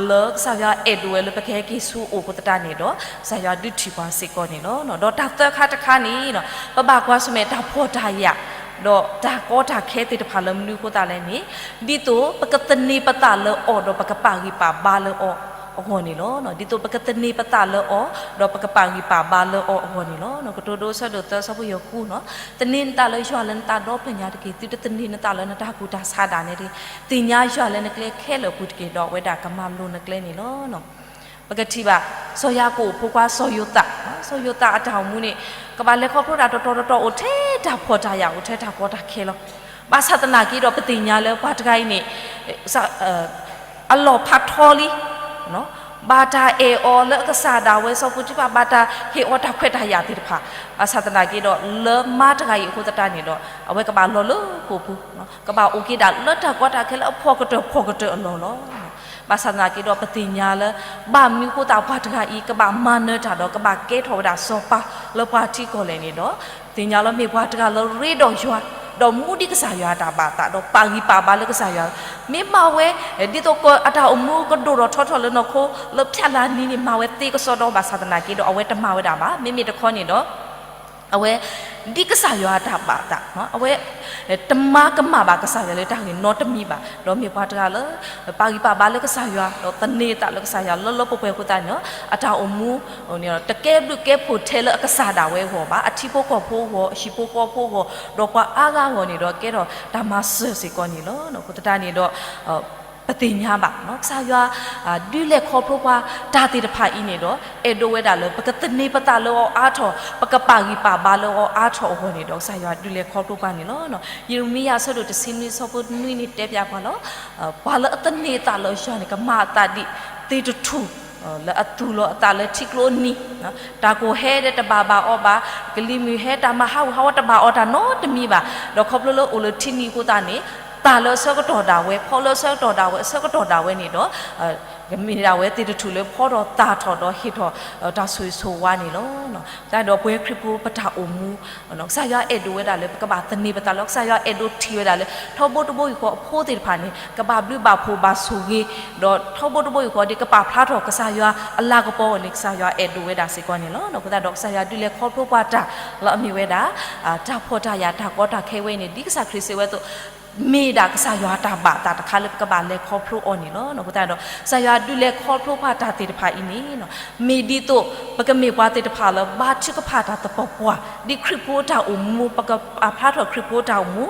လၢကစၢ်ယွၤအဲၣ်ဒိးဝဲလၢ ပကဟဲက့ၤဆူအအိၣ်အဃိသတးန့ၣ်ဒီး ကစၢ်ယွၤဒုးထံၣ်ပှၤစ့ၢ်ကီးန့ၣ်လီၤ. ဒီးတၢ်သၢခါတခါန့ၣ် ပဘၣ်ကွၢ်ဆၢၣ်မဲာ်တၢ်ဖှီၣ်တၢ်ယာ် ဒီးတၢ်ကီတၢ်ခဲသ့ၣ်တဖၣ်လၢမနုၤအဃိသတးလဲၣ်န့ၣ် ဒ်သိးပကသန့ၤပသးလၢအီၤ ဒီးပကပာ်ဂံၢ်ပာ်ဘါလၢအီၤအဂီၢ်န့ၣ်လီၤ. ဒ်သိးပကသန့ၤပသးလၢအီၤ ဒီးပကပာ်ဂံၢ်ပာ်ဘါလၢအီၤအဂီၢ်န့ၣ်လီၤ. ကတိၤဒိအဆၢဒိၣ်သၢ အဆၢဖိယဲၢ်ဃုန့ၣ်, သန့ၤနသးလၢယွၤလၢနသးဒီဖျၢၣ်ညါတက့ၢ်. သုတသန့ၤနသးလၢနတၢ်ကူၣ်တၢ်ဆးဒၣ်နဲတဂ့ၤ. သ့ၣ်ညါယွၤလၢနကျဲခဲလၢာ်အပူၤတက့ၢ်, ဒီးအဝဲဒၣ်ကမၤလိၤနကျဲန့ၣ်လီၤ. ပကထံၣ်ဘၣ် စီၤယၤကိာ်အဖိခွါစီၤယိၤသး, စီၤယိၤသးအတၢ်အိၣ်မူန့ၣ် ကဘၣ်လဲၤခီဖျိတၢ်တတီၤတတီၤ အိၣ်ထဲတၢ်ဖှီၣ်တၢ်ယာ် အိၣ်ထဲတၢ်ကီတၢ်ခဲလီၤ. ဘၣ်ဆၣ်သနာ်က့ဒီး ပသ့ၣ်ညါလၢပှၤတဂၤအံၤန့ၣ် အလီၢ်ဖးထီလံ ဘၣ်တၢ်အဲၣ်အီၤလၢအကစၢ်ဒၣ်ဝဲ စီၤပီတံဖၢ် ဘၣ်တၢ်ဟ့ၣ်အီၤတၢ်ခွဲးတၢ်ယာ်သ့ၣ်တဖၣ်, ဘၣ်ဆၣ်သနာ်က့ဒီး လၢမါတဂၤအံၤအဃိသတးန့ၣ်ဒီး အဝဲကဘၣ်လီၤလၢဟီၣ်ခိၣ်ပူၤ, ကဘၣ်အိၣ်က့ၤဒၣ်လၢတၢ်ကီတၢ်ခဲလၢအဖှီၣ်ကတၢၢ်ဖှီၣ်ကတၢၢ်အလီၢ်လီၤ. ဘၣ်ဆၣ်သနာ်က့ဒီး ပသ့ၣ်ညါလၢ ဘၣ်မနုၤဃိသတးပှၤတဂၤအံၤ ကဘၣ်မၤနၢၤတၢ်ဒီး ကဘၣ်ကဲထီၣ်ဝဲဒၣ်စီၤပၤလၢပှၤထံကီၢ်လဲၣ်န့ၣ်ဒီး သ့ၣ်ညါလၢမ့ၢ်ပှၤတဂၤလၢရ့ဒီးယွၤ, ဒီးမူဒ်ကစၢ်ယွၤအတၢ်ဘၣ်သး ဒီးပာ်ဂံၢ်ပာ်ဘါလၢကစၢ်ယွၤ, မ့ၢ်မၤဝဲ ဒ်သိးအတၢ်အိၣ်မူကဒိၣ်ထီၣ်ထီထီၣ်လၢနီၢ်ခိ လၢဖျါလၢနံၤန့ၣ် မၤဝဲသ့ကစီဒီ ဘၣ်ဆၣ်သနာ်က့ဒီး အဝဲတမၤဝဲဒၣ်ဘၣ်. မ့မ့ၢ်တခီန့ၣ်ဒီး အဝဲ ဒ်ကစၢ်ယွၤအတၢ်ဘၣ်သး, အဝဲ တမၤကမၣ်ဘၣ်ကစၢ်ယွၤလၢတၢ်ဂ့ၢ်နီတမံၤဘၣ်. ဒီးမ့ၢ်ပှၤတဂၤလၢ ပာ်ဂံၢ်ပာ်ဘါလၢကစၢ်ယွၤ ဒီးသန့ၤအသးလၢကစၢ်ယွၤလၢလၢပှဲၤပှဲၤအဃိသတးန့ၣ်ဒီး အတၢ်အိၣ်မူ တကဲဘျုးကဲဖှိၣ်ထဲလၢအကစၢ်ဒၣ်ဝဲအဂီၢ်ဘၣ်, အထံဖိကီၢ်ဖိအဂီၢ်, အဟံၣ်ဖိဃီဖိအဂီၢ်, ဒီးပှၤအါဂၤအဂီၢ်န့ၣ်ဒီး ကဲထီၣ်တၢ်မၤစၢၤစ့ၢ်ကီးန့ၣ်လီၤ. အဃိသတးန့ၣ်ဒီး ပသ့ၣ်ညါဘၣ် ကစၢ်ယွၤ ဒုးလဲၤခီဖျိပှၤတၢ်သ့ၣ်တဖၣ်အံၤန့ၣ်ဒီး အဲၣ်ဒိးဝဲဒၣ်လၢ ပကသန့ၤပသးလၢအီၤအါထီၣ်, ပကပာ်ဂံၢ်ပာ်ဘါလၢအီၤအါထီၣ်အဂီၢ်န့ၣ်ဒီး ကစၢ်ယွၤဒုးလဲၤခီဖျိပှၤန့ၣ်လီၤ. ယံးရမံယၤအဆၢဒိၣ်တဆံနွံ အဆၢဖိနွံန့ၣ်တဲပၠးပှၤလီၤ. ပှၤလၢအသန့ၤအသးလၢယွၤန့ၣ် ကမၤအသးဒ်သ့ၣ်တထူၣ် လၢအသူၣ်လီၤအသးလၢထံကျိအနံၤ, တၢ်ကိၢ်ဟဲဒီးတဘၣ်ဘၣ်အီၤဘၣ်, ကလံၤမုၢ်ဟဲတၢ်မၤဟးဂူာ်ဟးဂီၤတဘၣ်အီၤတၢ်နီတမံၤဘၣ်. ဒီးခီဖျိလၢအိၣ်လၢထံနံၤအဃိသတးန့ၣ် သၣ်လၢအဆၢကတီၢ်ဒၣ်ဝဲ, ဖီလၢအဆၢကတီၢ်ဒၣ်ဝဲ, အဆၢကတီၢ်ဒၣ်ဝဲန့ၣ်ဒီး ကမ့ၢ်ဒၣ်ဝဲသ့ၣ်တထူၣ်လၢဖီထီၣ်သၣ်ထီၣ်ဒီးဟ့ၣ်ထီၣ် တၢ်ဆိၣ်ဂ့ၤဆိၣ်ဝါန့ၣ်လီၤ. တၢ်ဒီးပဝဲခရံာ်ဖိပတၢ်အိၣ်မူ ကစၢ်ယွၤအဲၣ်ဒိးဝဲဒၣ်လၢ ပကဘၣ်သန့ၤပသးလၢ ကစၢ်ယွၤအဲၣ်ဒိးထံၣ်ဝဲဒၣ်လၢ ထီဘိတဘိယူၢ်ဃီအဖိသ့ၣ်တဖၣ်န့ၣ် ကဘၣ်ဘျုးဘၣ်ဖှိၣ်ဘၣ်ဆိၣ်ဂ့ၤ, ဒီးထီဘိတဘိယူၢ်ဃီဒ် ကပာ်ဖျါထီၣ်ကစၢ်ယွၤအလၤကပီၤအဂီၢ်န့ၣ် ကစၢ်ယွၤအဲၣ်ဒိးဝဲဒၣ်စ့ၢ်ကီးန့ၣ်လီၤ. အဃိသတးဒီး ကစၢ်ယွၤဒုးလဲၤခီဖျိပှၤတၢ်လၢအမ့ၢ်ဝဲဒၣ် တၢ်ဖှီၣ်တၢ်ယာ်တၢ်ကီတၢ်ခဲဝဲအံၤန့ၣ် ဒ်ကစၢ်ခရံာ်စံးဝဲအသိး မ့ၢ်ဒၣ်ကစၢ်ယွၤတၢ်ဘၣ်သးတခါလၢပကဘၣ်လဲၤခီဖျိအီၤန့ၣ်လီၤ. အဃိသတးဒီး ကစၢ်ယွၤဒုးလဲၤခီဖျိပှၤတၢ်သ့ၣ်တဖၣ်အံၤန့ၣ် မ့ၢ်ဒ်သိး ပကမ့ၢ်ပှၤသ့ၣ်တဖၣ်လၢဘါထုကဖၣ်တၢ်သပှၢ်ပှၢ် ဒ်ခရံာ်ဖိတၢ်အိၣ်မူ ပကပာ်ဖျါထီၣ်ခရံာ်ဖိတၢ်အိၣ်မူ,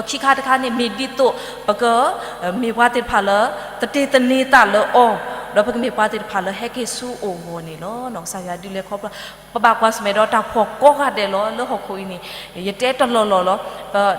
ဒီးခံခါတခါန့ၣ် မ့ၢ်ဒ်သိး ပက မ့ၢ်ပှၤသ့ၣ်တဖၣ်လၢ သတ့သန့ၤသးလၢအီၤ ဒီးပကမ့ၢ်ပှၤသ့ၣ်တဖၣ်လၢဟဲက့ၤဆူအအိၣ်အဂီၢ်န့ၣ်လီၤ. ကစၢ်ယွၤဒုးလဲၤခီဖျိ ပဘၣ်ကွၢ်ဆၢၣ်မဲာ်ဒီးတၢ်ဖှီၣ်ကိးဂၤဒဲးလီၤ. လၢဟီၣ်ခိၣ်အံၤန့ၣ် ယတဲတလီၢ်လီၢ်လီၤ.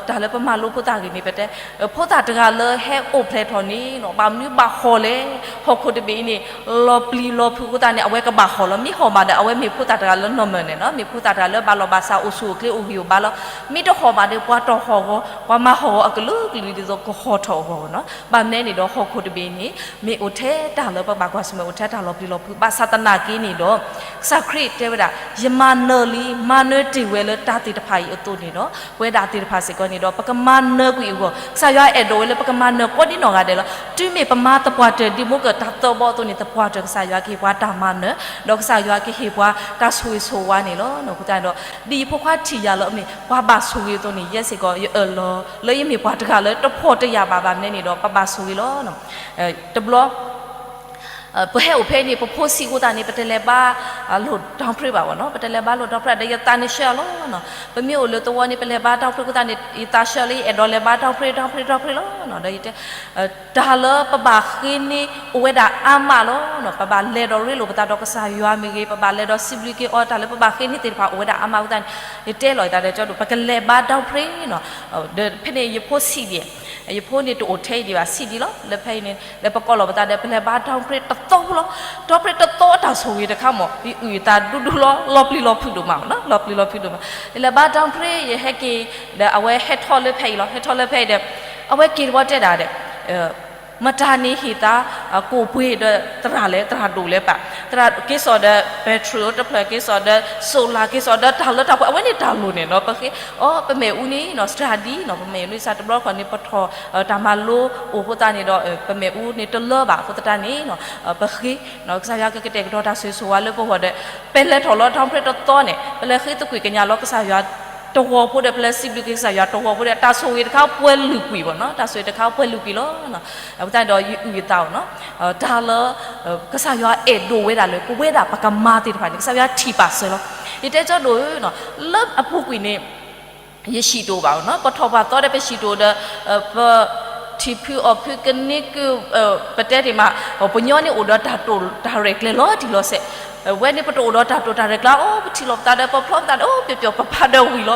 တၢ်လၢပမၤလိဖိသၣ်ဂ့ၢ်န့ၣ် ပတဲ ဖိသၣ်တဂၤလၢဟဲအိၣ်ဖျဲၣ်ထီၣ်န့ၣ် ဘၣ်မနုၤဘၣ်ဟီၣ်လဲၣ်. ဟီၣ်ခိၣ်တဘ့ၣ်အံၤန့ၣ် လီၤပျံၤလီၤဖုးအဃိသတးန့ၣ် အဝဲကဘၣ်ဟီၣ်လီၤ. မ့ၢ်ဟီၣ်ဘၣ်ဒီး အဝဲမ့ၢ်ဖိသၣ်တဂၤလၢ normal န့ၣ်လီၤ. မ့ၢ်ဖိသၣ်တဂၤလၢဘၣ်လီၢ်ဘၣ်စး အိၣ်ဆူၣ်အိၣ်ချ့ အိၣ်ဂံၢ်အိၣ်ဘါလီၤ. မ့ၢ်တဟီၣ်ဘၣ်ဒီး ပှၤတီၢ်ဟီၣ်ဂီၤ ပှၤမၤဟီၣ်ဂီၤအကလုာ်ကလုာ်ဒ်သိး ကဟီၣ်ထီၣ်အဂီၢ်လီၤ. ဘၣ်မနုၤန့ၣ်ဒီး ဟီၣ်ခိၣ်တဘ့ၣ်န့ၣ် မ့ၢ်အိၣ်ထဲတၢ်လၢပဘၣ်ကွၢ်ဆၢၣ်မဲာ် အိၣ်ထဲတၢ်လီၤပျံၤလီၤဖုး. ဘၣ်ဆၣ်သနာ်က့န့ၣ်ဒီး ကစၢ်ခရံာ်တဲဝဲဒၣ် ယမၤနၢၤလံ မၤနၢၤတ့ၢ်ဝဲလၢတၢ်သ့ၣ်တဖၣ်အံၤအသိးန့ၣ်ဒီး ပဝဲဒၣ်သ့ၣ်တဖၣ်စ့ၢ်ကီးန့ၣ်ဒီး ပကမၤနၢၤကွံာ်အဂီၢ် ကစၢ်ယွၤအဲၣ်ဒိးဝဲလၢပကမၤနၢၤကိးဒံနီၢ်ဂၤဒဲးလီၤ. တုၤမ့ၢ်ပမၤသပှၢ်တၢၢ် ဒ်မူကၢၢ်တၢ်သၢဘီအသိးန့ၣ် သပှၢ်တၢၢ် ကစၢ်ယွၤကဟ့ၣ်ပှၤတၢ်မၤနၢၤ ဒီးကစၢ်ယွၤကဟ့ၣ်ပှၤတၢ်ဆိၣ်ဂ့ၤဆိၣ်ဝါန့ၣ်လီၤ. အဃိသတးဒီး ဒ်ယဖိခွါထံၣ်ယၤလၢအမ့ၢ်ပှၤဘၣ်ဆိၣ်ဂ့ၤအသိးန့ၣ် ယဲစ့ၢ်ကီး ယအၢၣ်လီၤလၢယမ့ၢ်ပှၤတဂၤလၢတဖှီၣ်တယာ်ဘၣ်. ဘၣ်မနုၤန့ၣ်ဒီး ပဘၣ်ဆိၣ်ဂ့ၤလီၤ. တဘျီ ပဟဲအိၣ်ဖဲအံၤန့ၣ် ပဖိဆံးအဃိသတးန့ၣ် ပတလဲၤဘါလိာ် downgrade ဘၣ်ဘၣ်နီၤ, ပတလဲၤဘါလိာ် downgrade ဒီး ယသးန့ၣ်ဆှၢလီၤနီၤ. ပမ့ၢ်အိၣ်လၢသဝီန့ၣ် ပလဲၤဘါ downgrade အဃိသတးန့ၣ် ယသးဆှၢလၢ ယအဲၣ်ဒိးလဲၤဘါ downgrade downgrade downgrade လီၤနီၤ. ဒီးယတဲ တၢ်လၢပဘၣ်ဃ့န့ၢ်အိၣ်ဝဲဒၣ်အါမးလီၤနီၤ. ပဘၣ်လဲၤဒီးရ့လိာ်ပသးဒီးကစၢ်ယွၤမ့ၢ်ဂ့ၤ, ပဘၣ်လဲၤဒီးစံးဘျုးက့ၤအီၤ, တၢ်လၢပဘၣ်ဃ့န့ၢ်သ့ၣ်တဖၣ်အိၣ်ဝဲဒၣ်အါမးအဃိသတးန့ၣ် ယတဲလီၤယသးဒီး ကၠီဒိၣ် ပကလဲၤဘါ downgrade နီၤ. ဒီးဖဲန့ၣ် ယဖိဆံးဒံး ယဖိန့ၣ်တအိၣ်ထဲအံၤဒံးဘၣ်, ဆံးဒံးလီၤ. လၢဖဲအံၤန့ၣ် လၢပကိးလီၤပသးဒီး ပလဲၤဘါ downgrade တသီဖိလီၤ. downgrade တသီ တၢ်ဆိၣ်ဂ့ၤတခါမး ယအုၣ်ယသးဒူဒူလီၤ, လီၤပျံၤလီၤဖုးဒိၣ်မးနီၤ, လီၤပျံၤလီၤဖုးဒိၣ်မး. ယလဲၤဘါ downgrade ယဟဲက့ၤ ဒီးအဝဲဟဲထီၣ်လၢဖဲအံၤလီၤ. ဟဲထီၣ်လၢဖဲအံၤဒီး အဝဲက့ၤတဘျီတဲဒၣ်ဒီး မတၤန့ၣ်ဟ့ၣ်သး ကိၣ်ပှ့ၤဒီးသရၣ်လဲၣ်, သရၣ်ဒိၣ်လဲၣ်ဘၣ်, သရၣ်က့ၤစိာ်ဒီး battery တဖျၢၣ်, က့ၤစိာ်ဒီး solar, က့ၤစိာ်ဒီးတၢ်လၢတၢ်ပှဲၤ အဝဲန့ၣ်တၢ်လိၣ်န့ၣ်နီၤ. ပဃ့အီၤ ပမ့ၣ်အူန့ၣ်နီၤ study နီၤ, ပမ့ၣ်အူန့ၣ် စးတဘျီခီန့ၣ် ပထီၣ်တၢ်မၤလိအိၣ်အဃိသတးန့ၣ်ဒီး ပမ့ၣ်အူန့ၣ်တလၢဘၣ်အဃိသတးန့ၣ်နီၤ ပဃ့ ကစၢ်ယွၤကကတဲာ်ကတီၤတၢ်ဆိၣ်ဂ့ၤဆိၣ်ဝါလၢပဂီၢ်ဒီး ပလဲၤထီၣ်လီၤ downgrade တသီန့ၣ် ပလဲၤဃ့သကွံာ်ကညးလီၤကစၢ်ယွၤတဝီဖိဒီး ပလဲၤစံးဘျုးက့ၤကစၢ်ယွၤတဝီဖိဒီး တၢ်ဆိၣ်ဂ့ၤတခါပှဲၤလုာ်ကွံာ်ဘၣ်နီၤ, တၢ်ဆိၣ်ဂ့ၤတခါပှဲၤလုာ်ကွံာ်လီၤ. အဃိသတးဒီး ယအုၣ်ယသးအီၤနီၤ တၢ်လၢ ကစၢ်ယွၤအဲၣ်ဒိးဝဲဒၣ်လၢ ပဝဲဒၣ်ပကမၤသ့ၣ်တဖၣ်န့ၣ် ကစၢ်ယွၤထံၣ်ပာ်စၢၤလီၤ. ယတဲကၠီဒိၣ်ဧၢနီၤ လၢအပူၤကွံာ်န့ၣ် ယဟံၣ်တအိၣ်ဘၣ်နီၤ, ပထီၣ်ပှၤသီဒီးပဟံၣ်တအိၣ်ဒီး ပထံၣ်ဖုအီၣ်ဖုကန့ၢ်ကုၢ် ပတဲတ့ၢ်မး ပညီန့ၣ်အိၣ်ဒီးတၢ်တိာ်တၢ်ရဲၣ်ကျဲၤလီၤတံၢ်လီၤဆဲး, ဝဲန့ၣ်ပတအိၣ်ဒီးတၢ်တိာ်တၢ်ရဲၣ်ကျဲၤ အိၣ် ပထံၣ်လိာ်ပသးဒီး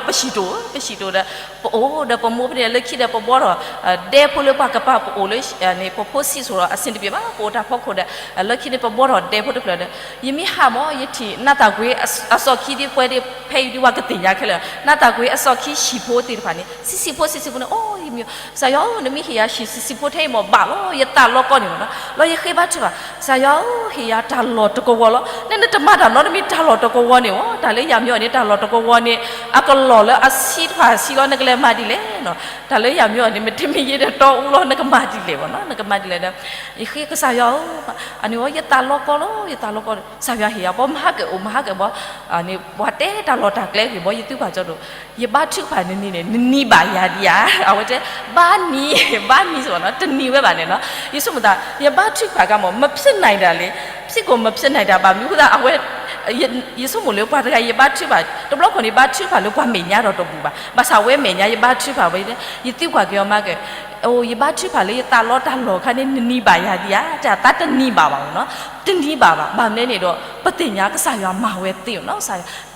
ပဖျီပသးဒီး အိၣ်ပျီပျီပဖးဒီးဝံၤလီၤ ပဟံၣ်တအိၣ် ပဟံၣ်တအိၣ်ဒီး ပအိၣ်ဒီးပမိၢ်ဖဲန့ၣ် လၢခံဒီးပဘှီထီၣ် ဒဲဖိလၢပှၤကပၤပအိၣ်လၢန့ၣ် ပဖိဆံးဆိဒီးအဆင်တပြေဘၣ် ပအိၣ်တၢ်ဖီခိၣ်ဒီး လၢခံန့ၣ် ပဘှီထီၣ်ဒဲဖိတဖျၢၣ်ဒီး ယမ့ၢ်ဟးမး ယထံၣ်နၢ်သးကွ့အစီၣ်ခံဒ် ပှဲၤဒ်ဖဲအံၤဒ်ဝဲကသ့ၣ်ညါခဲလၢာ် နၢ်သးကွ့အစီၣ်ခံဟံၣ်ဖိသ့ၣ်တဖၣ်န့ၣ် ဆံးဆံးဖိ ဆံးဆံးဖိန့ၣ် အိၣ်ယမံၤ ကစၢ်ယွၤဧၢ နမ့ၢ်ဟ့ၣ်ယၤဟံၣ်ဆံးဆံးဖိထဲအံၤမးဘၣ်လီၤ ယသးလီကီန့ၣ်မးနီၤ လီၤယဃ့ဘါထုကဖၣ် ကစၢ်ယွၤဧၢ ဟ့ၣ်ယၤတၢ်လီၢ်တကဝီၤလီၤ နနတမၤတၢ်နီတမံၤ တၢ်လီၢ်တကဝီၤန့ၣ်ဧၢ တၢ်လၢယၤမံၤအီၤန့ၣ် တၢ်လီၢ်တကဝီၤန့ၣ် အကလီၢ်လၢအဆံတဖၣ်ဆံလီၤ နကလဲၤမၤဒ်လဲၣ်နီၤ တၢ်လၢယၤမံၤအီၤန့ၣ် မ့တမ့ၢ်ယဲဒီးတီအူလီၤ နကမၤဒ်လဲၣ်ဘၣ်နီၤ နကမၤဒ်လဲၣ်ဒီး ယဃ့ကစၢ်ယွၤဧၢ အန့ၣ်ဝဲ ယသးလီကီလီၤ ယသးလီကီ ကစၢ်ယွၤဟ့ၣ်ယၤ ဘီမၤဟးကဲၣ်အိၣ်မၤဟးကဲၣ်ဘီ န့ၣ် ပှၤတဲတၢ်လီၢ်တၢ်ကျဲဂ့ၢ်ဘီ ယသုပာ်ကၠီဒိၣ် ယဘါထုကဖၣ်နနံၤန့ၣ် နနံၤဘၣ်ယၤဒံးဧါ အဝဲတဲ ဘါနံၤ ဘါနံၤစ့ၢ်ဘၣ်နီၤ တနံၤဝဲဘၣ်န့ၣ်နီၤ ယဆိကမိၣ်သး ယဘါထုကဖၣ်ကါမး မဖျဲးနိုင်တာလေး စ့ၢ်ကီး မဖျဲးနိုင်တာ ဘၣ်မနုၤအဃိသတး အဝဲ ယဆိကမိၣ်လၢပှၤတဂၤ ယဘါထုကဖၣ် တဘျီခီန့ၣ် ဘါထုကဖၣ်လၢပှၤမဲာ်ညါဒီးတဘူၣ်ဘၣ် ဘၣ်ဆၣ်ဝဲမဲာ်ညါ ယဘါထုကဖၣ်ဝဲ ယသုကွၢ်က့ၤအီၤမၤကဲၣ် အိၣ် ယဘါထုကဖၣ်လၢယသးလီတၢ်လီၢ်အခါန့ၣ် နနံၤဘၣ်ယၤဒံးဧါ တဲသးတနံၤဘၣ်ဘၣ်နီၤ တနံၤဘၣ်ဘၣ် ဘၣ်မနုၤန့ၣ်ဒီး ပသ့ၣ်ညါကစၢ်ယွၤမၤဝဲသ့နီၤ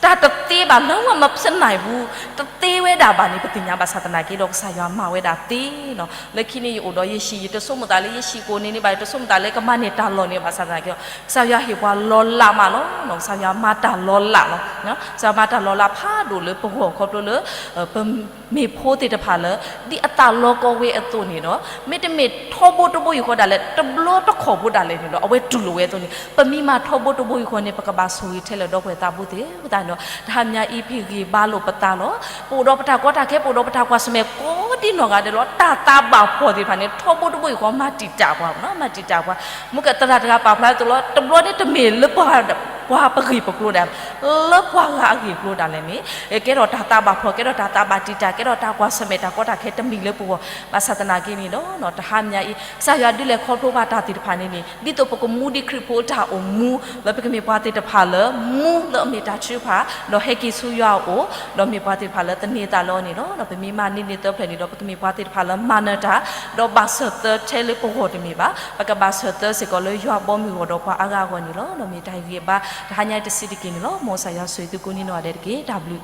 တၢ်တသ့ဘၣ် လုံးဝမဖျဲးနိုင်ဘူး တသ့ဝဲဒၣ်ဘၣ်န့ၣ် ပသ့ၣ်ညါဘၣ်ဆၣ်သနာ်က့ဒီး ကစၢ်ယွၤမၤဝဲဒၣ်သ့နီၤ လၢခံန့ၣ် ယအိၣ်ဒီးယဟံၣ် ယတဆိကမိၣ်သးလၢယဟံၣ်ကိၣ်န့ၣ်န့ၣ်ဘၣ် ယတဆိကမိၣ်သးလၢကမၤန့ၢ်တၢ်လီၢ်န့ၣ်ဘၣ်ဆၣ်သနာ်က့ဒီး ကစၢ်ယွၤဟ့ၣ်ပှၤလီၤလးမးလီၤ ကစၢ်ယွၤမၤတၢ်လီၤလးလီၤ ကစၢ်ယွၤမၤတၢ်လီၤလးဖးဒိၣ်လၢပဂီၢ်ခီဖျိလၢ ပမ့ၢ်ဖိသ့ၣ်တဖၣ်လၢ ဒ်အသးလီကီဝဲအသိးန့ၣ်ဒီး မ့တမ့ၢ်ထီဘိတဘိယူၢ်ဃီဒၣ်လဲာ် တဘျီတခီၣ်ဖိဒၣ်လဲာ်န့ၣ်ဒီး အဝဲတူၢ်လိာ်ဝဲအသိးန့ၣ် ပမ့ၢ်မၤထီဘိတဘိယူၢ်ဃီန့ၣ် ပကဘၣ်ဆိၣ်ဂ့ၤထဲလၢာ်ဒီပုၢ်ဝဲၢ်သးဘိသ့ၣ် အဃိသတးန့ၣ်ဒီး တဟါညါအံၤ ပဟ့ၣ်ဂံၢ်ဘါလိာ်ပသးလီၤ. ပအိၣ်ဒီးပတၢ်ကီတၢ်ခဲ ပအိၣ်ဒီးပတၢ်ကွၢ်ဆၢၣ်မဲာ်ကိးဒ်နီၢ်ဂၤဒဲးလီၤ. တၢ်သးဘၣ်ဖှီၣ်သ့ၣ်တဖၣ်န့ၣ် ထီဘိတဘိယူၢ်ဃီ မၤတံာ်တာ်ပှၤနီၤ မၤတံာ်တာ်ပှၤ မ့ၢ်ကသရၣ်တဂၤပာ်ဖျါအသိးလီၤ. တဘျီန့ၣ်တမ့ၢ်လၢပှၤ ပှၤပဂ့ၢ်ပကျိၤဒၣ်, လၢပှၤဂၤအဂ့ၢ်ကျိၤဒၣ်လဲာ်န့ၣ်, ကဲထီၣ်တၢ်သးဘၣ်ဖှီၣ်, ကဲထီၣ်တၢ်သးဘၣ်တံာ်တာ်, ကဲထီၣ်တၢ်ကွၢ်ဆၢၣ်မဲာ်တၢ်ကီတၢ်ခဲတမံၤလၢပဂီၢ်, ဘၣ်ဆၣ်သနာ်က့န့ၣ်လီၤ. တဟါမၠါအံၤ ကစၢ်ယွၤဒုးလဲၤခီဖျိဘၣ်တၢ်သ့ၣ်တဖၣ်န့ၣ်န့ၣ် ဒ်သိးပကမူဒံးခရံာ်ဖိအတၢ်အိၣ်မူ လၢပကမ့ၢ်ပှၤသ့ၣ်တဖၣ်လၢ မူလၢအမ့ၢ်တၢ်ထုကဖၣ်, ဒီးဟဲက့ၤဆူယွၤအအိၣ်, ဒီးမ့ၢ်ပှၤသ့ၣ်တဖၣ်လၢသန့ၤသးလီန့ၣ်လီၤ. ဒီးပမ့ၢ်မၤန့ၢ်န့ၢ်သၢဖျၢၣ်န့ၣ်ဒီး ပကမ့ၢ်ပှၤသ့ၣ်တဖၣ်လၢမၤနၢၤတၢ်, ဒီးဘၣ်ဆၢၣ်သၢထဲလၢပဂီၢ်တမ့ၢ်ဘၣ်, ပကဘၣ်ဆၢၣ်သၢစ့ၢ်ကီးလၢယွၤဘီမုၢ်ဂီၢ်ဒီးပှၤအါဂၤအဂီၢ်န့ၣ်လီၤ. ဒီးမ့ၢ်တၢ်ဟ့ၣ်ဂံၢ်ဟ့ၣ်ဘါ တဟါညါအံၤတဆံးတက့ၢ်န့ၣ်လီၤ. မ်ကစၢ်ယွၤဆိၣ်ဂ့ၤသုကိးနံၤနီၢ်ဂၤဒဲးတက့ၢ်. တၢ်ဘျုး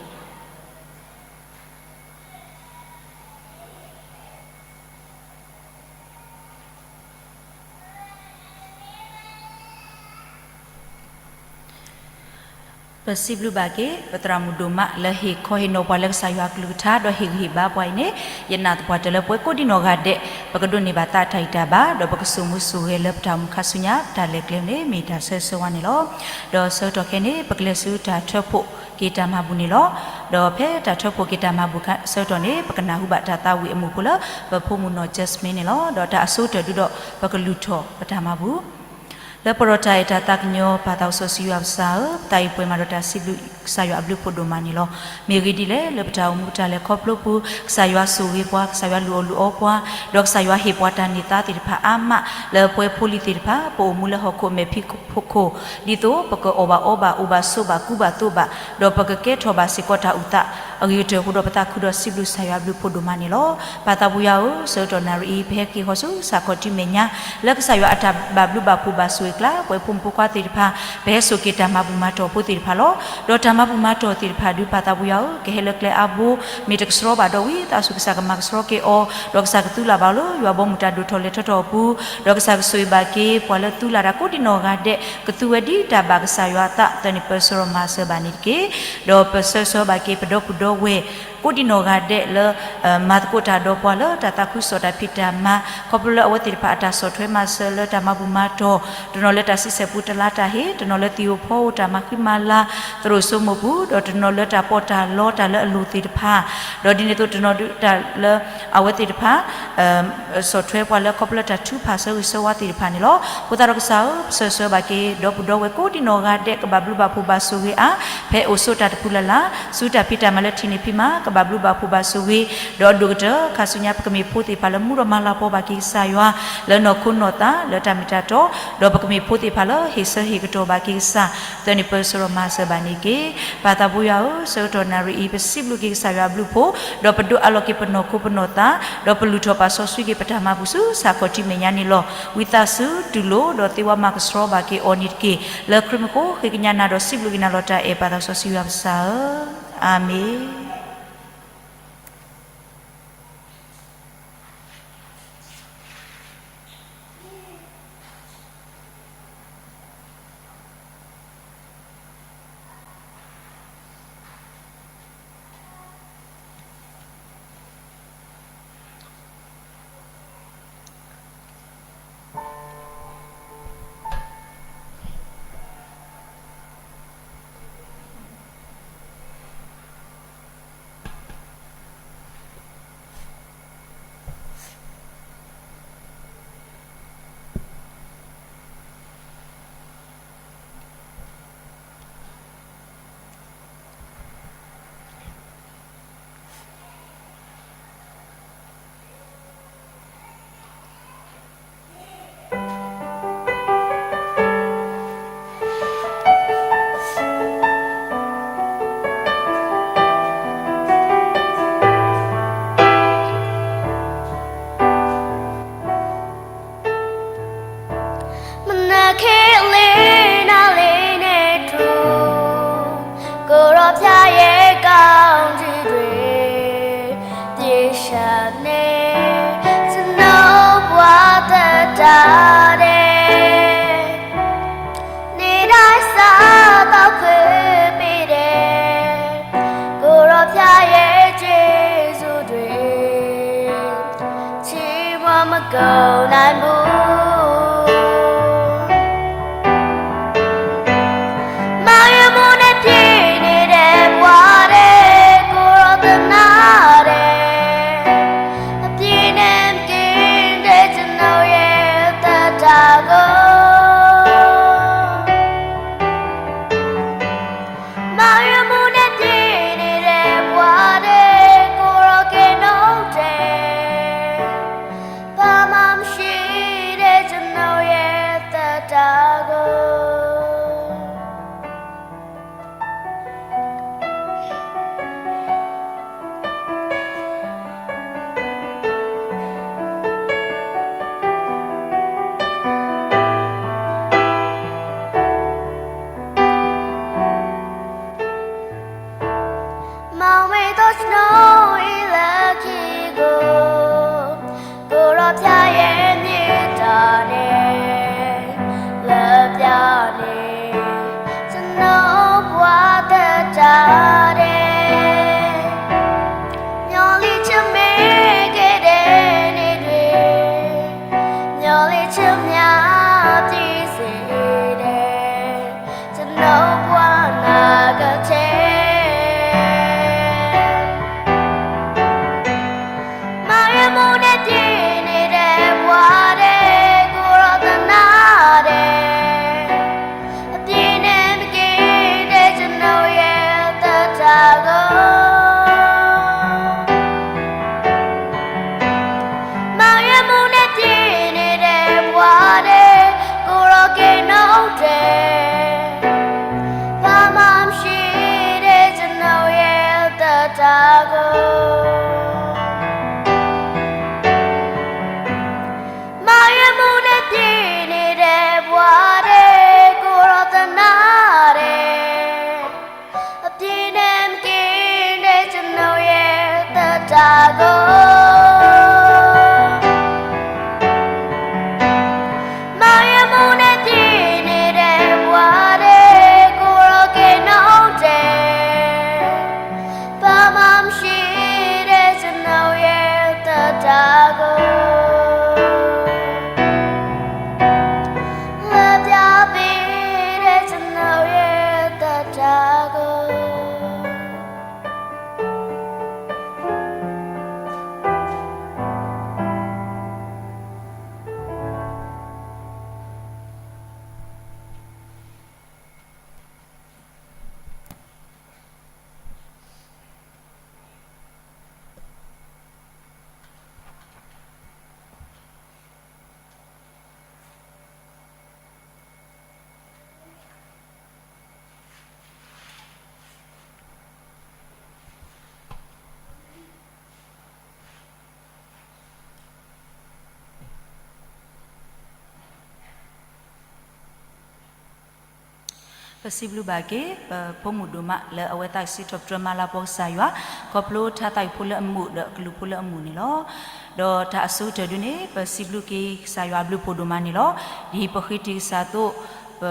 ပစံးဘျုးဘၣ်က့ၤ ပသရၣ်မုၣ်ဒိၣ်မး လၢဟ့ၣ်ခီဟ့ၣ်နီၤပှၤလၢကစၢ်ယွၤအကလုၢ်ကထါ ဒီးဟ့ၣ်ဂံၢ်ဟ့ၣ်ဘါပှၤအံၤန့ၣ်, ယနာ်သပှၢ်တၢၢ်လၢပဝဲကိးဒံနီၢ်ဂၤဒဲး ပကဒိးန့ၢ်ဘၣ်သးတၢ်ဂံၢ်တၢ်ဘါ ဒီးပကစိာ်မူစိာ်ဂဲၤလၢပတၢ်အိၣ်မူခါဆူညါ ပတၢ်လဲၤကျဲန့ၣ် မ့ၢ်တၢ်ဆၢဂ့ၤဆၢဝါန့ၣ်လီၤ. ဒီးဆၢကတီၢ်ခဲအံၤန့ၣ် ပကလဲၤဆူတၢ်ထၢဖှိၣ်က့ၤတၢ်မၤဘူၣ်န့ၣ်လီၤ. ဒီးဖဲတၢ်ထၢဖှိၣ်က့ၤတၢ်မၤဘူၣ်ဆၢကတီၢ်န့ၣ် ပကနၢ်ဟူဘၣ်တၢ်သးဝံၣ်အမုၢ်ဖိလၢ ပဖိမုၣ်နီၢ် Jasmine န့ၣ်လီၤ. ဒီးတၢ်အဆိကတၢၢ်ဒုးဒီး ပကလုၢ်ထီၣ်ပတၢ်မၤဘူၣ် လၢပှဲၤဒီးတၢ်အဲၣ်တၢ်သးကညီၤ ပၢ်သးစီဆှံယွၤပကစၢ်ဧၢ, ပသးအံၤပှဲၤမးဒီးတၢ်စံးဘျုးကစၢ်ယွၤအဘျုးဖးဒိၣ်မးန့ၣ်လီၤ. မ့ၢ်ဂ့ၢ်ဒ်လဲၣ်, လၢပတၢ်အိၣ်မူပတၢ်လဲၤခီဖျိပူၤ ကစၢ်ယွၤဆိၣ်ဂ့ၤပှၤ, ကစၢ်ယွၤလုၢ်အီၣ်လုၢ်အီပှၤ, ဒီးကစၢ်ယွၤဟ့ၣ်ပှၤတၢ်န့ၢ်သါသ့ၣ်တဖၣ်အါမး လၢပဝဲဖိလံၤသ့ၣ်တဖၣ် ပအိၣ်မူလၢဟီၣ်ခိၣ်မဲာ်ဖံးခိၣ်ခိၣ် ဒ်သိးပကအီၣ်ဘၣ်အီဘၣ် အိၣ်ဘၣ်ဆိးဘၣ်ကူဘၣ်သိးဘၣ်, ဒီးပကကဲထီၣ်ဘၣ်စ့ၢ်ကီးတၢ်အုၣ်သး အဂ့ၤကတၢၢ်အဃိဒီး ပသးခုဒီးစံးဘျုးကစၢ်ယွၤအဘျုးဖးဒိၣ်မးန့ၣ်လီၤ. ပၢ်သးပူၤယွၤဧၢ, ဆၢကတီၢ်နၣ်ရံၣ်အံၤ ပဟဲက့ၤဃီၤဆူစးခီးထံမဲာ်ညါ လၢကစၢ်ယွၤအတၢ်ဘၣ်ဘျုးဘၣ်ဖှိၣ်ဘၣ်ဆိၣ်ဂ့ၤအကျါ ပဝဲဖိမုၣ်ဖိခွါသ့ၣ်တဖၣ် ပဟဲစိာ်က့ၤတၢ်မၤဘူၣ်မၤတီၢ်ဖိသ့ၣ်တဖၣ်လီၤ. ဒီးတၢ်မၤဘူၣ်မၤတီၢ်သ့ၣ်တဖၣ်ဒုး ပၢ်သးပူၤယွၤဧၢ, ကဟဲလၢကျဲအါဘိ မ့ၢ်တကဆှီဘၣ်ဒီး ဝံသးစူၤကစၢ်ကမၤကဆှီက့ၤအီၤ, ဒီးကစၢ်ကသူလၢ်ဘၣ်အီၤလၢယွၤဘီမုၢ်တၢ်ဒိၣ်ထီၣ်လဲၤထီၣ်ထီၣ်အပူၤ, ဒီးကစၢ်ကဆိၣ်ဂ့ၤဘၣ်က့ၤ ပှၤလၢသူလၢ်တၢ်ကိးဒံနီၢ်ဂၤဒဲး ကသူဝဲဒ်တၢ်ဘၣ်ကစၢ်ယွၤအသး သၢနံၣ်ပၢၢ်ဆၢဒီးမၤစၢၤဘၣ်န့ၣ်တက့ၢ်. ဒီးပဆၢဂ့ၤဆၢဝါဘၣ်က့ၤ ပဒီပုၢ်ဒီဝဲၢ် ကိးဒံနီၢ်ဂၤဒဲးလၢ မၤသကိးတၢ်ဒီးပှၤလၢတၢ်သးခုကစီၣ်တၢ်ဖံးတၢ်မၤ ခီဖျိလၢအဝဲသ့ၣ်တဖၣ်အတၢ်ဆီၣ်ထွဲမၤစၢၤလၢတၢ်မၤဘူၣ်မၤတီၢ်, တနီၤလၢတၢ်ဆံဆဲၣ်ပူတလါတၢ်ဟ့ၣ်, တနီၤလၢသံၣ်ဧိၤဖီဧိၤတၢ်မၤဃံမၤလၤ သရိာ်စိမိၢ်ပူၤ, ဒီးတနီၤလၢတၢ်ပီးတၢ်လီတၢ်လၢအလိၤသ့ၣ်တဖၣ်, ဒီးဒ်န့ၣ်အသိးတနီၤဒုးတၢ်လၢ အဝဲသ့ၣ်တဖၣ် ဆီၣ်ထွဲပှၤလၢခီဖျိလၢတၢ်ထုကဖၣ်ဆၢဂ့ၤဆၢဝါသ့ၣ်တဖၣ်န့ၣ်လီၤ. အဃိသတးဒီးကစၢ်ဧၢ, ပဆၢဂ့ၤဆၢဝါဘၣ်က့ၤ ဒီပုၢ်ဒီဝဲၢ်ကိးဒံနီၢ်ဂၤဒဲး ကဘၣ်ဘျုးဘၣ်ဖှိၣ်ဘၣ်ဆိၣ်ဂ့ၤအါ, ဖဲအိၣ်ဆိးတၢ်တပူၤလၢ်လၢ်, ဆူတၢ်ဖံးတၢ်မၤလၢထံးန့ၢ်ဖံးမၤ ကဘၣ်ဘျုးဘၣ်ဖှိၣ်ဘၣ်ဆိၣ်ဂ့ၤ, ဒီးအဒိၣ်ကတၢၢ် ခါဆူညါပကမ့ၢ်ဖိသ့ၣ်တဖၣ်လၢ မူဒီးမၤလၤပီဘၣ်က့ၤကစၢ်ယွၤ လၢနီၢ်ခိနီၢ်သး လၢတၢ်မ့ၢ်တၢ်တီ, ဒီးပကမ့ၢ်ဖိသ့ၣ်တဖၣ်လၢ ဟ့ၣ်ဆၢဟ့ၣ်ကတီၢ်ဘၣ်က့ၤကစၢ် သၢနံၣ်ပၢၢ်ဆၢဒီးမၤစၢၤဘၣ်န့ၣ်တက့ၢ်. ပၢ်သးပူၤယွၤဧၢ, ဆၢကတီၢ်နၣ်ရံၣ်အံၤ ပစံးဘျုးက့ၤကစၢ်ယွၤအဘျုးအဖှိၣ်, ဒီးပဒိးအးလီၤက့ၤပနီၢ်ခိပနီၢ်သး, ဒီးပလုၢ်ထီၣ်ပာ်စီဆှံက့ၤပတၢ်မၤဘူၣ်ဆူစးခီးထံမဲာ်ညါန့ၣ်လီၤ. ဝံသးစူၤတူၢ်လိာ် ဒီးသ့ဝါမၤကဆှီဘၣ်က့ၤအီၤန့ၣ်တက့ၢ်. လၢခရံာ်မုၣ်ဃိ ဃ့ကညးနၤဒီးစံးဘျုးက့ၤနၤလီၤတၢ်အဲၣ် ပၢ်သးစီဆှံယွၤပကစၢ်ဧၢ, အၤမ့ၣ်.မနုၤခ့လံနၤလံန့ၣ်ထူ, ကိုယ်တော်ဖျားရဲ့ကောင်းကြီးတွေ ပြည့်လျှံနေ ကျွန်တော်ဘဝသက်တာတဲ့ နေ့တိုင်းစားသောက်ခွင့်ပေးတဲ့ ကိုယ်တော်ဖျားရဲ့ကျေးဇူးတွေ ချီးမွမ်းမကုန်နိုင်ဘူး။ မင်ယုံမှုနဲ့ပြည့်နေတဲ့ဘဝတဲ့ ကိုယ်တော်သနားတဲ့ အပြည့်နဲ့မကင်းတဲ့ကျွန်ုပ်ရဲ့သက်တာကို မျော်လင့်ချက်မ့ၢ်ကဲဒဲးန့ၣ်တွင် မျော်လင့်ချက်များ ပြည့်စေတယ် ကျွန်တော်ဘဝနာဂတ်ထဲ မင်ရမူနဲ့ပြည့်နေတဲ့ဘဝထဲ ကိုယ်တော်သနားတယ် အပြည့်နဲ့မကင်းတဲ့ကျွန်ုပ်ရဲ့သက်တာကို မင်ရမူနဲ့ပြည့်နေတဲ့ဘဝထဲ ကိုယ်တော်ကယ်နှုတ်တယ် ဘာမှမရှိတဲ့ကျွန်ုပ်ရဲ့သက်တာကို မင်ရမူနဲ့ပြည့်နေတဲ့ဘဝထဲ ကိုယ်တော်သနားတယ် အပြည့်နဲ့မကင်းတဲ့ကျွန်ုပ်ရဲ့သက်တာကို မင်ရမူနဲ့ပြည့်နေတဲ့ဘဝထဲ ကိုယ်တော်ကယ်နှုတ်တယ် ဘာမှမရှိတဲ့ကျွန်ုပ်ရဲ့သက်တာကို လွှဲပြောင်းပေးတဲ့ကျွန်ုပ်ရဲ့သက်တာကိုပစံးဘျုးဘၣ်က့ၤ ပဖိမုၣ်ဒိၣ်မးလၢအဝဲသးစံးထီၣ်ပတြၢၤမၤလၤကပီၤကစၢ်ယွၤ ခီဖျိထါသးဝံၣ်ဖိလၢအမုာ်ဒီးအကလူးဖိလၢအမုာ်န့ၣ်လီၤ. ဒီးတၢ်အဆိကတၢၢ်ဒုန့ၣ် ပစံးဘျုးက့ၤကစၢ်ယွၤအဘျုးဖးဒိၣ်မးန့ၣ်လီၤ. ဒ်ပဃ့တံၢ်ကစၢ်အသိး ပ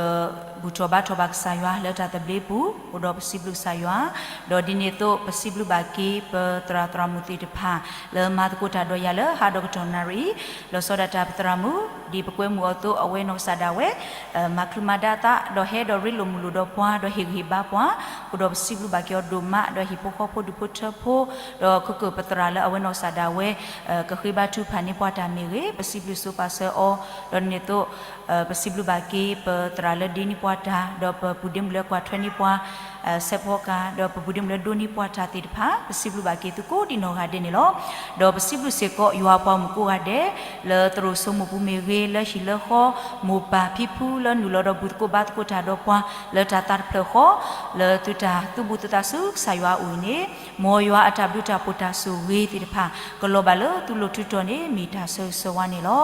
ဘူၣ်ထီၣ်ဘါထီၣ်ဘၣ်ကစၢ်ယွၤလၢတၢ်သဘျ့ပူၤ အိၣ်ဒီးပစံးဘျုးကစၢ်ယွၤ, ဒီးဒ်န့ၣ်အသိး ပစံးဘျုးဘၣ်က့ၤပသရၣ်သရၣ်မုၣ်သ့ၣ်တဖၣ် လၢမၤသကိးတၢ်ဒီးယၤလၢဟါဒီးကတီၢ်နၣ်ရံၣ်အံၤ, လီၤဆီဒၣ်တၢ်ပသရၣ်မုၣ် ဒ်ပကွဲမုာ်အီၤအသိး အဝဲနီၢ်ကစၢ်ဒၣ်ဝဲ မၤချုးမၤဒါသး ဒီးဟဲဒီးရ့လိာ်မုာ်လိာ်ဒီးပှၤ ဒီးဟ့ၣ်ဂံၢ်ဟ့ၣ်ဘါပှၤ, အိၣ်ဒီးပစံးဘျုးဘၣ်က့ၤအီၤဒိၣ်မး ဒီးဟံၣ်ဖိဃီဖိဒူၣ်ဖိထၢဖိ, ဒီးခဲကၢၣ်ပသရၣ်လၢအဝဲနီၢ်ကစၢ်ဒၣ်ဝဲ ကဃ့ဘါထုကဖၣ်န့ၢ်ပှၤတၢ်မ့ၢ်ဂ့ၤ, ပစံးဘျုးစိပာ်စၢၤအီၤ, ဒီးဒ်န့ၣ်အသိး ပစံးဘျုးဘၣ်က့ၤပသရၣ်လၢဒ့န့ၢ်ပှၤတၢ်, ဒီးပပူၤဒ့မုၣ်လၢကွၢ်ထွဲန့ၢ်ပှၤ ဆဲးဖီကၤ, ဒီးပပူၤဒ့မုၣ်လၢဒိန့ၢ်ပှၤတၢ်သ့ၣ်တဖၣ် ပစံးဘျုးဘၣ်က့ၤသုကိးဒံးနီၢ်ဂၤဒဲးန့ၣ်လီၤ. ဒီးပစံးဘျုးစ့ၢ်ကီးယွၤပှၤမုၣ်ကိးဂၤဒဲး လၢသရိာ်စိမိၢ်ပူၤမ့ၢ်ဂ့ၤ, လၢဟံၣ်လၢဃီ, မိၢ်ပၢ်ဖံဖုလၢနုာ်လီၤဒီးဘူၣ်သကိးဘါသကိးတၢ်ဒီးပှၤ လၢတၢ်သးတဖျၢၣ်ဃီ, လၢသုတၢ်သူၣ်ဘၣ်သးဆူကစၢ်ယွၤအအိၣ်အံၤန့ၣ်, မ်ယွၤအတၢ်ဘျုးတၢ်ဖှိၣ်တၢ်ဆိၣ်ဂ့ၤသ့ၣ်တဖၣ် ကလီၤဘၣ်လၢသုလိၤထူတီၤန့ၣ် မ့ၢ်တၢ်ဆၢဂ့ၤဆၢဝါန့ၣ်လီၤ.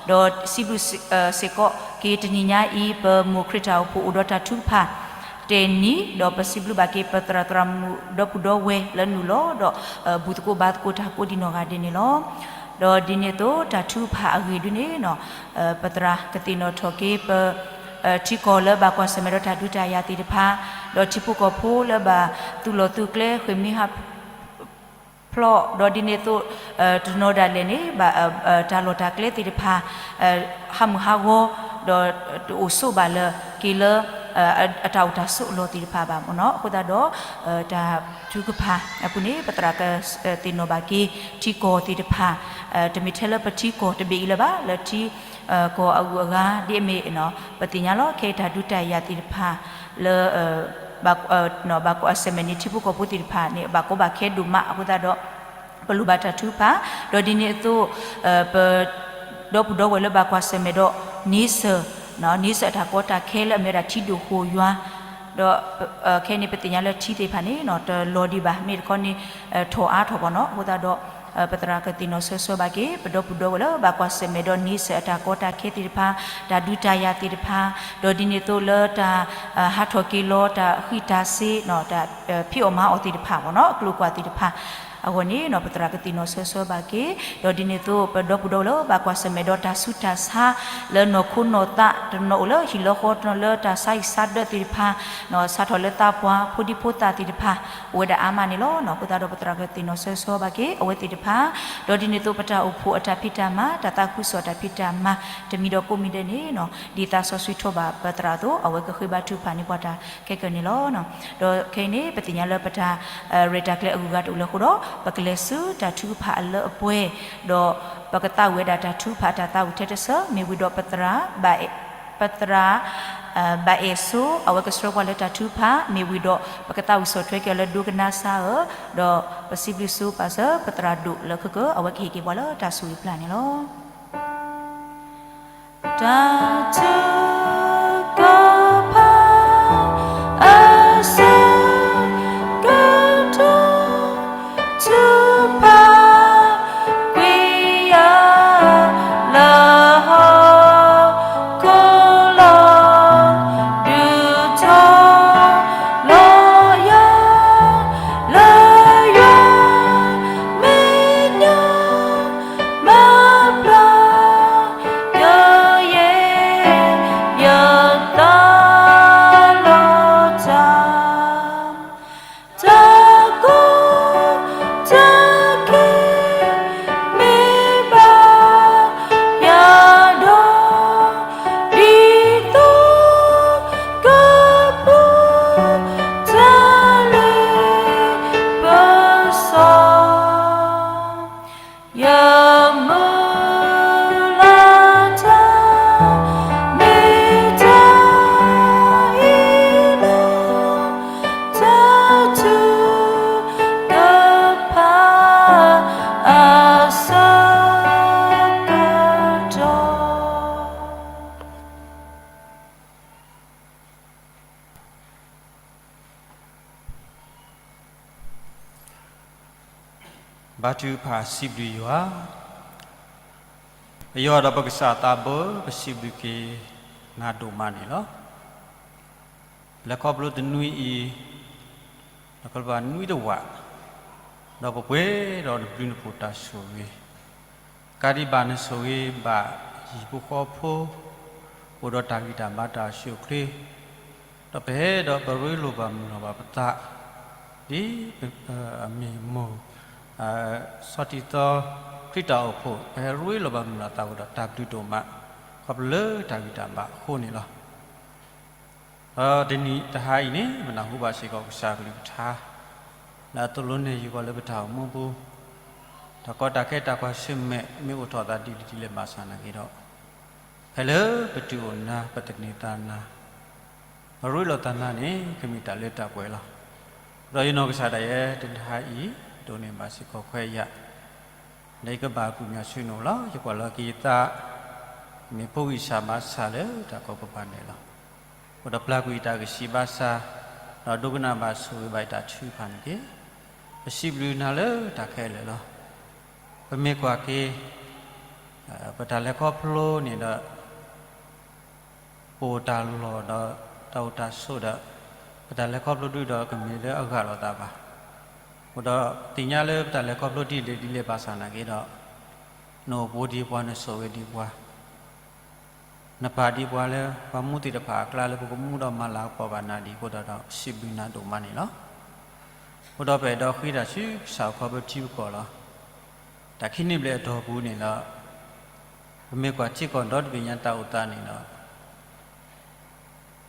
ဒီးစံးဘျုးစ့ၢ်ကီးက့ၤတနံၤညါအံၤ ပမိၢ်ခရံာ်တၢ်အိၣ်ဖှိၣ်အိၣ်ဒီးတၢ်ထုကဖၣ် တဲနံၤ, ဒီးပစံးဘျုးဘၣ်က့ၤပသရၣ်သရၣ်မုၣ်ဒီပုၢ်ဒီဝဲၢ်လၢနုာ်လီၤဒီး ဘူၣ်သကိးဘါသကိးတၢ်ကိးဒံးနီၢ်ဂၤဒဲးန့ၣ်လီၤ. ဒီးဒ်န့ၣ်အသိးတၢ်ထုကဖၣ်အဂ့ၢ်ဒုန့ၣ် ပသရၣ်ကသ့ၣ်နီၣ်ထီၣ်က့ၤပ ထံကီၢ်လၢဘၣ်ကွၢ်ဆၢၣ်မဲာ်ဒီးတၢ်ဒုးတၢ်ယၤသ့ၣ်တဖၣ်, ဒီးထံဖိကီၢ်ဖိလၢဘၣ်သူၣ်လီၤသူၣ်ကျဲဃ့ၢ်မှံဟးဖျိး, ဒီးဒ်န့ၣ်အသိး တနီၤဒၣ်လဲာ်န့ၣ် ဘၣ်တၢ်လီၢ်တၢ်ကျဲသ့ၣ်တဖၣ် ဟးမုၢ်ဟးဂီၤ, ဒီးတအိၣ်ဆိးဘၣ်လၢက့ၤလၢ အတၢ်အိၣ်တၢ်ဆိးအလီၢ်သ့ၣ်တဖၣ်ဘၣ်မ့ၢ်နီၤ. အဃိသတးဒီး တၢ်ထုကဖၣ်အပူၤန့ၣ် ပသရၣ်ကသ့ၣ်နီၣ်ဘၣ်က့ၤ ထံကီၢ်သ့ၣ်တဖၣ်, တမ့ၢ်ထဲလၢပထံကီၢ်တဘ့ၣ်အံၤလၢၤဘၣ်, လၢထံကီၢ်အဂုၤအဂၤ ဒ်အမ့ၢ် ပသ့ၣ်ညါလီၤ ခဲအံၤတၢ်ဒုးတၢ်ယၤသ့ၣ်တဖၣ် လၢ ဘၣ်ကွၢ်ဆၢၣ်မဲာ်န့ၣ် ထံဖိကီၢ်ဖိသ့ၣ်တဖၣ်န့ၣ် ဘၣ်ကီဘၣ်ခဲဒိၣ်မးအဃိသတးဒီး ပလိၣ်ဘၣ်တၢ်ထုကဖၣ်, ဒီးဒ်န့ၣ်အသိး ပ ဒီပုၢ်ဒီဝဲၢ်လၢဘၣ်ကွၢ်ဆၢၣ်မဲာ်ဒီး န့ဆၢၣ်, န့ဆၢၣ်အတၢ်ကီတၢ်ခဲလၢအမ့ၢ်ဝဲဒၣ်ထံဒိၣ်ဃိၣ်ယွၤ, ဒီး ခဲအံၤန့ၣ်ပသ့ၣ်ညါလၢထံသ့ၣ်တဖၣ်န့ၣ် တလီၤဒံးဘၣ် မ့ၢ်တခီန့ၣ် ထီၣ်အါထီၣ်ဘၣ်နီၤ. အဃိသတးဒီး ပသရၣ်ကသ့ၣ်နီၣ်ဆၢဆၢဘၣ်က့ၤ ပဒီပုၢ်ဒီဝဲၢ်လၢဘၣ်ကွၢ်ဆၢၣ်မဲာ်ဒီး န့ဆၢၣ်အတၢ်ကီတၢ်ခဲသ့ၣ်တဖၣ်, တၢ်ဒုးတၢ်ယၤသ့ၣ်တဖၣ်, ဒီးဒ်န့ၣ်အသိးလၢတၢ် ဟးထီၣ်က့ၤလီၤ တၢ်ဃံးတၢ်စ့ၤ တၢ်ဖံးအီၣ်မၤအီၣ်သ့ၣ်တဖၣ်ဘၣ်နီၤ အကျိၤအကွာ်သ့ၣ်တဖၣ် အဂီၢ်န့ၣ်နီၤ ပသရၣ်ကသ့ၣ်နီၣ်ဆၢဆၢဘၣ်က့ၤ, ဒီးဒ်န့ၣ်အသိး ပဒီပုၢ်ဒီဝဲၢ်လၢဘၣ်ကွၢ်ဆၢၣ်မဲာ်ဒီးတၢ်ဆူးတၢ်ဆါ လၢနီၢ်ခိနီၢ်သး တနီၤအိၣ်လၢဟံၣ်လၢဃီတနီၤလၢတၢ်ဆါဟံၣ်ဆါဒၢးသ့ၣ်တဖၣ်, စးထီၣ်လၢသးပှၢ် ဖိဒံဖိသၣ်သ့ၣ်တဖၣ် အိၣ်ဝဲဒၣ်အါမးန့ၣ်လီၤ. အဃိသတးဒီးပသရၣ်ကသ့ၣ်နီၣ်ဆၢဆၢဘၣ်က့ၤ အဝဲသ့ၣ်တဖၣ်, ဒီးဒ်န့ၣ်အသိးပတၢ်အိၣ်ဖှိၣ်အတၢ်ဖံးတၢ်မၤ တၢ်သးခုကစီၣ်တၢ်ဖံးတၢ်မၤ တမံၤဒီးကိးမံၤဒဲးန့ၣ်နီၤ ဒ်သးစီဆှံထီၣ်ဘၣ်ပသရၣ်အသိး အဝဲကဃ့ဘါထုကဖၣ်န့ၢ်ပှၤတၢ်ခဲကနံၣ်န့ၣ်လီၤ. ဒီးခဲအံၤန့ၣ် ပသ့ၣ်ညါလၢပတၢ် ရဲၣ်တၢ်ကျဲၤအဂုၤအဂၤတအိၣ်လၢအဃိဒီး ပကလဲၤဆူတၢ်ထုကဖၣ်အလၢအပှဲၤ, ဒီးပကသးဝံၣ်ဝဲဒၣ်တၢ်ထုကဖၣ်အတၢ်သးဝံၣ်ထဲတဆၢ မ့ၢ်ဝံၤဒီးပသရၣ် ပသရၣ် ဘၣ်အဲၣ်ဆိ အဝဲကဆှၢပှၤလၢတၢ်ထုကဖၣ် မ့ၢ်ဝံၤဒီး ပကသးဝံၣ်ဆီၣ်ထွဲက့ၤအီၤလၢဒိကနၣ်စၢ်ဧၢ, ဒီးပစံးဘျုးစူၤပာ်စၢၤ ပသရၣ်ဒိၣ်လၢခံကတၢၢ် အဝဲကဟ့ၣ်က့ၤပှၤလၢတၢ်ဆိၣ်ဂ့ၤအပျၢ်န့ၣ်လီၤ. တၢ်ထုကဖၣ် အဆၢကတီၢ် ထုကဖၣ်ကွံာ်ယၤ လၢဟီၣ်ခိၣ်လီၤ ဒုးထီၣ်လီၤယၤ လၢယွၤမဲာ်ညါ မၤဘျါ ယယဲ ယသးလီၤတၢ် တၢ်ကီတၢ်ခဲ မ့ၢ်ဘၣ်ယၤဒီး ဒ်သိးကပူၤ တၢ်လ့ပစီ ယမုၢ်လၢ်တၢ် မ့ၢ်တၢ်အံၤလီၤ, တၢ်ထုကဖၣ်အဆၢကတီၢ် ဘါထုကဖၣ်စံးဘျုးယွၤ, ပယွၤဒီးပကစၢ်သးဘိ ပစံးဘျုးက့ၤနၤဒိၣ်မးန့ၣ်လီၤ. လဲၤခီဖျိတနွံအံၤ နကဘၣ်နွံတဝာ်, ဒီးပပှဲၤဒီးနဘျုးနဖှိၣ်တၢ်ဆိၣ်ဂ့ၤ ကးဒံးဘၣ်နဆိၣ်ဂ့ၤဘၣ်ဟံၣ်ဖိဃီဖိ အိၣ်ဒီးတၢ်ဂံၢ်တၢ်ဘါတၢ်အိၣ်ဆူၣ်အိၣ်ချ့, ဒီးပဟဲဒီးပရ့လိာ်ဘၣ်မုာ်လီၤဘၣ်ပသး, ဒ်အမ့ၢ်မိၢ် စီၤတံၤသီ ခရံာ်တၢ်အိၣ်ဖှိၣ် ပဟဲရ့လိာ်ဘၣ်မုာ်လီၤသးအိၣ်ဒီးတၢ်ဘျုးဒိၣ်မး ခီဖျိလၢတၢ်ဂံၢ်တၢ်ဘါအဃိန့ၣ်လီၤ. ဒီးတနံၤတဟါအံၤန့ၣ် ပနၢ်ဟူဘၣ်စ့ၢ်ကီးကစၢ်ကလုၢ်ကထါ လၢအသိၣ်လိနဲၣ်ယုၢ်ပှၤလၢပတၢ်အိၣ်မူပူၤ, တၢ်ကီတၢ်ခဲတၢ်ကွၢ်ဆၢၣ်မဲာ် မ့ၢ်အိၣ်ထီၣ်သးဒ်လဲၣ်ဒ်လဲၣ်ဘၣ်ဆၣ်နာ်က့ဒီး, ဖဲလၢပတုၤအိၣ်နၤ ပသန့ၤသးနၤ ပရ့လိာ်သးနၤန့ၣ် ကမ့ၢ်တၢ်လၢတၢ်ပှဲၤလီၤ. ဒီးယနီၢ်ကစၢ်ဒၣ်ယဲ တနံၤတဟါအံၤ ဒိးန့ၢ်ဘၣ်စ့ၢ်ကီးခွဲးယာ် လၢယကဘၣ်ကူၣ်ညါဆူနအိၣ်လီၤ. ယကွၢ်လီၤက့ၤယသး မ့ၢ်ဖိဂံၢ်စၢ်ဘါစၢ်လၢတၢ်ကီကပၤန့ၣ်လီၤ. အိၣ်ဒီးပျၢ်ကွံာ်ယတၢ်ကဆံးဘါစၢ်, ဒီးဒိကနၣ်ဘၣ်ဆိၣ်ဂ့ၤဘၣ်ယတၢ်ထုကဖၣ်န့ၣ်တက့ၢ်. ပစံးဘျုးနၤလၢတၢ်ခဲလၢာ်လီၤ. ပမ့ၢ်ကွၢ်က့ၤ ပတၢ်လဲၤခီဖျိန့ၣ်ဒီး ပအိၣ်တၢ်လီၢ်ဒီးတၢ်အိၣ်တၢ်ဆိးဒီး ပတၢ်လဲၤခီဖျိဒုဒီးကမ့ၢ်လၢအဂၢ်လိာ်သးဘၣ်. အိၣ်ဒီးသ့ၣ်ညါလၢပတၢ်လဲၤခီဖျိဒ်လဲၣ်ဒ်လဲၣ်ဘၣ်ဆၣ်နာ်က့ဒီး နအိၣ်ဘူးဒံးပှၤ နဆိၣ်ဂ့ၤဒံးပှၤ နပာ်ဒံးပှၤလၢပှၤမူသ့ၣ်တဖၣ်အကျါလၢပကမူဒီးမၤလၤကပီၤဘၣ်နၤဒံးအဃိဒီး စံးဘျုးနၤဒိၣ်မးန့ၣ်လီၤ. အဃိဒီးပအဲၣ်ဒိးဃ့တၢ်ဆူကစၢ်အခီပထံပကီၢ်လီၤ. တၢ်ခံနံၣ်ဘျဲၣ်အတီၢ်ပူၤန့ၣ်ဒီး ပမ့ၢ်ကွၢ်ထံကီၢ်ဒီတဘ့ၣ်ညါတၢ်အိၣ်သးန့ၣ်ဒီး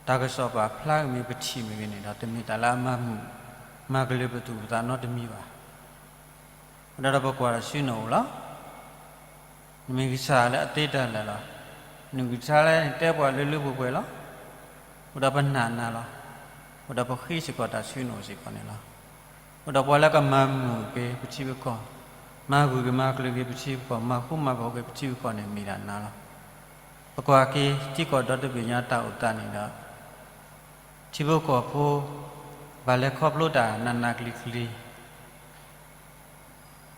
တၢ်ကစီၣ်ပာ်ဖျါက့ၤမ့ၢ်ပထံၣ်မ့ၢ်ဂ့ၤန့ၣ်ဒီး တမ့ၢ်တၢ်လၢအမၤမုာ် မၤကလုၢ်ပသူၣ်ပသးနီတမံၤဘၣ်. အဃိဒီးပကွၢ်တၢ်ဆူနအိၣ်လီၤ. နမ့ၢ်ကစၢ်လၢအသ့တၢ်လၢာ်လီၤ. နကစၢ်လၢနတဲပှၤလၢလၢပှဲၤပှဲၤလီၤ. အဃိဒီးပနာ်နၤလီၤ. အဃိဒီးပဃ့စ့ၢ်ကီးတၢ်ဆူနအိၣ်စ့ၢ်ကီးန့ၣ်လီၤ. အဃိဒီးပှၤလၢကမၤမုာ်က့ၤပထံပကီၢ်, မၤဂုာ်က့ၤမၤကလုၢ်က့ၤပထံပကီၢ်, မၤဃူမၤဖိးက့ၤပထံပကီၢ်န့ၣ်မ့ၢ်ဒၣ်နၤလီၤ. ပကွၢ်က့ၤထံကီၢ်ဒီတဘ့ၣ်ညါတၢ်အိၣ်သးန့ၣ်ဒီး ထံဖိကီၢ်ဖိ ဘၣ်လဲၤခီဖျိတၢ်နးနးကျံၤကျံၤ,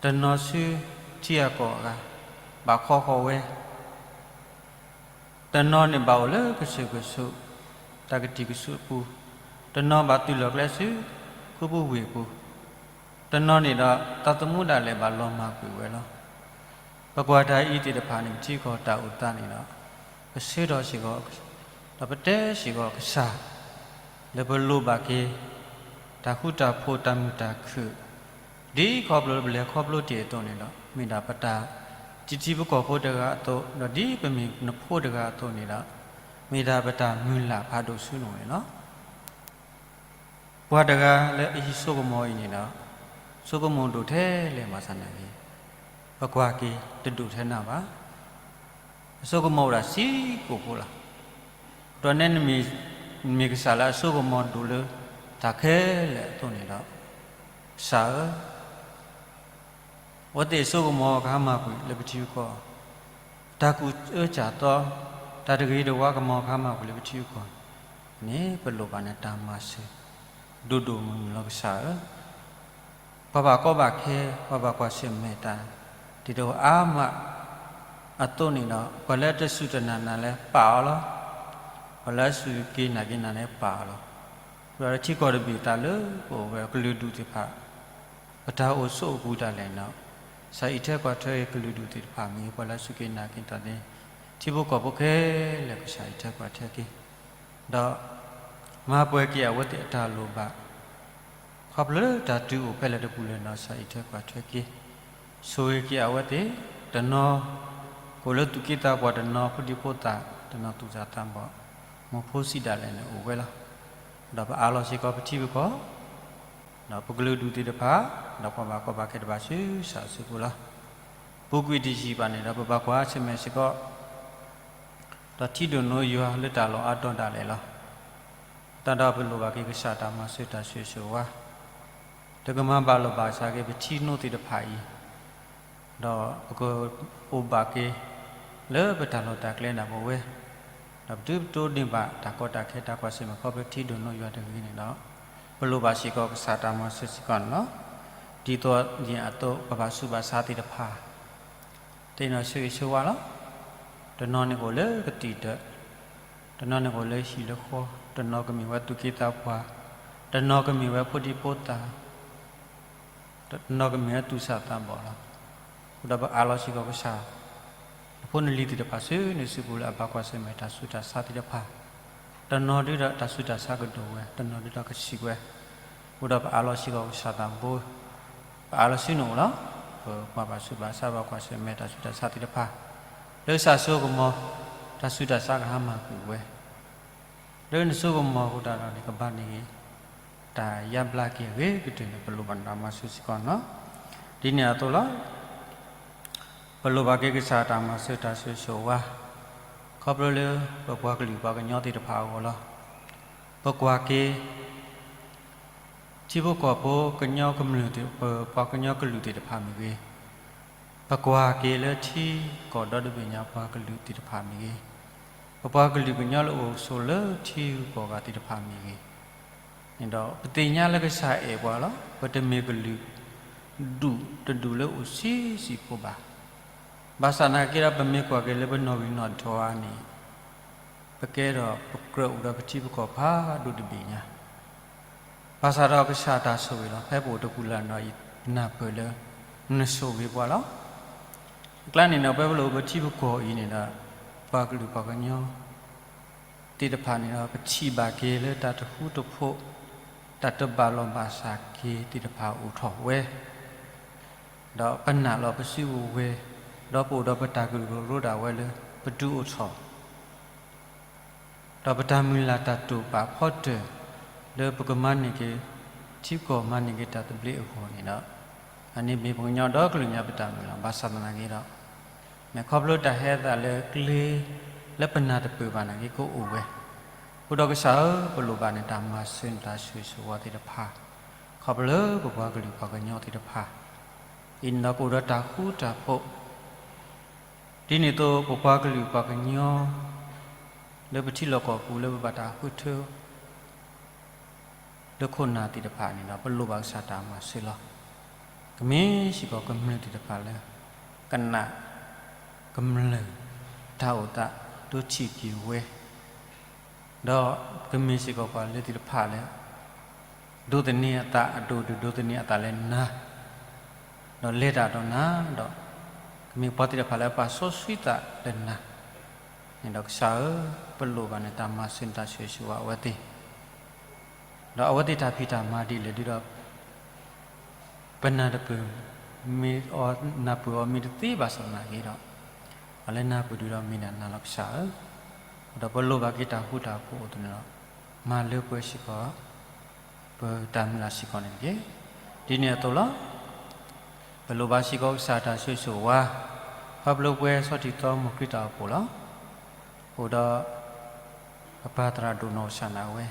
တနီၤဆူထံဂၤကီၢ်ဂၤ ဘၣ်ခီဃီၤဝဲ, တနီၤန့ၣ်ဘၣ်အိၣ်လၢကစၢၢ်ကဆူး တၢ်ကတံာ်ကဆူးအပူၤ, တနီၤဘၣ်သုးလီၢ်ကျဲဆူ ခူပူၤဝ့ၢ်ပူၤ, တနီၤန့ၣ်ဒီး တၢ်သမူဒၣ်လဲာ်ဘၣ်လီၤမၢ်ကွံာ်ဝဲလီၤ. ပကွၢ်တၢ်အံၤသ့ၣ်တဖၣ်န့ၣ် ပထံကီၢ်တၢ်အိၣ်သးန့ၣ်ဒီး ပဆၢထီၣ်စ့ၢ်ကီး ဒီးပတဲစ့ၢ်ကီးကစၢ် လၢပလိၣ်ဘၣ်က့ၤ တၢ်ဃူတၢ်ဖိးတၢ်မုာ်တၢ်ခုၣ် ဒ်ခီဖျိလၢပလဲၤခီဖျိတ့ၢ်အသိးန့ၣ်ဒီး မ့ၢ်ဒၣ်ပတၢ်တံၤသကိးဖိတဂၤအသိး ဒီးဒ်ပမ့ၢ်နဖိတဂၤအသိးန့ၣ်ဒီး မ့ၢ်ဒၣ်ပတၢ်မုၢ်လၢ်ဖးဒိၣ်ဆူနအိၣ်န့ၣ်လီၤ. ပှၤတဂၤလၢအဟံးစိကမီၤအံၤန့ၣ်ဒီး စိကမီၤဒိၣ်ထဲလဲၣ်ဘၣ်ဆၣ်သနာ်က့ ပကွၢ်က့ၤတဒိၣ်ထဲနၤဘၣ်. အစိကမီၤအိၣ်ဒၣ်စ့ၢ်ကီးဖိလီၤ. ဒီးနဲနမ့ၢ် မ့ၢ်ကစၢ်လၢအစိကမီၤဒိၣ်လၢတၢ်ခဲလၢာ်အသိးန့ၣ်ဒီး ကစၢ်ဧၢ အဝဲသ့ၣ်အစိကမီၤကဟါမၢ်ကွံာ်လၢပထံပကီၢ်, တၢ်ကူၣ်အၢစၢ်သီ, တၢ်တဂ့ၤတဝါကမီၤကဟါမၢ်ကွံာ်လၢပထံပကီၢ်န့ၣ် ပလိၣ်ဘၣ်နတၢ်မၤစၢၤ ဒိၣ်ဒိၣ်မုၢ်မုၢ်လီၤကစၢ်ဧၢ. ပှၤဘၣ်ကီဘၣ်ခဲ ပှၤဘၣ်ကွၢ်ဆၢၣ်မဲာ်တၢ် ဒ်သိးအါမးအသိးန့ၣ်ဒီး ပှၤလၢတစူၢ်တနာ်နၤလၢပာ်အီၤလီၤ. ပှၤလၢအစူၢ်က့ၤနာ်က့ၤနၤန့ၣ်ပာ်အီၤလီၤ. ဒီးထံကီၢ်တဘ့ၣ်အသးလၢပအိၣ်ဝဲကလုာ်ဒူၣ်သ့ၣ်တဖၣ် ပတၢ်အိၣ်ဆိးအပူၤဒၣ်လဲာ်န့ၣ်ဒီး ကစၢ်အံးထွဲကွၢ်ထွဲက့ၤကလုာ်ဒူၣ်သ့ၣ်တဖၣ်မ့ၢ်ဂ့ၤ ပှၤလၢအစူၢ်က့ၤနာ်က့ၤတၢ်သ့ၣ် ထံဖိကီၢ်ဖိခဲလၢာ် ကစၢ်အံးထွဲကွၢ်ထွဲက့ၤ ဒီးမၤပှဲၤက့ၤအဝဲသ့ၣ်အတၢ်လိၣ်ဘၣ် ခီဖျိလၢတၢ်တုၤအိၣ်ဖဲလဲၣ်တပူၤလဲၣ်န့ၣ်ဒီး ကစၢ်အံးထွဲကွၢ်ထွဲက့ၤ ဆိၣ်ဂ့ၤက့ၤအဝဲသ့ၣ်, တနီၤကအိၣ်လၢသူၣ်က့သးပှၢ်, တနီၤဖိဒံဖိသၣ်, တနီၤသူၣ်စၢ်သးဘီၣ်, မိၢ်ဖိစံးဒၣ်လဲာ်န့ၣ်အိၣ်ဝဲလီၤ. ဒီးပအးလီၤစ့ၢ်ကီးပထံပကီၢ်, ဒီးပကလုာ်ဒူၣ်သ့ၣ်တဖၣ်, ဒီးပှၤဘၣ်ကီဘၣ်ခဲတဖၣ်ဆူကစၢ်အစုပူၤလီၤ. ပူၤကွံာ်တယံာ်ဘၣ်န့ၣ်ဒီး ပဘၣ်ကွၢ်ဆၢၣ်မဲာ်စ့ၢ်ကီး ဒီးထံဒိၣ်နိယွၤလၢတၢ်လီၢ်အါတီၤဒၣ်လဲာ်လီၤ. တၢ်ဒီးပလိၣ်ဘၣ်က့ၤကစၢ်တၢ်မၤစၢၤတၢ်ဆိၣ်ဂ့ၤဆိၣ်ဝါ, တကမၤဘၣ်လိာ်ဘၣ်စးက့ၤပထံနိသ့ၣ်တဖၣ်အံၤ, ဒီးပကအိၣ်ဘၣ်က့ၤလၢပတၢ်လီၢ်တၢ်ကျဲဒၣ်ပဝဲ, ဒီးပဒုးပတိၢ်န့ၢ်ဘၣ်တၢ်ကီတၢ်ခဲတၢ်ကွၢ်ဆၢၣ်မဲာ်ခီဖျိထံဒိၣ်နိယွၤတဂ့ၤန့ၣ်ဒီး, ပလိၣ်ဘၣ်စ့ၢ်ကီးကစၢ်တၢ်မၤစၢၤစ့ၢ်ကီးန့ၣ်လီၤ. ဒ်သိးဒ်န့ၣ်အသိး ပှၤဘၣ်ဆူးဘၣ်ဆါသ့ၣ်တဖၣ် သ့ၣ်နီၣ်ဆိၣ်ဂ့ၤဆိၣ်ဝါလီၤ. တနီၤန့ၣ်ကအိၣ်လၢကသံၣ်ဒၢး, တနီၤန့ၣ်ကအိၣ်လၢဟံၣ်လၢဃီ, တနီၤကမ့ၢ်ဝဲသူၣ်က့သးပှၢ်, တနီၤကမ့ၢ်ဝဲဖိဒံဖိသၣ်, တနီၤကမ့ၢ်ဝဲသူၣ်စၢ်သးဘီၣ်လီၤ. အဃိဒီးပအးလီၤစ့ၢ်ကီးကစၢ် နဖိနလံၤသ့ၣ်တဖၣ်ဆူနစုပူၤလၢအဘၣ်ကွၢ်ဆၢၣ်မဲာ်တၢ်ဆူးတၢ်ဆါသ့ၣ်တဖၣ်, တနီၤဒုဒီးတၢ်ဆူးတၢ်ဆါကဒိၣ်ဝဲ, တနီၤဒုဒီးကဆံးဝဲ, အဃိဒီးပအးလီၤစ့ၢ်ကီးကစၢ်သးဘိ ပအးလီၤဆူနအိၣ်လီၤ. ပပှၤဘၣ်ဆူးဘၣ်ဆါဘၣ်ကွၢ်ဆၢၣ်မဲာ်တၢ်ဆူးတၢ်ဆါသ့ၣ်တဖၣ်, လၢကစၢ်စိကမီၤ တၢ်ဆူးတၢ်ဆါကဟါမၢ်ကွံာ်ဝဲ, လၢနစိကမီၤအဃိတၢ်ဒီးန့ၣ်ကဘၣ်န့ၣ်ဂ့ၤ, တၢ်ယါဘျါက့ၤအဂ့ၤကတၢၢ်န့ၣ် ပလိၣ်ဘၣ်နတၢ်မၤစၢၤစ့ၢ်ကီးန့ၣ်လီၤ. ဒ်န့ၣ်အသိးလီၤ. ပလိၣ်ဘၣ်က့ၤကစၢ်တၢ်မၤစၢၤတၢ်ဆိၣ်ဂ့ၤဆိၣ်ဝါ, ခီဖျိလၢပပှၤကလုာ်ပှၤကညီသ့ၣ်တဖၣ်အဂီၢ်လီၤ. ပကွၢ်က့ၤ ထံဖိကီၢ်ဖိကညီကမျၢၢ်သ့ၣ် ပပှၤကညီကလုာ်သ့ၣ်တဖၣ်မ့ၢ်ဂ့ၤ, ပကွၢ်က့ၤလၢထံကီၢ်ဒီတဘ့ၣ်ညါပှၤကလုာ်သ့ၣ်တဖၣ်မ့ၢ်ဂ့ၤ, ပပှၤကလုာ်ကညီလၢအိၣ်ဆိးလၢထံဂုၤကီၢ်ဂၤသ့ၣ်တဖၣ်မ့ၢ်ဂ့ၤ, န့ၣ်ဒီးပသ့ၣ်ညါလၢကစၢ်အဲၣ်ပှၤလီၤ. ပတမ့ၢ်ကလုာ်ဒူၣ်တဒူၣ်လၢအိၣ်ဆံးဆံးဖိဘၣ်. ဘၣ်ဆၣ်သနာ်က့ဒီး ပမ့ၢ်ကွၢ်က့ၤလၢပနီၣ်ဂံၢ်နီၣ်ဒွးအံၤန့ၣ် ပကဲထီၣ်ပကြၢးအိၣ်ဒီးပထံပကီၢ်ဖးဒိၣ်တဘ့ၣ်ညါ, ဘၣ်ဆၣ်ဒီးကစၢ်တၢ်ဆိၣ်ဂ့ၤလီၤ. ဖဲပအိၣ်တပူၤလၢ်န့ၣ်ဒီး ယနၢ်ပၢၢ်လၢ နဆိၣ်ဂ့ၤပှၤလီၤ. အကျါန့ၣ်ဒီး ဖဲပလိၣ်ပထံပကီၢ်အံၤန့ၣ်ဒီး ပှၤကလုာ်ပှၤကညီ သ့ၣ်တဖၣ်န့ၣ်ဒီး ပထံၣ်ဘၣ်က့ၤလၢတၢ်တဃူတဖိး, တၢ်တဘၣ်လိာ်ဘၣ်စးက့ၤသ့ၣ်တဖၣ်အိၣ်ထီၣ်ဝဲ, ဒီးပနာ်လီၤပစုကဝဲၤ, ဒီးပအိၣ်ဒီးပတၢ်ကရူၢ်ကရၢဒၣ်ဝဲလၢပဒုးအိၣ်ထီၣ် ဒီးပတၢ်မုၢ်လၢ်တၢ်တိာ်ပာ်ဖီတၢၢ် လၢပကမၤန့ၢ်က့ၤ ထံကီၢ်မၤန့ၢ်က့ၤတၢ်သဘျ့အဂီၢ်န့ၣ်ဒီး, အန့ၣ်မ့ၢ်ပှၤကညီဒီကလုာ်ညါပတၢ်မုၢ်လၢ် ဘၣ်ဆၣ်သနာ်က့ဒီး, မ့ၢ်ခီဖျိတၢ်ဟဲသးလၢကျဲ လၢပနၢ်တပၢၢ်ဘၣ်နာ်က့ကအိၣ်ဝဲ, အဃိဒီးကစၢ်ဧၢ ပလိၣ်ဘၣ်နတၢ်မၤစၢၤနတၢ်ဆိၣ်ဂ့ၤဆိၣ်ဝါသ့ၣ်တဖၣ်, ခီဖျိလၢပပှၤကလုာ်ပှၤကညီသ့ၣ်တဖၣ်, အံၤန့ၣ်ဒီးကအိၣ်ဒီးတၢ်ဃူတၢ်ဖိး ဒ်န့ၣ်အသိး ပပှၤကလုာ်ပှၤကညီ လၢပထံလီၢ်ကီၢ်ပူၤ လၢပဘၣ်တၢ်ဃုထၢ လၢခိၣ်နၢ်သ့ၣ်တဖၣ်န့ၣ်ဒီး ပလိၣ်ဘၣ်ကစၢ်တၢ်မၤစၢၤလီၤ. ကမ့ၢ်စ့ၢ်ကီးကမျၢၢ်သ့ၣ်တဖၣ်လၢ ကနၣ် ကမျၢၢ် တၢ်အိၣ်သး ဒိးထံၣ်က့ၤဝဲ, ဒီးကမ့ၢ်စ့ၢ်ကီးပှၤလၢသ့ၣ်တဖၣ်လၢ ဒိးသန့ၤအသးအဒိၣ်ဒိၣ် ဒိးသန့ၤအသးလၢနၤ ဒီးလဲၤတၢ်ဒီးနၤဒီး ကမ့ၢ်ပှၤသ့ၣ်တဖၣ်လၢအပာ်စီဆှံသးဒီးနၤန့ၣ်ဒီး ကစၢ်ဧၢ, ပလိၣ်ဘၣ်နတၢ်မၤစၢၤ နတၢ်ဆိၣ်ဂ့ၤဆိၣ်ဝါအဝဲသ့ၣ်, ဒီးအဝဲသ့ၣ်တၢ်ဖံးတၢ်မၤဒ်လဲၣ်ဒ်ဒီး ပနၢ်တပၢၢ်, မ့ၢ်အီၤနၢ်ပၢၢ်အီၤမ့ၢ်တသ့ဘၣ်ဆၣ်သနာ်က့ဒီး, ပှၤလၢနၢ်ပၢၢ်ဒုးဒီးမ့ၢ်နၤနၤလီၤကစၢ်ဧၢ, ဒီးပလိၣ်ဘၣ်က့ၤတၢ်ဃူတၢ်ဖိးအသိးန့ၣ်ဒီး, မၤလၢပှဲၤစ့ၢ်ကီး ပတၢ်မုၢ်လၢ်စ့ၢ်ကီးန့ၣ်တက့ၢ်. ဒ်န့ၣ်အသိးလီၤ. ပလိၣ်ဘၣ်စ့ၢ်ကီးကစၢ်တၢ်ဆိၣ်ဂ့ၤဆိၣ်ဝါ, ခီဖျိပဝဲဆီၣ်တံၢ်သီမိၢ်ခရံာ်တၢ်အိၣ်ဖှိၣ်လီၤ. အိၣ်ဒီး ပပၢ်သရၣ်ဒိၣ်နီၢ်ကစၢ်ဒၣ်ဝဲ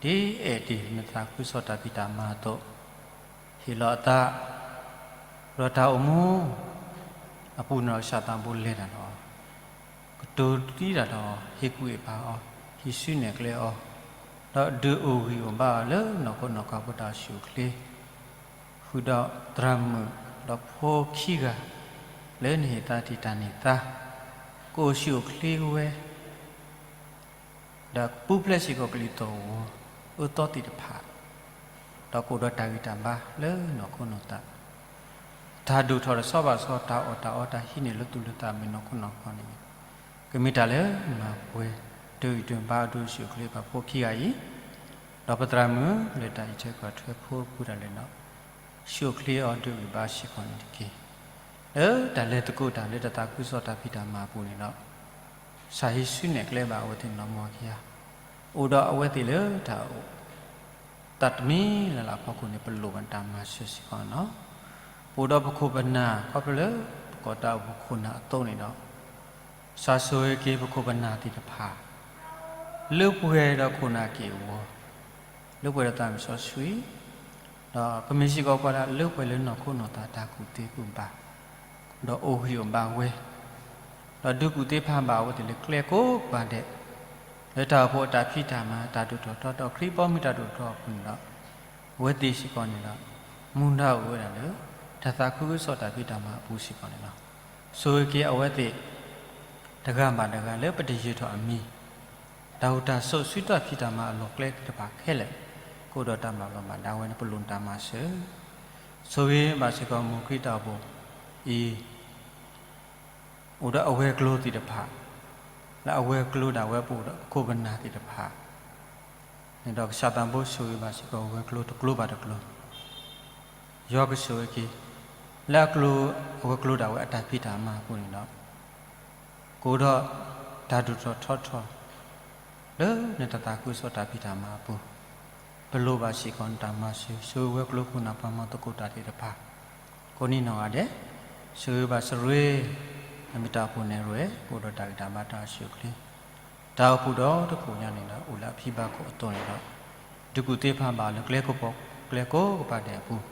ဒ်အဲၣ်ဒိးနသးခုကစီၣ်တၢ်ဖံးတၢ်မၤအသိး, ဟ့ၣ်လီၤအသး ဒီးတၢ်အိၣ်မူအပူၤန့ၣ်ဒီး ကစၢ်သးဘိလဲၤတၢ်ဒီးအီၤ, ကတိၤသံတၢ်ဒီးအီၤ, ဟ့ၣ်ကူၣ်ဟ့ၣ်ဖးအီၤ, ဟံးစုနဲၣ်ကျဲအီၤ, ဒီးဒုးအိၣ်ဂံၢ်အိၣ်ဘါအီၤလၢနီၢ်ခိနီၢ်ခီဖိတၢ်အိၣ်ဆူၣ်အိၣ်ချ့, ဃုာ်ဒီးသရၣ်မုၣ်ဒီးဖိခံဂၤ လၢနဟ့ၣ်သါတ့ၢ်တၢ်န့ၢ်သါ, ကအိၣ်ဆူၣ်အိၣ်ချ့ဝဲ ဒီးပူၤဖျဲးစ့ၢ်ကီးကလံၤသီၣ်ဂီၤအၢသီသ့ၣ်တဖၣ်, ဒီးကအိၣ်ဒီးတၢ်ဂံၢ်တၢ်ဘါလၢနီၢ်ခိနီၢ်သး, တၢ်ဒိၣ်ထီၣ်တဆီဘၣ်တဆီ, တၢ်အီၣ်တၢ်အီ တၢ်ဟံးန့ၢ်လၢသူၣ်လၢသးမ့ၢ်နီၢ်ခိနီၢ်ခီန့ၣ်, ကမ့ၢ်တၢ်လၢမၤပှဲၤ ဒုးဂံၢ်ဒုးဘါအဒိၣ်ဆူၣ်အိၣ်ချ့ပှၤဖိခံဂၤအံၤ, ဒီးပသရၣ်မုၣ်လၢတၢ်အံးထွဲကွၢ်ထွဲဖိအပူၤဒၣ်လဲာ်ဒီး ဆူၣ်အိၣ်ချ့အီၤဒုးဂံၢ်ဘါစ့ၢ်ကီးန့ၣ်တက့ၢ်. လၢတၢ်လဲၤသကိးတၢ်လၢတၢ်သးခုကစီၣ်တၢ်ဖံးတၢ်မၤအပူၤန့ၣ်ဒီး ကစၢ်ဟံးစုနဲၣ်ကျဲဘၣ်အဝဲသ့ၣ်နီၢ်မီၢ်ခံဂၤ, အိၣ်ဒီးအဝဲသ့ၣ်လၢတၢ်အိၣ်သးတမံၤလၢ်လၢ်အဖီခိၣ်န့ၣ် ပလိၣ်ဘၣ်တၢ်မၤစၢၤစ့ၢ်ကီးန့ၣ်လီၤ. ပအိၣ်ဒီးပခိၣ်ပနၢ် ခီဖျိလၢပကီၢ်တၢ်အိၣ်ဖှိၣ်ခိၣ်နၢ်အသိးန့ၣ်ဒီး ကစၢ်ဆိၣ်ဂ့ၤက့ၤပခိၣ်ပနၢ်သ့ၣ်တဖၣ် လၢပှဲၤဒီးခိၣ်နၢ်က့ၢ်အဂီၤ, လၢပှဲၤဒီးသးစီဆှံ, ဒီးကမ့ၢ်စ့ၢ်ကီးပှၤလၢအလၢပှဲၤလၢနီၢ်ခိနီၢ်သးတၢ်ကူၣ်သ့ကူၣ်ဘၣ်, ဒီးအိၣ်ဂံၢ်အိၣ်ဘါဝဲ, ဒီးဒုးကူၣ်သ့ဖးဘၣ်အဝဲသ့ၣ်လၢကျဲကိးကပၤဒဲး, လၢတၢ်အိၣ်ဖှိၣ်အတၢ်ဖံးတၢ်မၤ တၢ်ဒိၣ်ထီၣ်ထီထီၣ် ခရံာ်ပိာ်မုၣ်တၢ်ဒိၣ်ထီၣ်အပူၤန့ၣ်ဒီး အဝဲသ့ၣ်စ့ၢ်ကီးန့ၣ်ဒီး မူဒါအိၣ်ဝဲဒၣ်လၢ တၢ်သးခုကစီၣ်တၢ်ဖံးတၢ်မၤအပူၤစ့ၢ်ကီးန့ၣ်လီၤ. ဆိၣ်ဂ့ၤက့ၤအဝဲသ့ၣ် တဂၤဘၣ်တဂၤလၢပတယၢၤထီၣ်အမံၤ, တၢ်အိၣ်တၢ်ဆိးဆူတၢ်ဖံးတၢ်မၤအလီၢ်ကျဲသ့ၣ်တဖၣ်ခဲလၢာ် ကအိၣ်ဒီးတၢ်ဘၣ်ဘျီးဘၣ်ဒါဝဲန့ၣ် ပလိၣ်နတၢ်မၤစၢၤ, ဆိၣ်ဂ့ၤဘၣ်စ့ၢ်ကီးမိၢ်ခရံာ်တၢ်အိၣ်ဖှိၣ်အံၤ အိၣ်ဒီးအဝဲၤကျိၤသ့ၣ်တဖၣ်, လၢအဝဲၤကျိၤဒၣ်ဝဲပအိၣ်ဒီးပခိၣ်ပနၢ်သ့ၣ်တဖၣ် န့ၣ်ဒီးကစၢ်သးဘိဆိၣ်ဂ့ၤဘၣ်စ့ၢ်ကီးဝဲၤကျိၤတကျိၤဘၣ်တကျိၤ, ယွၤကဆိၣ်ဂ့ၤက့ၤ လၢအကျိၤ အဝဲၤကျိၤဒၣ်ဝဲအတၢ်ဖံးတၢ်မၤအပူၤန့ၣ်ဒီး ကအိၣ်ဒီးတၢ်ဒိၣ်ထီၣ်ထီထီၣ် လၢနတၢ်သးခုကစီၣ်တၢ်ဖံးတၢ်မၤအပူၤ, ပလိၣ်ဘၣ်စ့ၢ်ကီးနတၢ်မၤစၢၤ, ဆိၣ်ဂ့ၤဝဲၤကျိၤခိၣ်နၢ်ပှၤမၤသကိးတၢ်သ့ၣ်တဖၣ်, ကိးနံၤနီၢ်ဂၤဒဲး, ဆိၣ်ဂ့ၤဘၣ်စရ့ အမ့ၢ်တၢ်အိၣ်ဖှိၣ်နဲၣ်ရွဲၣ် ကအိၣ်ဒီးတၢ်ဂံၢ်တၢ်ဘါတၢ်အိၣ်ဆူၣ်အိၣ်ချ့, တၢ်အိၣ်ဖှိၣ်ဒီတဖှိၣ်ညါန့ၣ်ဒီး အိၣ်လၢအဖံဘါခိၣ်အသိးန့ၣ်ဒီး ဒုးကူၣ်သ့ဖးဘၣ်လၢကျဲကိးပၤ ကျဲကိးကပၤဒဲးအပူၤ,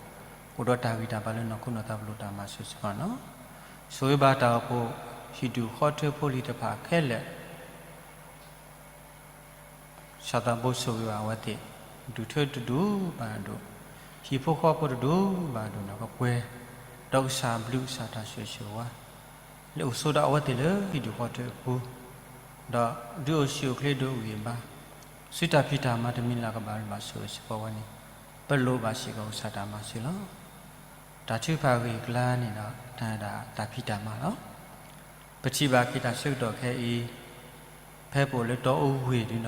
ကအိၣ်ဒီးတၢ်ဂံၢ်တၢ်ဘါလၢနီၢ်ခိနီၢ်သး ပလိၣ်တၢ်မၤစၢၤစ့ၢ်ကီးန့ၣ်လီၤ. ဆိၣ်ဂ့ၤဘၣ်တၢ်အိၣ်ဖှိၣ် ဟံၣ်ဒူၣ်ဃီထၢဖိလံၤတဖၣ်ခဲလၢာ် ကစၢ်သးဘိဆိၣ်ဂ့ၤဘၣ်အဝဲသ့ၣ်, ဒူၣ်ထၢတဒူၣ်ဘၣ်ဒိၣ်, ဟံၣ်ဖိဃီဖိတဒူၣ်ဘၣ်ဒိၣ်န့ၣ် ကပှဲၤဒီးကစၢ်ဘျုးကစၢ်တၢ်ဆိၣ်ဂ့ၤဆိၣ်ဝါ, လၢအိၣ်ဆိးဒီးအဝဲသ့ၣ်လၢဟံၣ်ဒူၣ်ဃီထၢအပူၤ, ဒီးဒုးအိၣ်ဆူၣ်အိၣ်ချ့ဒိးဂံၢ်ဘါ, ဆူတၢ်ဖံးတၢ်မၤတမံၤလၢ်ကဘၣ်လၢဘၣ်ဆိၣ်ဂ့ၤစ့ၢ်ကီးဝဲန့ၣ်, ပလိၣ်ဘၣ်စ့ၢ်ကီးကစၢ်တၢ်မၤစၢၤလီၤ. တၢ်ထုကဖၣ်အဂ့ၢ်အကျါန့ၣ်ဒီး တၢ်ဒၣ်တၢ်ဖံးတၢ်မၤလီၤ. ပထံၣ်ဘၣ်က့ၤတၢ်ဆၢကတီၢ်ခဲအံၤ, ဖဲပအိၣ်လၢတီအူဝ့ၢ်ဒုဒီး,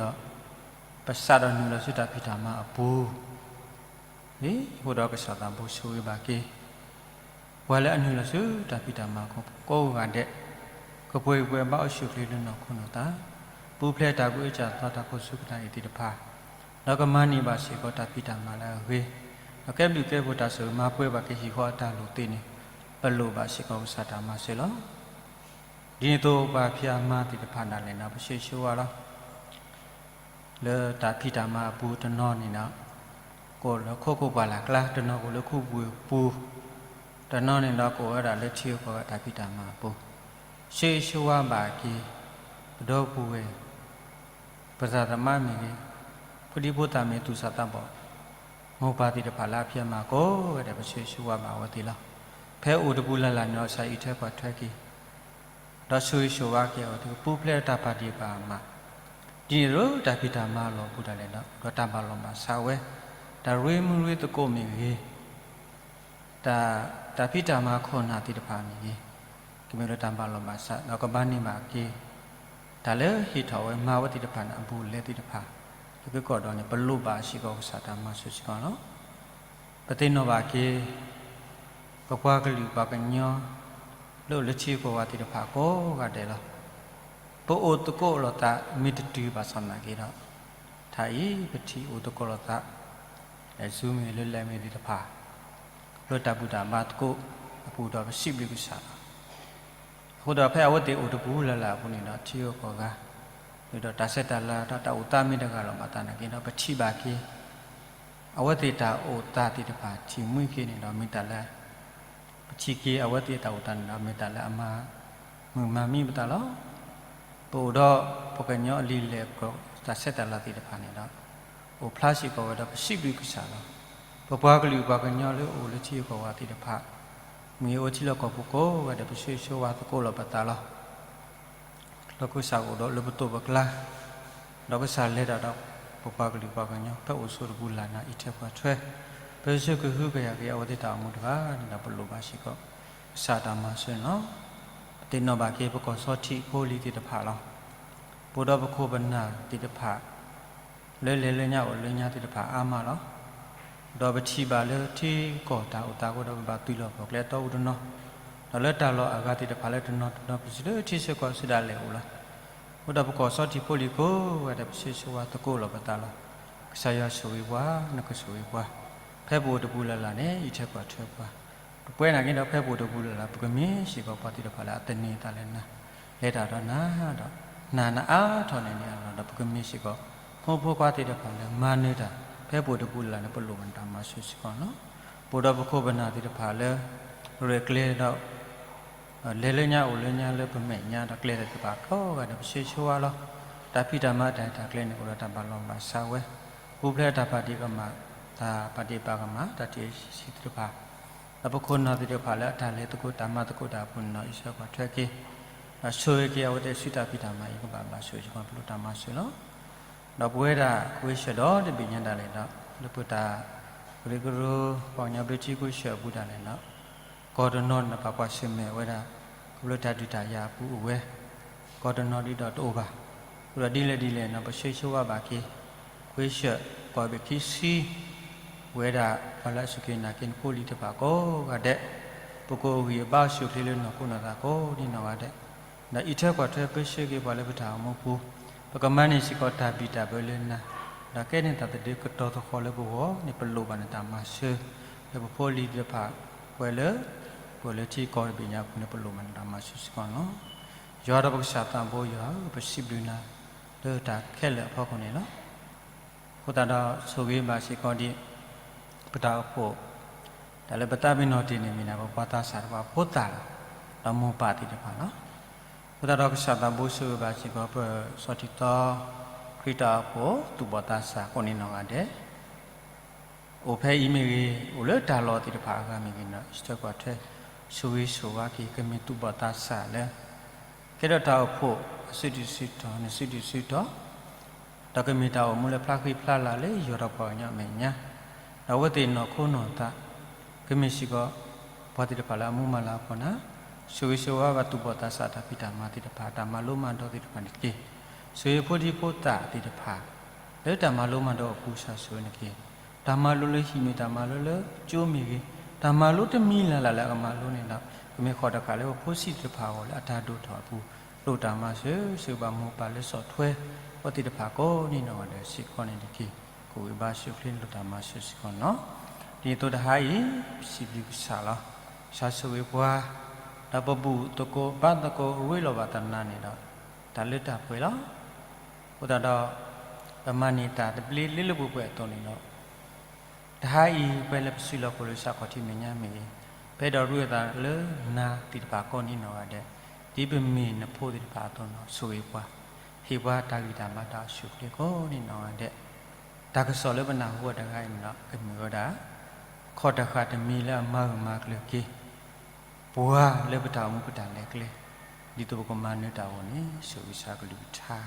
ပစးဒီးနုာ်လီၤဆူတၢ်ဖံးတၢ်မၤအပူၤ, အဃိဒီးကစၢ်သးဘိဆိၣ်ဂ့ၤဘၣ်က့ၤ ပှၤလၢအနုာ်လီၤဆူတၢ်ဖံးတၢ်မၤအပူၤကိးဂၤဒဲး, ကပှဲၤဂံၢ်ပှဲၤဘါအိၣ်ဆူၣ်အိၣ်ချ့လၢနီၢ်ခိနီၢ်သး, ပူၤဖျဲးတၢ်ကအုကၢ်သီတၢ်ခိၣ်ဆူကနၣ်အံၤသ့ၣ်တဖၣ်, ဒီးကမၤန့ၢ်ဘၣ်စ့ၢ်ကီးတၢ်ဖံးတၢ်မၤလၢအဂ့ၤ, ဒီးကဲဘျုးကဲဖှိၣ်တၢ်ဆိၣ်ဂ့ၤမၤပှဲၤဘၣ်က့ၤဟံၣ်ဃီအတၢ်လိၣ်သ့န့ၣ်, ပလိၣ်ဘၣ်စ့ၢ်ကီးကစၢ်တၢ်မၤစၢၤလီၤ. ဒ်န့ၣ်အသိးပှၤဖံးအမၤသ့ၣ်တဖၣ်ဒၣ်လဲာ်န့ၣ် ပဆိၣ်ဂ့ၤဆိၣ်ဝါလီၤ. လၢတၢ်ဖံးတၢ်မၤအပူၤတနီၤန့ၣ်ဒီး, ကအိၣ်လၢခိခိၣ်ပှၢ်လၢ်ကျါ, တနီၤကအိၣ်လၢခူပူၤအပူၤ, တနီၤန့ၣ်ဒီးကအိၣ်ဝဲဒၣ်လၢထံဂုၤကီၢ်ဂၤတၢ်ဖံးတၢ်မၤအပူၤ, ဆိၣ်ဂ့ၤဆိၣ်ဝါဘၣ်က့ၤ ပဒီပုၢ်ဝဲၢ် ပသရၣ်သမါမ့ၢ်ဂ့ၤ, ဖိဒံဖိသၣ်မ့ၢ်သူၣ်စၢ်သးဘီၣ်, မိၢ်ပၢ်သ့ၣ်တဖၣ်လၢအဖံးအမၤကိးဂၤဒဲး ပဆိၣ်ဂ့ၤဆိၣ်ဝါဘၣ်အဝဲသ့ၣ်လီၤ. ဖဲအိၣ်တပူၤလၢ်လၢ်န့ၣ်ဒီး ကစၢ်အံးထွဲကွၢ်ထွဲက့ၤ ဒီးဆိၣ်ဂ့ၤဆိၣ်ဝါက့ၤအဝဲသ့ၣ် ကပူၤဖျဲးဒီးတၢ်ပာ်ဒ့ၣ်ပာ်ကမၣ်, ဒ်န့ၣ်အသိးတၢ်ဖံးတၢ်မၤအလီၢ်ပူၤဒၣ်လဲာ်ဒီး ဒီးတၢ်ဘၣ်လီၤဘၣ်ဆးဝဲ, တၢ်ရ့မုာ်ရ့သကိးမ့ၢ်ဂ့ၤ, တ တၢ်, တၢ်ဖံးတၢ်မၤခိၣ်နၢ်သ့ၣ်တဖၣ်န့ၣ်ဂ့ၤ, ကမ့ၢ်လၢတၢ်ဘၣ်လီၤဘၣ်စး ဒီးကဘၣ်န့ၢ်ဘၣ်က့ၤ တၢ်လၢဟ့ၣ်ထီၣ်ဝဲမၤဝဲသ့ၣ်တဖၣ်န့ၣ် အဘူးအလဲသ့ၣ်တဖၣ် လၢကကီၢ်ဒီးန့ၣ် ပလိၣ်ဘၣ်စ့ၢ်ကီးကစၢ်တၢ်မၤစၢၤစ့ၢ်ကီးလီၤ. ပသ့ၣ်နီၣ်ဘၣ်က့ၤ ပပှၤကလုာ်ပှၤကညီ လၢအိၣ်လၢထံကိးဝါသ့ၣ်တဖၣ်ကိးဂၤဒဲးလီၤ. ပအိၣ်သကိးလိာ်သးမ့ၢ်တတုၤဘၣ်ဆၣ်သနာ်က့ဒီး တၢ်အံၤပထံၣ်အိၣ်သကိးလိာ်သး လၢ Zoom မ့ၢ်လၢလဲၣ်မ့ၢ်သ့ၣ်တဖၣ် လၢတၢ်ဘူၣ်တၢ်ဘါသကိးအပူၤဒီး ပစံးဘျုးကစၢ်လီၤ. အဃိဒီးဖဲအဝဲသ့ၣ်အိၣ်တပူၤလၢ်လၢ်အပူၤန့ၣ်ဒီး ထံဂုၤကီၢ်ဂၤ ဒီးတၢ်ဆဲးတၢ်လၤဒီးတၢ်အိၣ်သးမ့ၢ်တဂၤလီၤဘၣ်သနာ်က့ဒီး ပထံၣ်ဘၣ်က့ၤ အဝဲသ့ၣ်တၢ်အိၣ်သးသ့ၣ်တဖၣ် ထံၣ်မှံက့ၤန့ၣ်ဒီး မ့ၢ်တၢ်လၢ ပထံၣ်က့ၤအဝဲသ့ၣ်တၢ်အိၣ်သးန့ၣ်ဒီး မ့ၢ်တၢ်လၢအမၤမုာ်မၤမံပသးလီၤ. ပအိၣ်ဒီးပှၤကညီအလံာ်လဲၢ်ကီၢ် တၢ်ဆဲးတၢ်လၤသ့ၣ်တဖၣ်န့ၣ်ဒီး အိၣ်ဖျါစ့ၢ်ကီးဝဲဒီး ပစံးဘျုးကစၢ်လီၤ. ပပှၤကလုာ်ပှၤကညီလၢအိၣ်လၢထံဂုၤကီၢ်ဂၤသ့ၣ်တဖၣ် မ့ၢ်ဂ့ၤအိၣ်ထံလီၢ်ကီၢ်ပူၤကိးဂၤဒဲး ပဆၢဂ့ၤဆၢဝါသကိးလီၤပသးလီၤ. ဒီးကစၢ်ကအိၣ်ဒီးလၢပသိးပကျါ, ဒီးကစၢ်လဲၤတၢ်ဒီးပပှၤကလုာ်ပှၤကညီ ဖဲအိၣ်ဆိးတပူၤလၢ်လၢ် အံးထွဲကွၢ်ထွဲ ပဆၢကဟုကယာ်က့ၤအဝဲသ့ၣ်တၢ်အိၣ်မူတဂၤန့ၣ်ဒီး ပလိၣ်ဘၣ်စ့ၢ်ကီး ကစၢ်တၢ်မၤစၢၤန့ၣ်လီၤ. ပသ့ၣ်နီၣ်ဘၣ်က့ၤပကီၢ်စီထံးဖိလံၤသ့ၣ်တဖၣ်လီၤ. ပအိၣ်ဒီးပခိၣ်ပနၢ်သ့ၣ်တဖၣ် လၢလဲၤလၢညါအိၣ်လၢညါသ့ၣ်တဖၣ်အါမးလီၤ. ဒီးပထံၣ်ဘၣ်လၢထံကီၢ်တၢ်အိၣ်သးအဃိဒီး ပဘၣ်သူၣ်လီၤပှီၢ်ကျဲအတီအူတနီၤ, ဒီးလၢတၢ်လီၢ်အဂၤသ့ၣ်တဖၣ်လၢတနီၤတနီၤ ပစံးလၢထံဆၢကီၢ်ဆၢဒၣ်လဲာ်အိၣ်လီၤ. အဃိဒီးပကီၢ်စီထံးဖိလံၤကိးဂၤဒဲး ပဆၢဂ့ၤဆၢဝါသကိးလီၤပသးလီၤ. ကစၢ်ယွၤဆိၣ်ဂ့ၤပှၤ နကဆိၣ်ဂ့ၤပှၤ, ဖဲပအိၣ်တပူၤလၢ်လၢ်န့ၣ် အံးထွဲကွၢ်ထွဲပှၤ ပပှဲၤနာ်က့ဒီး ဖဲပအိၣ်တပူၤလၢ်လၢ် ပကမ့ၢ်စ့ၢ်ကီးပှၤသ့ၣ်တဖၣ်လၢအသန့ၤသးလၢနၤ, လဲၤတၢ်ဒီးနၤဒီး နၤနအါထီၣ်န့ၢ်ဒံးအလီၢ်ဒီး ပကမ့ၢ်စ့ၢ်ကီး ဖိမုၣ်ဖိခွါသ့ၣ်တဖၣ်လၢမၤနၢၤတၢ် ဖဲပအိၣ်တပူၤလၢ်လၢ်န့ၣ် ပလိၣ်ဘၣ်နတၢ်မၤစၢၤစ့ၢ်ကီးလီၤ. ပအိၣ်ဒီးပခိၣ်ပနၢ်သ့ၣ်တဖၣ်လၢ ရဲၣ်ကျဲၤဒီး လဲၤလၢညါအိၣ်လၢညါလၢပမဲာ်ညါဒီးကျဲသ့ၣ်တဖၣ်ကိးဂၤဒဲး ပဆၢဂ့ၤဆၢဝါလီၤ. တၢ်ဖံးတၢ်မၤတၢ်ရဲၣ်တၢ်ကျဲၤန့ၣ် ကအိၣ်ဒီးတၢ်ဘၣ်လီၤဘၣ်စးဝဲ, ပူၤဖျဲးတၢ်ပာ်ဒ့ၣ်ကမၣ်, တၢ်ပာ်ဒ့ၣ်ပာ်ကမၣ် တၢ်တ့ၢ်စံးသ့ၣ်တဖၣ်, ဒီးပခိၣ်နၢ်သ့ၣ်တဖၣ်လၢအတၢ်လဲၤသကိးတၢ်မၤသကိးတၢ်အပူၤန့ၣ်ဒီး အံးထွဲကွၢ်ထွဲက့ၤ, ဒီးဆိၣ်ဂ့ၤက့ၤအဝဲသ့ၣ်ဆူတၢ်ဖံးတၢ်မၤအံၤ ကဘၣ်ဘၣ်ဆိၣ်ဂ့ၤစ့ၢ်ကီး ပလိၣ်တၢ်မၤစၢၤလီၤ. ဒီးပဝဲဒၣ် ကဝ့ၤဆၢၣ်ဒီတဘ့ၣ်ညါဒၣ်လဲာ်ဒီး လၢပတၢ်ကရၢကရိ ပှၤကညီဘျၢထံကဝ့ၤဆၢၣ်အပူၤဒၣ်လဲာ်ဒီး ကီၢ်တနီၤန့ၣ် ပှၤကွၢ်ဆၢၣ်မဲာ်ဝဲဒၣ် ခီဖျိတၢ်ဒုးတၢ်ယၤအပူၤအိၣ်ဝဲ, ကီၢ်တနီၤဒ်ဒီးတအိၣ်ဘၣ်. အဃိဒီးဒ်လဲၣ်ဒ်လဲၣ်န့ၣ် ပဆၢဂ့ၤဆၢဝါဘၣ်က့ၤ ကဝ့ၤဆၢၣ် ကီၢ်ဘ့ၣ်ခံဆံ ဝဲဒၣ်ပှၤလၢအစူၢ်က့ၤနာ်က့ၤနဖိလံၤတဖၣ်ကိးဂၤဒဲး, ပကအိၣ်ဂံၢ်အဘါအဆူၣ်အိၣ်ချ့လၢနီၢ်ခိနီၢ်သးကိးဒံနီၢ်ဂၤဒဲး, ဒီးအံးထွဲကွၢ်ထွဲပၢဆှၢက့ၤပှၤလၢပတၢ်အိၣ်မူပူၤ, ပကမၤန့ၢ်စ့ၢ်ကီးတၢ်ဘံၣ်တၢ်ဘၢလၢနၤ, ဒီးကဲန့ၢ်တၢ်သဒၢကတီၤသဃီၤလၢပဂီၢ်န့ၣ် ပလိၣ်ဘၣ်နတၢ်မၤစၢၤ လၢပဖိလံၤသ့ၣ်တဖၣ် ပှၤလၢ ပှၤလၢထံကီၢ်တဘ့ၣ်ညါအပူၤန့ၣ် ပလိၣ်ဘၣ်နတၢ်မၤစၢၤစ့ၢ်ကီးန့ၣ်လီၤ. ယွၤဒီးပကစၢ်သးဘိယွၤဧၢ, ပစံးဘျုးနၤ လၢတၢ်ခဲလၢာ်အဖီခိၣ်န့ၣ်လီၤ. အဃိသတးဒီးဆိၣ်ဂ့ၤဘၣ်စ့ၢ်ကီးဒံး ပတၢ်အိၣ်ဖှိၣ် တၢ်လၢပသးပ့ၤနီၣ်တ့ၢ်န့ၣ်မ့ၢ်ဒၣ် ပပှၤသးစၢ်တဖၣ်ဖိသၣ်လီၤ, ဒီးမိၢ်ပၢ်သ့ၣ်တဖၣ်လီၤ. အဃိသတးဒီးကစၢ်သးဘိဆိၣ်ဂ့ၤဘၣ်စ့ၢ်ကီး ပစီၤထံသီ ခရံာ်တၢ်အိၣ်ဖှိၣ်သူၣ်ဘီၣ်သးစၢ်ကိးန့ၣ်နီၢ်ဂၤဒဲး အိၣ်ဖဲအံၤမ့ၢ်ဂ့ၤ, အိၣ်လၢတၢ်လီၢ်သ့ၣ်တဖၣ်အဂၤမ့ၢ်ဂ့ၤန့ၣ် အံးထွဲကွၢ်ထွဲ ဆိၣ်ဂ့ၤဆိၣ်ဝါက့ၤ ကမ့ၢ်သူၣ်ဘီၣ်သးစၢ်လၢ ကဲထီၣ်တၢ်အိၣ်ဖှိၣ်အစုဒုၣ်စုတီၤ နစုဒုၣ်စုတီၤ, ဒီးကမ့ၢ်တၢ်အိၣ်မူလၢဖျါဃံဖျါလၤလၢယွၤဒီးပှၤကညီအမဲာ်ညါ, ဒီးအဝဲသ့ၣ်နီၢ်ခိနီၢ်သး ကမ့ၢ်စ့ၢ်ကီး ပှၤသ့ၣ်တဖၣ်လၢအမူမၤလၤအပီၢ်နၤ, ဆိၣ်ဂ့ၤဆိၣ်ဝါဘၣ်သူၣ်ဘီၣ်သးစၢ်တၢ်ဖံးတၢ်မၤသ့ၣ်တဖၣ် တၢ်မၤလိမၤဒိးသ့ၣ်တဖၣ်န့ၣ်တက့ၢ်. ဆိၣ်ဂ့ၤဖိဒံဖိသၣ်သ့ၣ်တဖၣ် လၢတၢ်မၤလိမၤဒိးအပူၤ ကစၢ်ဆိၣ်ဂ့ၤန့ၣ်တက့ၢ်. တၢ်မၤလိလၢဟံၣ်မ့ၢ်ဂ့ၤ, တၢ်မၤလိလၢကၠိမ့ၢ်ဂ့ၤ, တၢ်မၤလိတမံၤလၢ်လၢ်လၢအကမၤလိန့ၣ်ဒီး ကမ့ၢ်ဃီတဃာ်လၢပဖိဆံးသ့ၣ်တဖၣ်အဂီၢ်လၢအတၢ်ဒိၣ်ထီၣ်အပူၤ, လိၣ်တၢ်မၤစၢၤ, ဆိၣ်ဂ့ၤဘၣ်မိၢ်ပၢ်လၢစီၣ်ထွဲအဝဲသ့ၣ်တဖၣ်ကိးဒံနီၢ်ဂၤဒဲးစ့ၢ်ကီးန့ၣ်တက့ၢ်. ကအိၣ်ဂံၢ်ဘါဆိၣ်ချ့လိၣ်တၢ်မၤစၢၤစ့ၢ်ကီးန့ၣ်လီၤ. ဒ်သိးတဟါအံၤ ပစံးဘျုးကစၢ်လီၤ. ကစၢ်ဆိၣ်ဂ့ၤပှၤ, ဒီးပဘူၣ်သကိးဘါသကိးရ့လိာ်ဘၣ်သနာ်န့ၣ်ဒီး တၢ်လၢတၢ်ပှဲၤလီၤ. အဃိသတးဒီး ပမၤန့ၢ်တၢ်သဘျ့လၢလၢပှဲၤပှဲၤအသိးန့ၣ်ဒီး တဟါအံၤ ဖဲလၢပစုလီၢ်ခီၣ်လၢဆၣ်ခီၣ်ထံးမဲာ်ညါမ့ၢ်ဂ့ၤ, ဖဲဒီးရ့သးလၢနၤသ့ၣ်တဖၣ်ကိးဒံနီၢ်ဂၤဒဲး, ဒ်ပမ့ၢ်နဖိသ့ၣ်တဖၣ်အသိးန့ၣ် ဆိၣ်ဂ့ၤပှၤ, ဟ့ၣ်ပှၤတၢ်ဂံၢ်တၢ်ဘါတၢ်အိၣ်ဆူၣ်အိၣ်ချ့ကိးဒံနီၢ်ဂၤဒဲး, တၢ်ကစီၣ်လၢပနၢ်ဟူအီၤတဂၤအံၤန့ၣ်ဒီး ကမ့ၢ်ဝဲဒၣ် ခီၣ်တဃာ်တမံၤလၢအမၤဂၢၢ်မၤကျၢၤက့ၤ ပှၤလၢပတၢ်အိၣ်မူပတၢ်လဲၤကျဲ, ဒ်သိးပကမၤနၢၤတၢ်အဂီၢ်န့ၣ် ဆိၣ်ဂ့ၤကစၢ်ကလုၢ်ကထါ,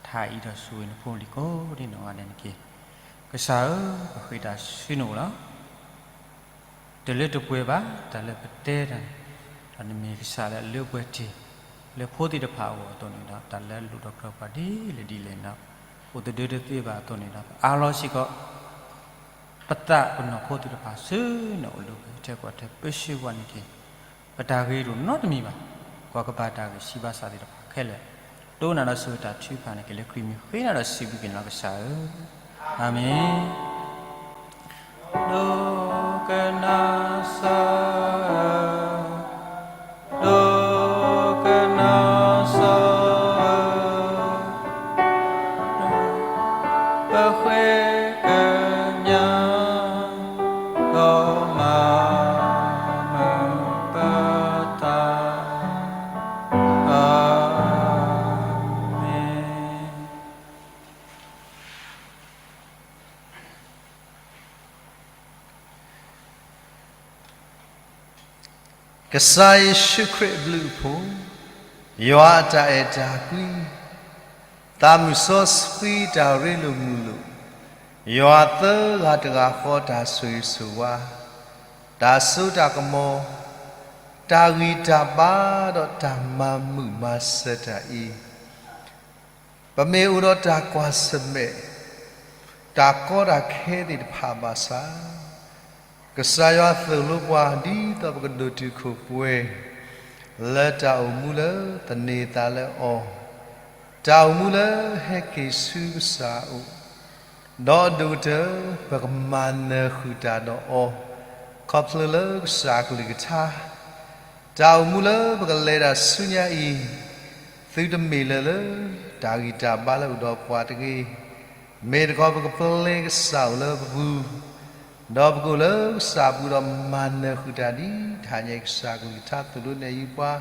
တဟါအံၤဒီးဆိၣ်ဂ့ၤနဖိလံၤကိးဒံနီၢ်ဂၤဒဲးန့ၣ်တက့ၢ်. ကစၢ်ဧၢ, ပဃ့တၢ်ဆှၢနအိၣ်လီၤ. တလၢတပှဲၤဘၣ် တၢ်လၢပတဲတၢ်န့ၣ်, ဒီးနမ့ၢ်ကစၢ်လၢအလၢပှဲၤတ့ၢ် လၢဖိသ့ၣ်တဖၣ်အဂီၢ်အသိးန့ၣ်ဒီး တၢ်လၢအလိၣ်ဒီးကြၢးပှၤဒ်လဲၣ်ဒ်လဲၣ်န့ၣ် အိၣ်တဒၢတသ့ဘၣ်အသိးန့ၣ်ဒီး ပအးလီၤစ့ၢ်ကီး ပသးပနီၢ်ခိသ့ၣ်တဖၣ်ဆူနအိၣ်လၢပှဲၤထဲကွၢ်ထဲ ပၢဆှၢပှၤန့ၣ်တက့ၢ်. ပတၢ်ဂ့ၤတအိၣ်နီတမံၤဘၣ်, ကွၢ်ကဘၣ်တၢ်ဂ့ၢ်စံးဘၣ်စၢ်သ့ၣ်တဖၣ်ခဲလၢာ်, ဒိကနၣ်ဒီးဆိၣ်ဂ့ၤတၢ်ထုကဖၣ်န့ၣ်က့ၤလၢခရံာ်မံၤဃ့နၤဒီးစံးဘျုးက့ၤနၤကစၢ်ဧၢ, အၤမ့ၣ်. ဒိကနၣ်စၢ်ဧၢ, ဒိကနၣ်စၢ်ဧၢ, ပဃ့ကညး ဒီးမၤမုာ်ပသး, အၤမ့ၣ်. ကစၢ်ယ့ၣ်ၡူးခရံာ်အဘျုးအဖှိၣ်, ယွၤအတၢ်အဲၣ်တၢ်ကွံ, သးမုၢ်စီဆှံတၢ်ရ့လိာ်မုာ်လိာ်, ယွၤသၢဂၤတဂၤဃီတၢ်ဆိၣ်ဂ့ၤဆိၣ်ဝါ, တၢ်စိတၢ်ကမီၤ, တၢ်ဂံၢ်တၢ်ဘါဒီးတၢ်မၤမုာ်မၤစၢၤတၢ်အံၤ ပမ့ၢ်အိၣ်ဒီးတၢ်ကွၢ်ဆၢၣ်မဲာ် တၢ်ကီတၢ်ခဲသ့ၣ်တဖၣ်ဘၣ်ဆၣ်, ကစၢ်ယွၤသိၣ်လိပှၤဒ်သိးပကဒိၣ်တုာ်ခိၣ်ပှဲၤ လၢတၢ်အိၣ်မူလၢသန့ၤသးလၢအီၤ, တၢ်အိၣ်မူလၢဟဲက့ၤဆူကစၢ်အအိၣ်, ဒီးအဒိၣ်ကတၢၢ် ပကမၤနၢၤဃုာ်တၢ်ဒီးအီၤ ခီဖျိလၢကစၢ်အကလုၢ်ကထါ တၢ်အိၣ်မူလၢပကလဲၤတၢ်ဆူညါအံၤ, သုတမ့ၢ်လၢာ်လၢ တၢ်ဂံၢ်တၢ်ဘါလၢအိၣ်ဒီးပှၤတဂ့ၤ, မ့ၢ်တခီပကပျဲကစၢ်အိၣ်လၢပပူၤ, ဒီးပကအိၣ်လၢကစၢ်အပူၤဒီးမၤနၢၤဃုာ်တၢ်ဒ်တဟါညါအံၤ ကစၢ်အကလုၢ်ကထါသိၣ်လိနဲၣ်ယုၤပှၤ,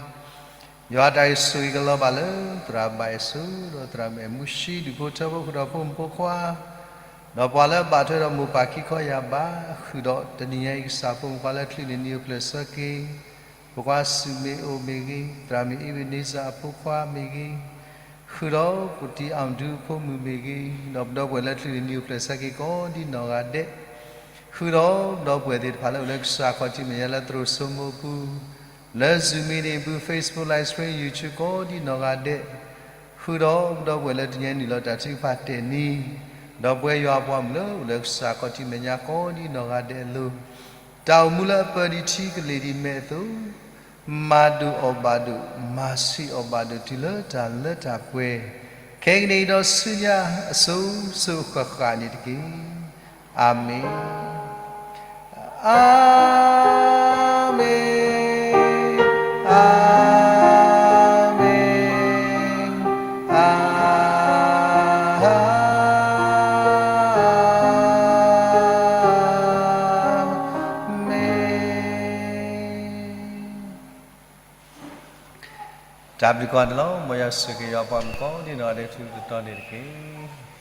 ယွၤတၢ်ဂ့ၢ်ဆိၣ်ဂ့ၤကလီၤဘၣ်လၢသရၣ်ဘၣ်အဲၣ်စိ ဒီးသရၣ်မုၣ်အဲၣ်မူဆှံ ဒူၣ်ဖိထၢဖိဃုာ်ဒီးဖိမုၣ်ဖိခွါ ဒီးပှၤလၢအဘၣ်ထွဲဒီးမိၢ်ပၢ်ခံခီယၢ်ဘး, ဃုာ်ဒီးတနံၤညါအံၤကစၢ်ဖိမုၣ်ဖိခွါလၢချုးန့ၢ်နံၤအိၣ်ဖျဲၣ်ဆၢက့ၤ, ဖိခွါစုမ့ၢ်အိၣ်မ့ၢ်ဂ့ၤ, သရၣ်မုၣ်အ့ဝ့ၢ်န့စၢ်အဖိခွါမ့ၢ်ဂ့ၤ, ဃုာ်ဒီးပတံၤအီၣ်ဒူအဖိမုၣ်မ့ၢ်ဂ့ၤ, ဒီးပဒီပုၢ်ဝဲၢ်လၢချုးန့ၢ်နံၤအိၣ်ဖျဲၣ်ဆၢက့ၤကိးဒ်နီၢ်ဂၤဒဲး, ဃုာ်ဒီးပဒီပုၢ်ဝဲၢ်သ့ၣ်တဖၣ်လၢအိၣ်လၢကစၢ်ခီၣ်ထံးမဲာ်ညါလၢသရိာ်စိမိအပူၤ လၢ Zoom meeting အပူၤ Facebook Live Stream YouTube ကိးဒ်နီၢ်ဂၤဒဲး, ဃုာ်ဒီးပဒီပုၢ်ဝဲၢ်လၢတနံၤအံၤနုာ်လီၤတၢ်ထုကဖၣ်တဲာ်နံၤ, ဒီးပဝဲယွၤအပှၤမုၣ်လၢအိၣ်လၢကစၢ်ခီၣ်ထံးမဲာ်ညါကိးဒ်နီၢ်ဂၤဒဲးအလိၤ, တၢ်အိၣ်မူလၢအပၢဒံးထံကလ့ၢ်ဒံးမဲာ်အသိး, မၤဒိၣ်အီၣ်ဘၣ်ဒိၣ်, မၤဆံးအီၣ်ဘၣ်ဒိၣ်တုၤလၢတၢ်လၢတၢ်ပှဲၤ, ခဲကနံၣ်အံၤဒီးဆူညါအစိၤစိၤအဃၣ်ဃၣ်န့ၣ်တက့ၢ်. အၤမ့ၣ်. အၤမ့ၣ်, အၤမ့ၣ်, အၤမ့ၣ်. တၢ်ဘျုးကီးန့ၣ်လီၤ. မ်ယွၤဆိၣ်ဂ့ၤယွၤပှၤမုၣ်ကိးဒ်နီၢ်ဂၤဒဲး ထူတတီၤန့ၣ်တက့ၢ်.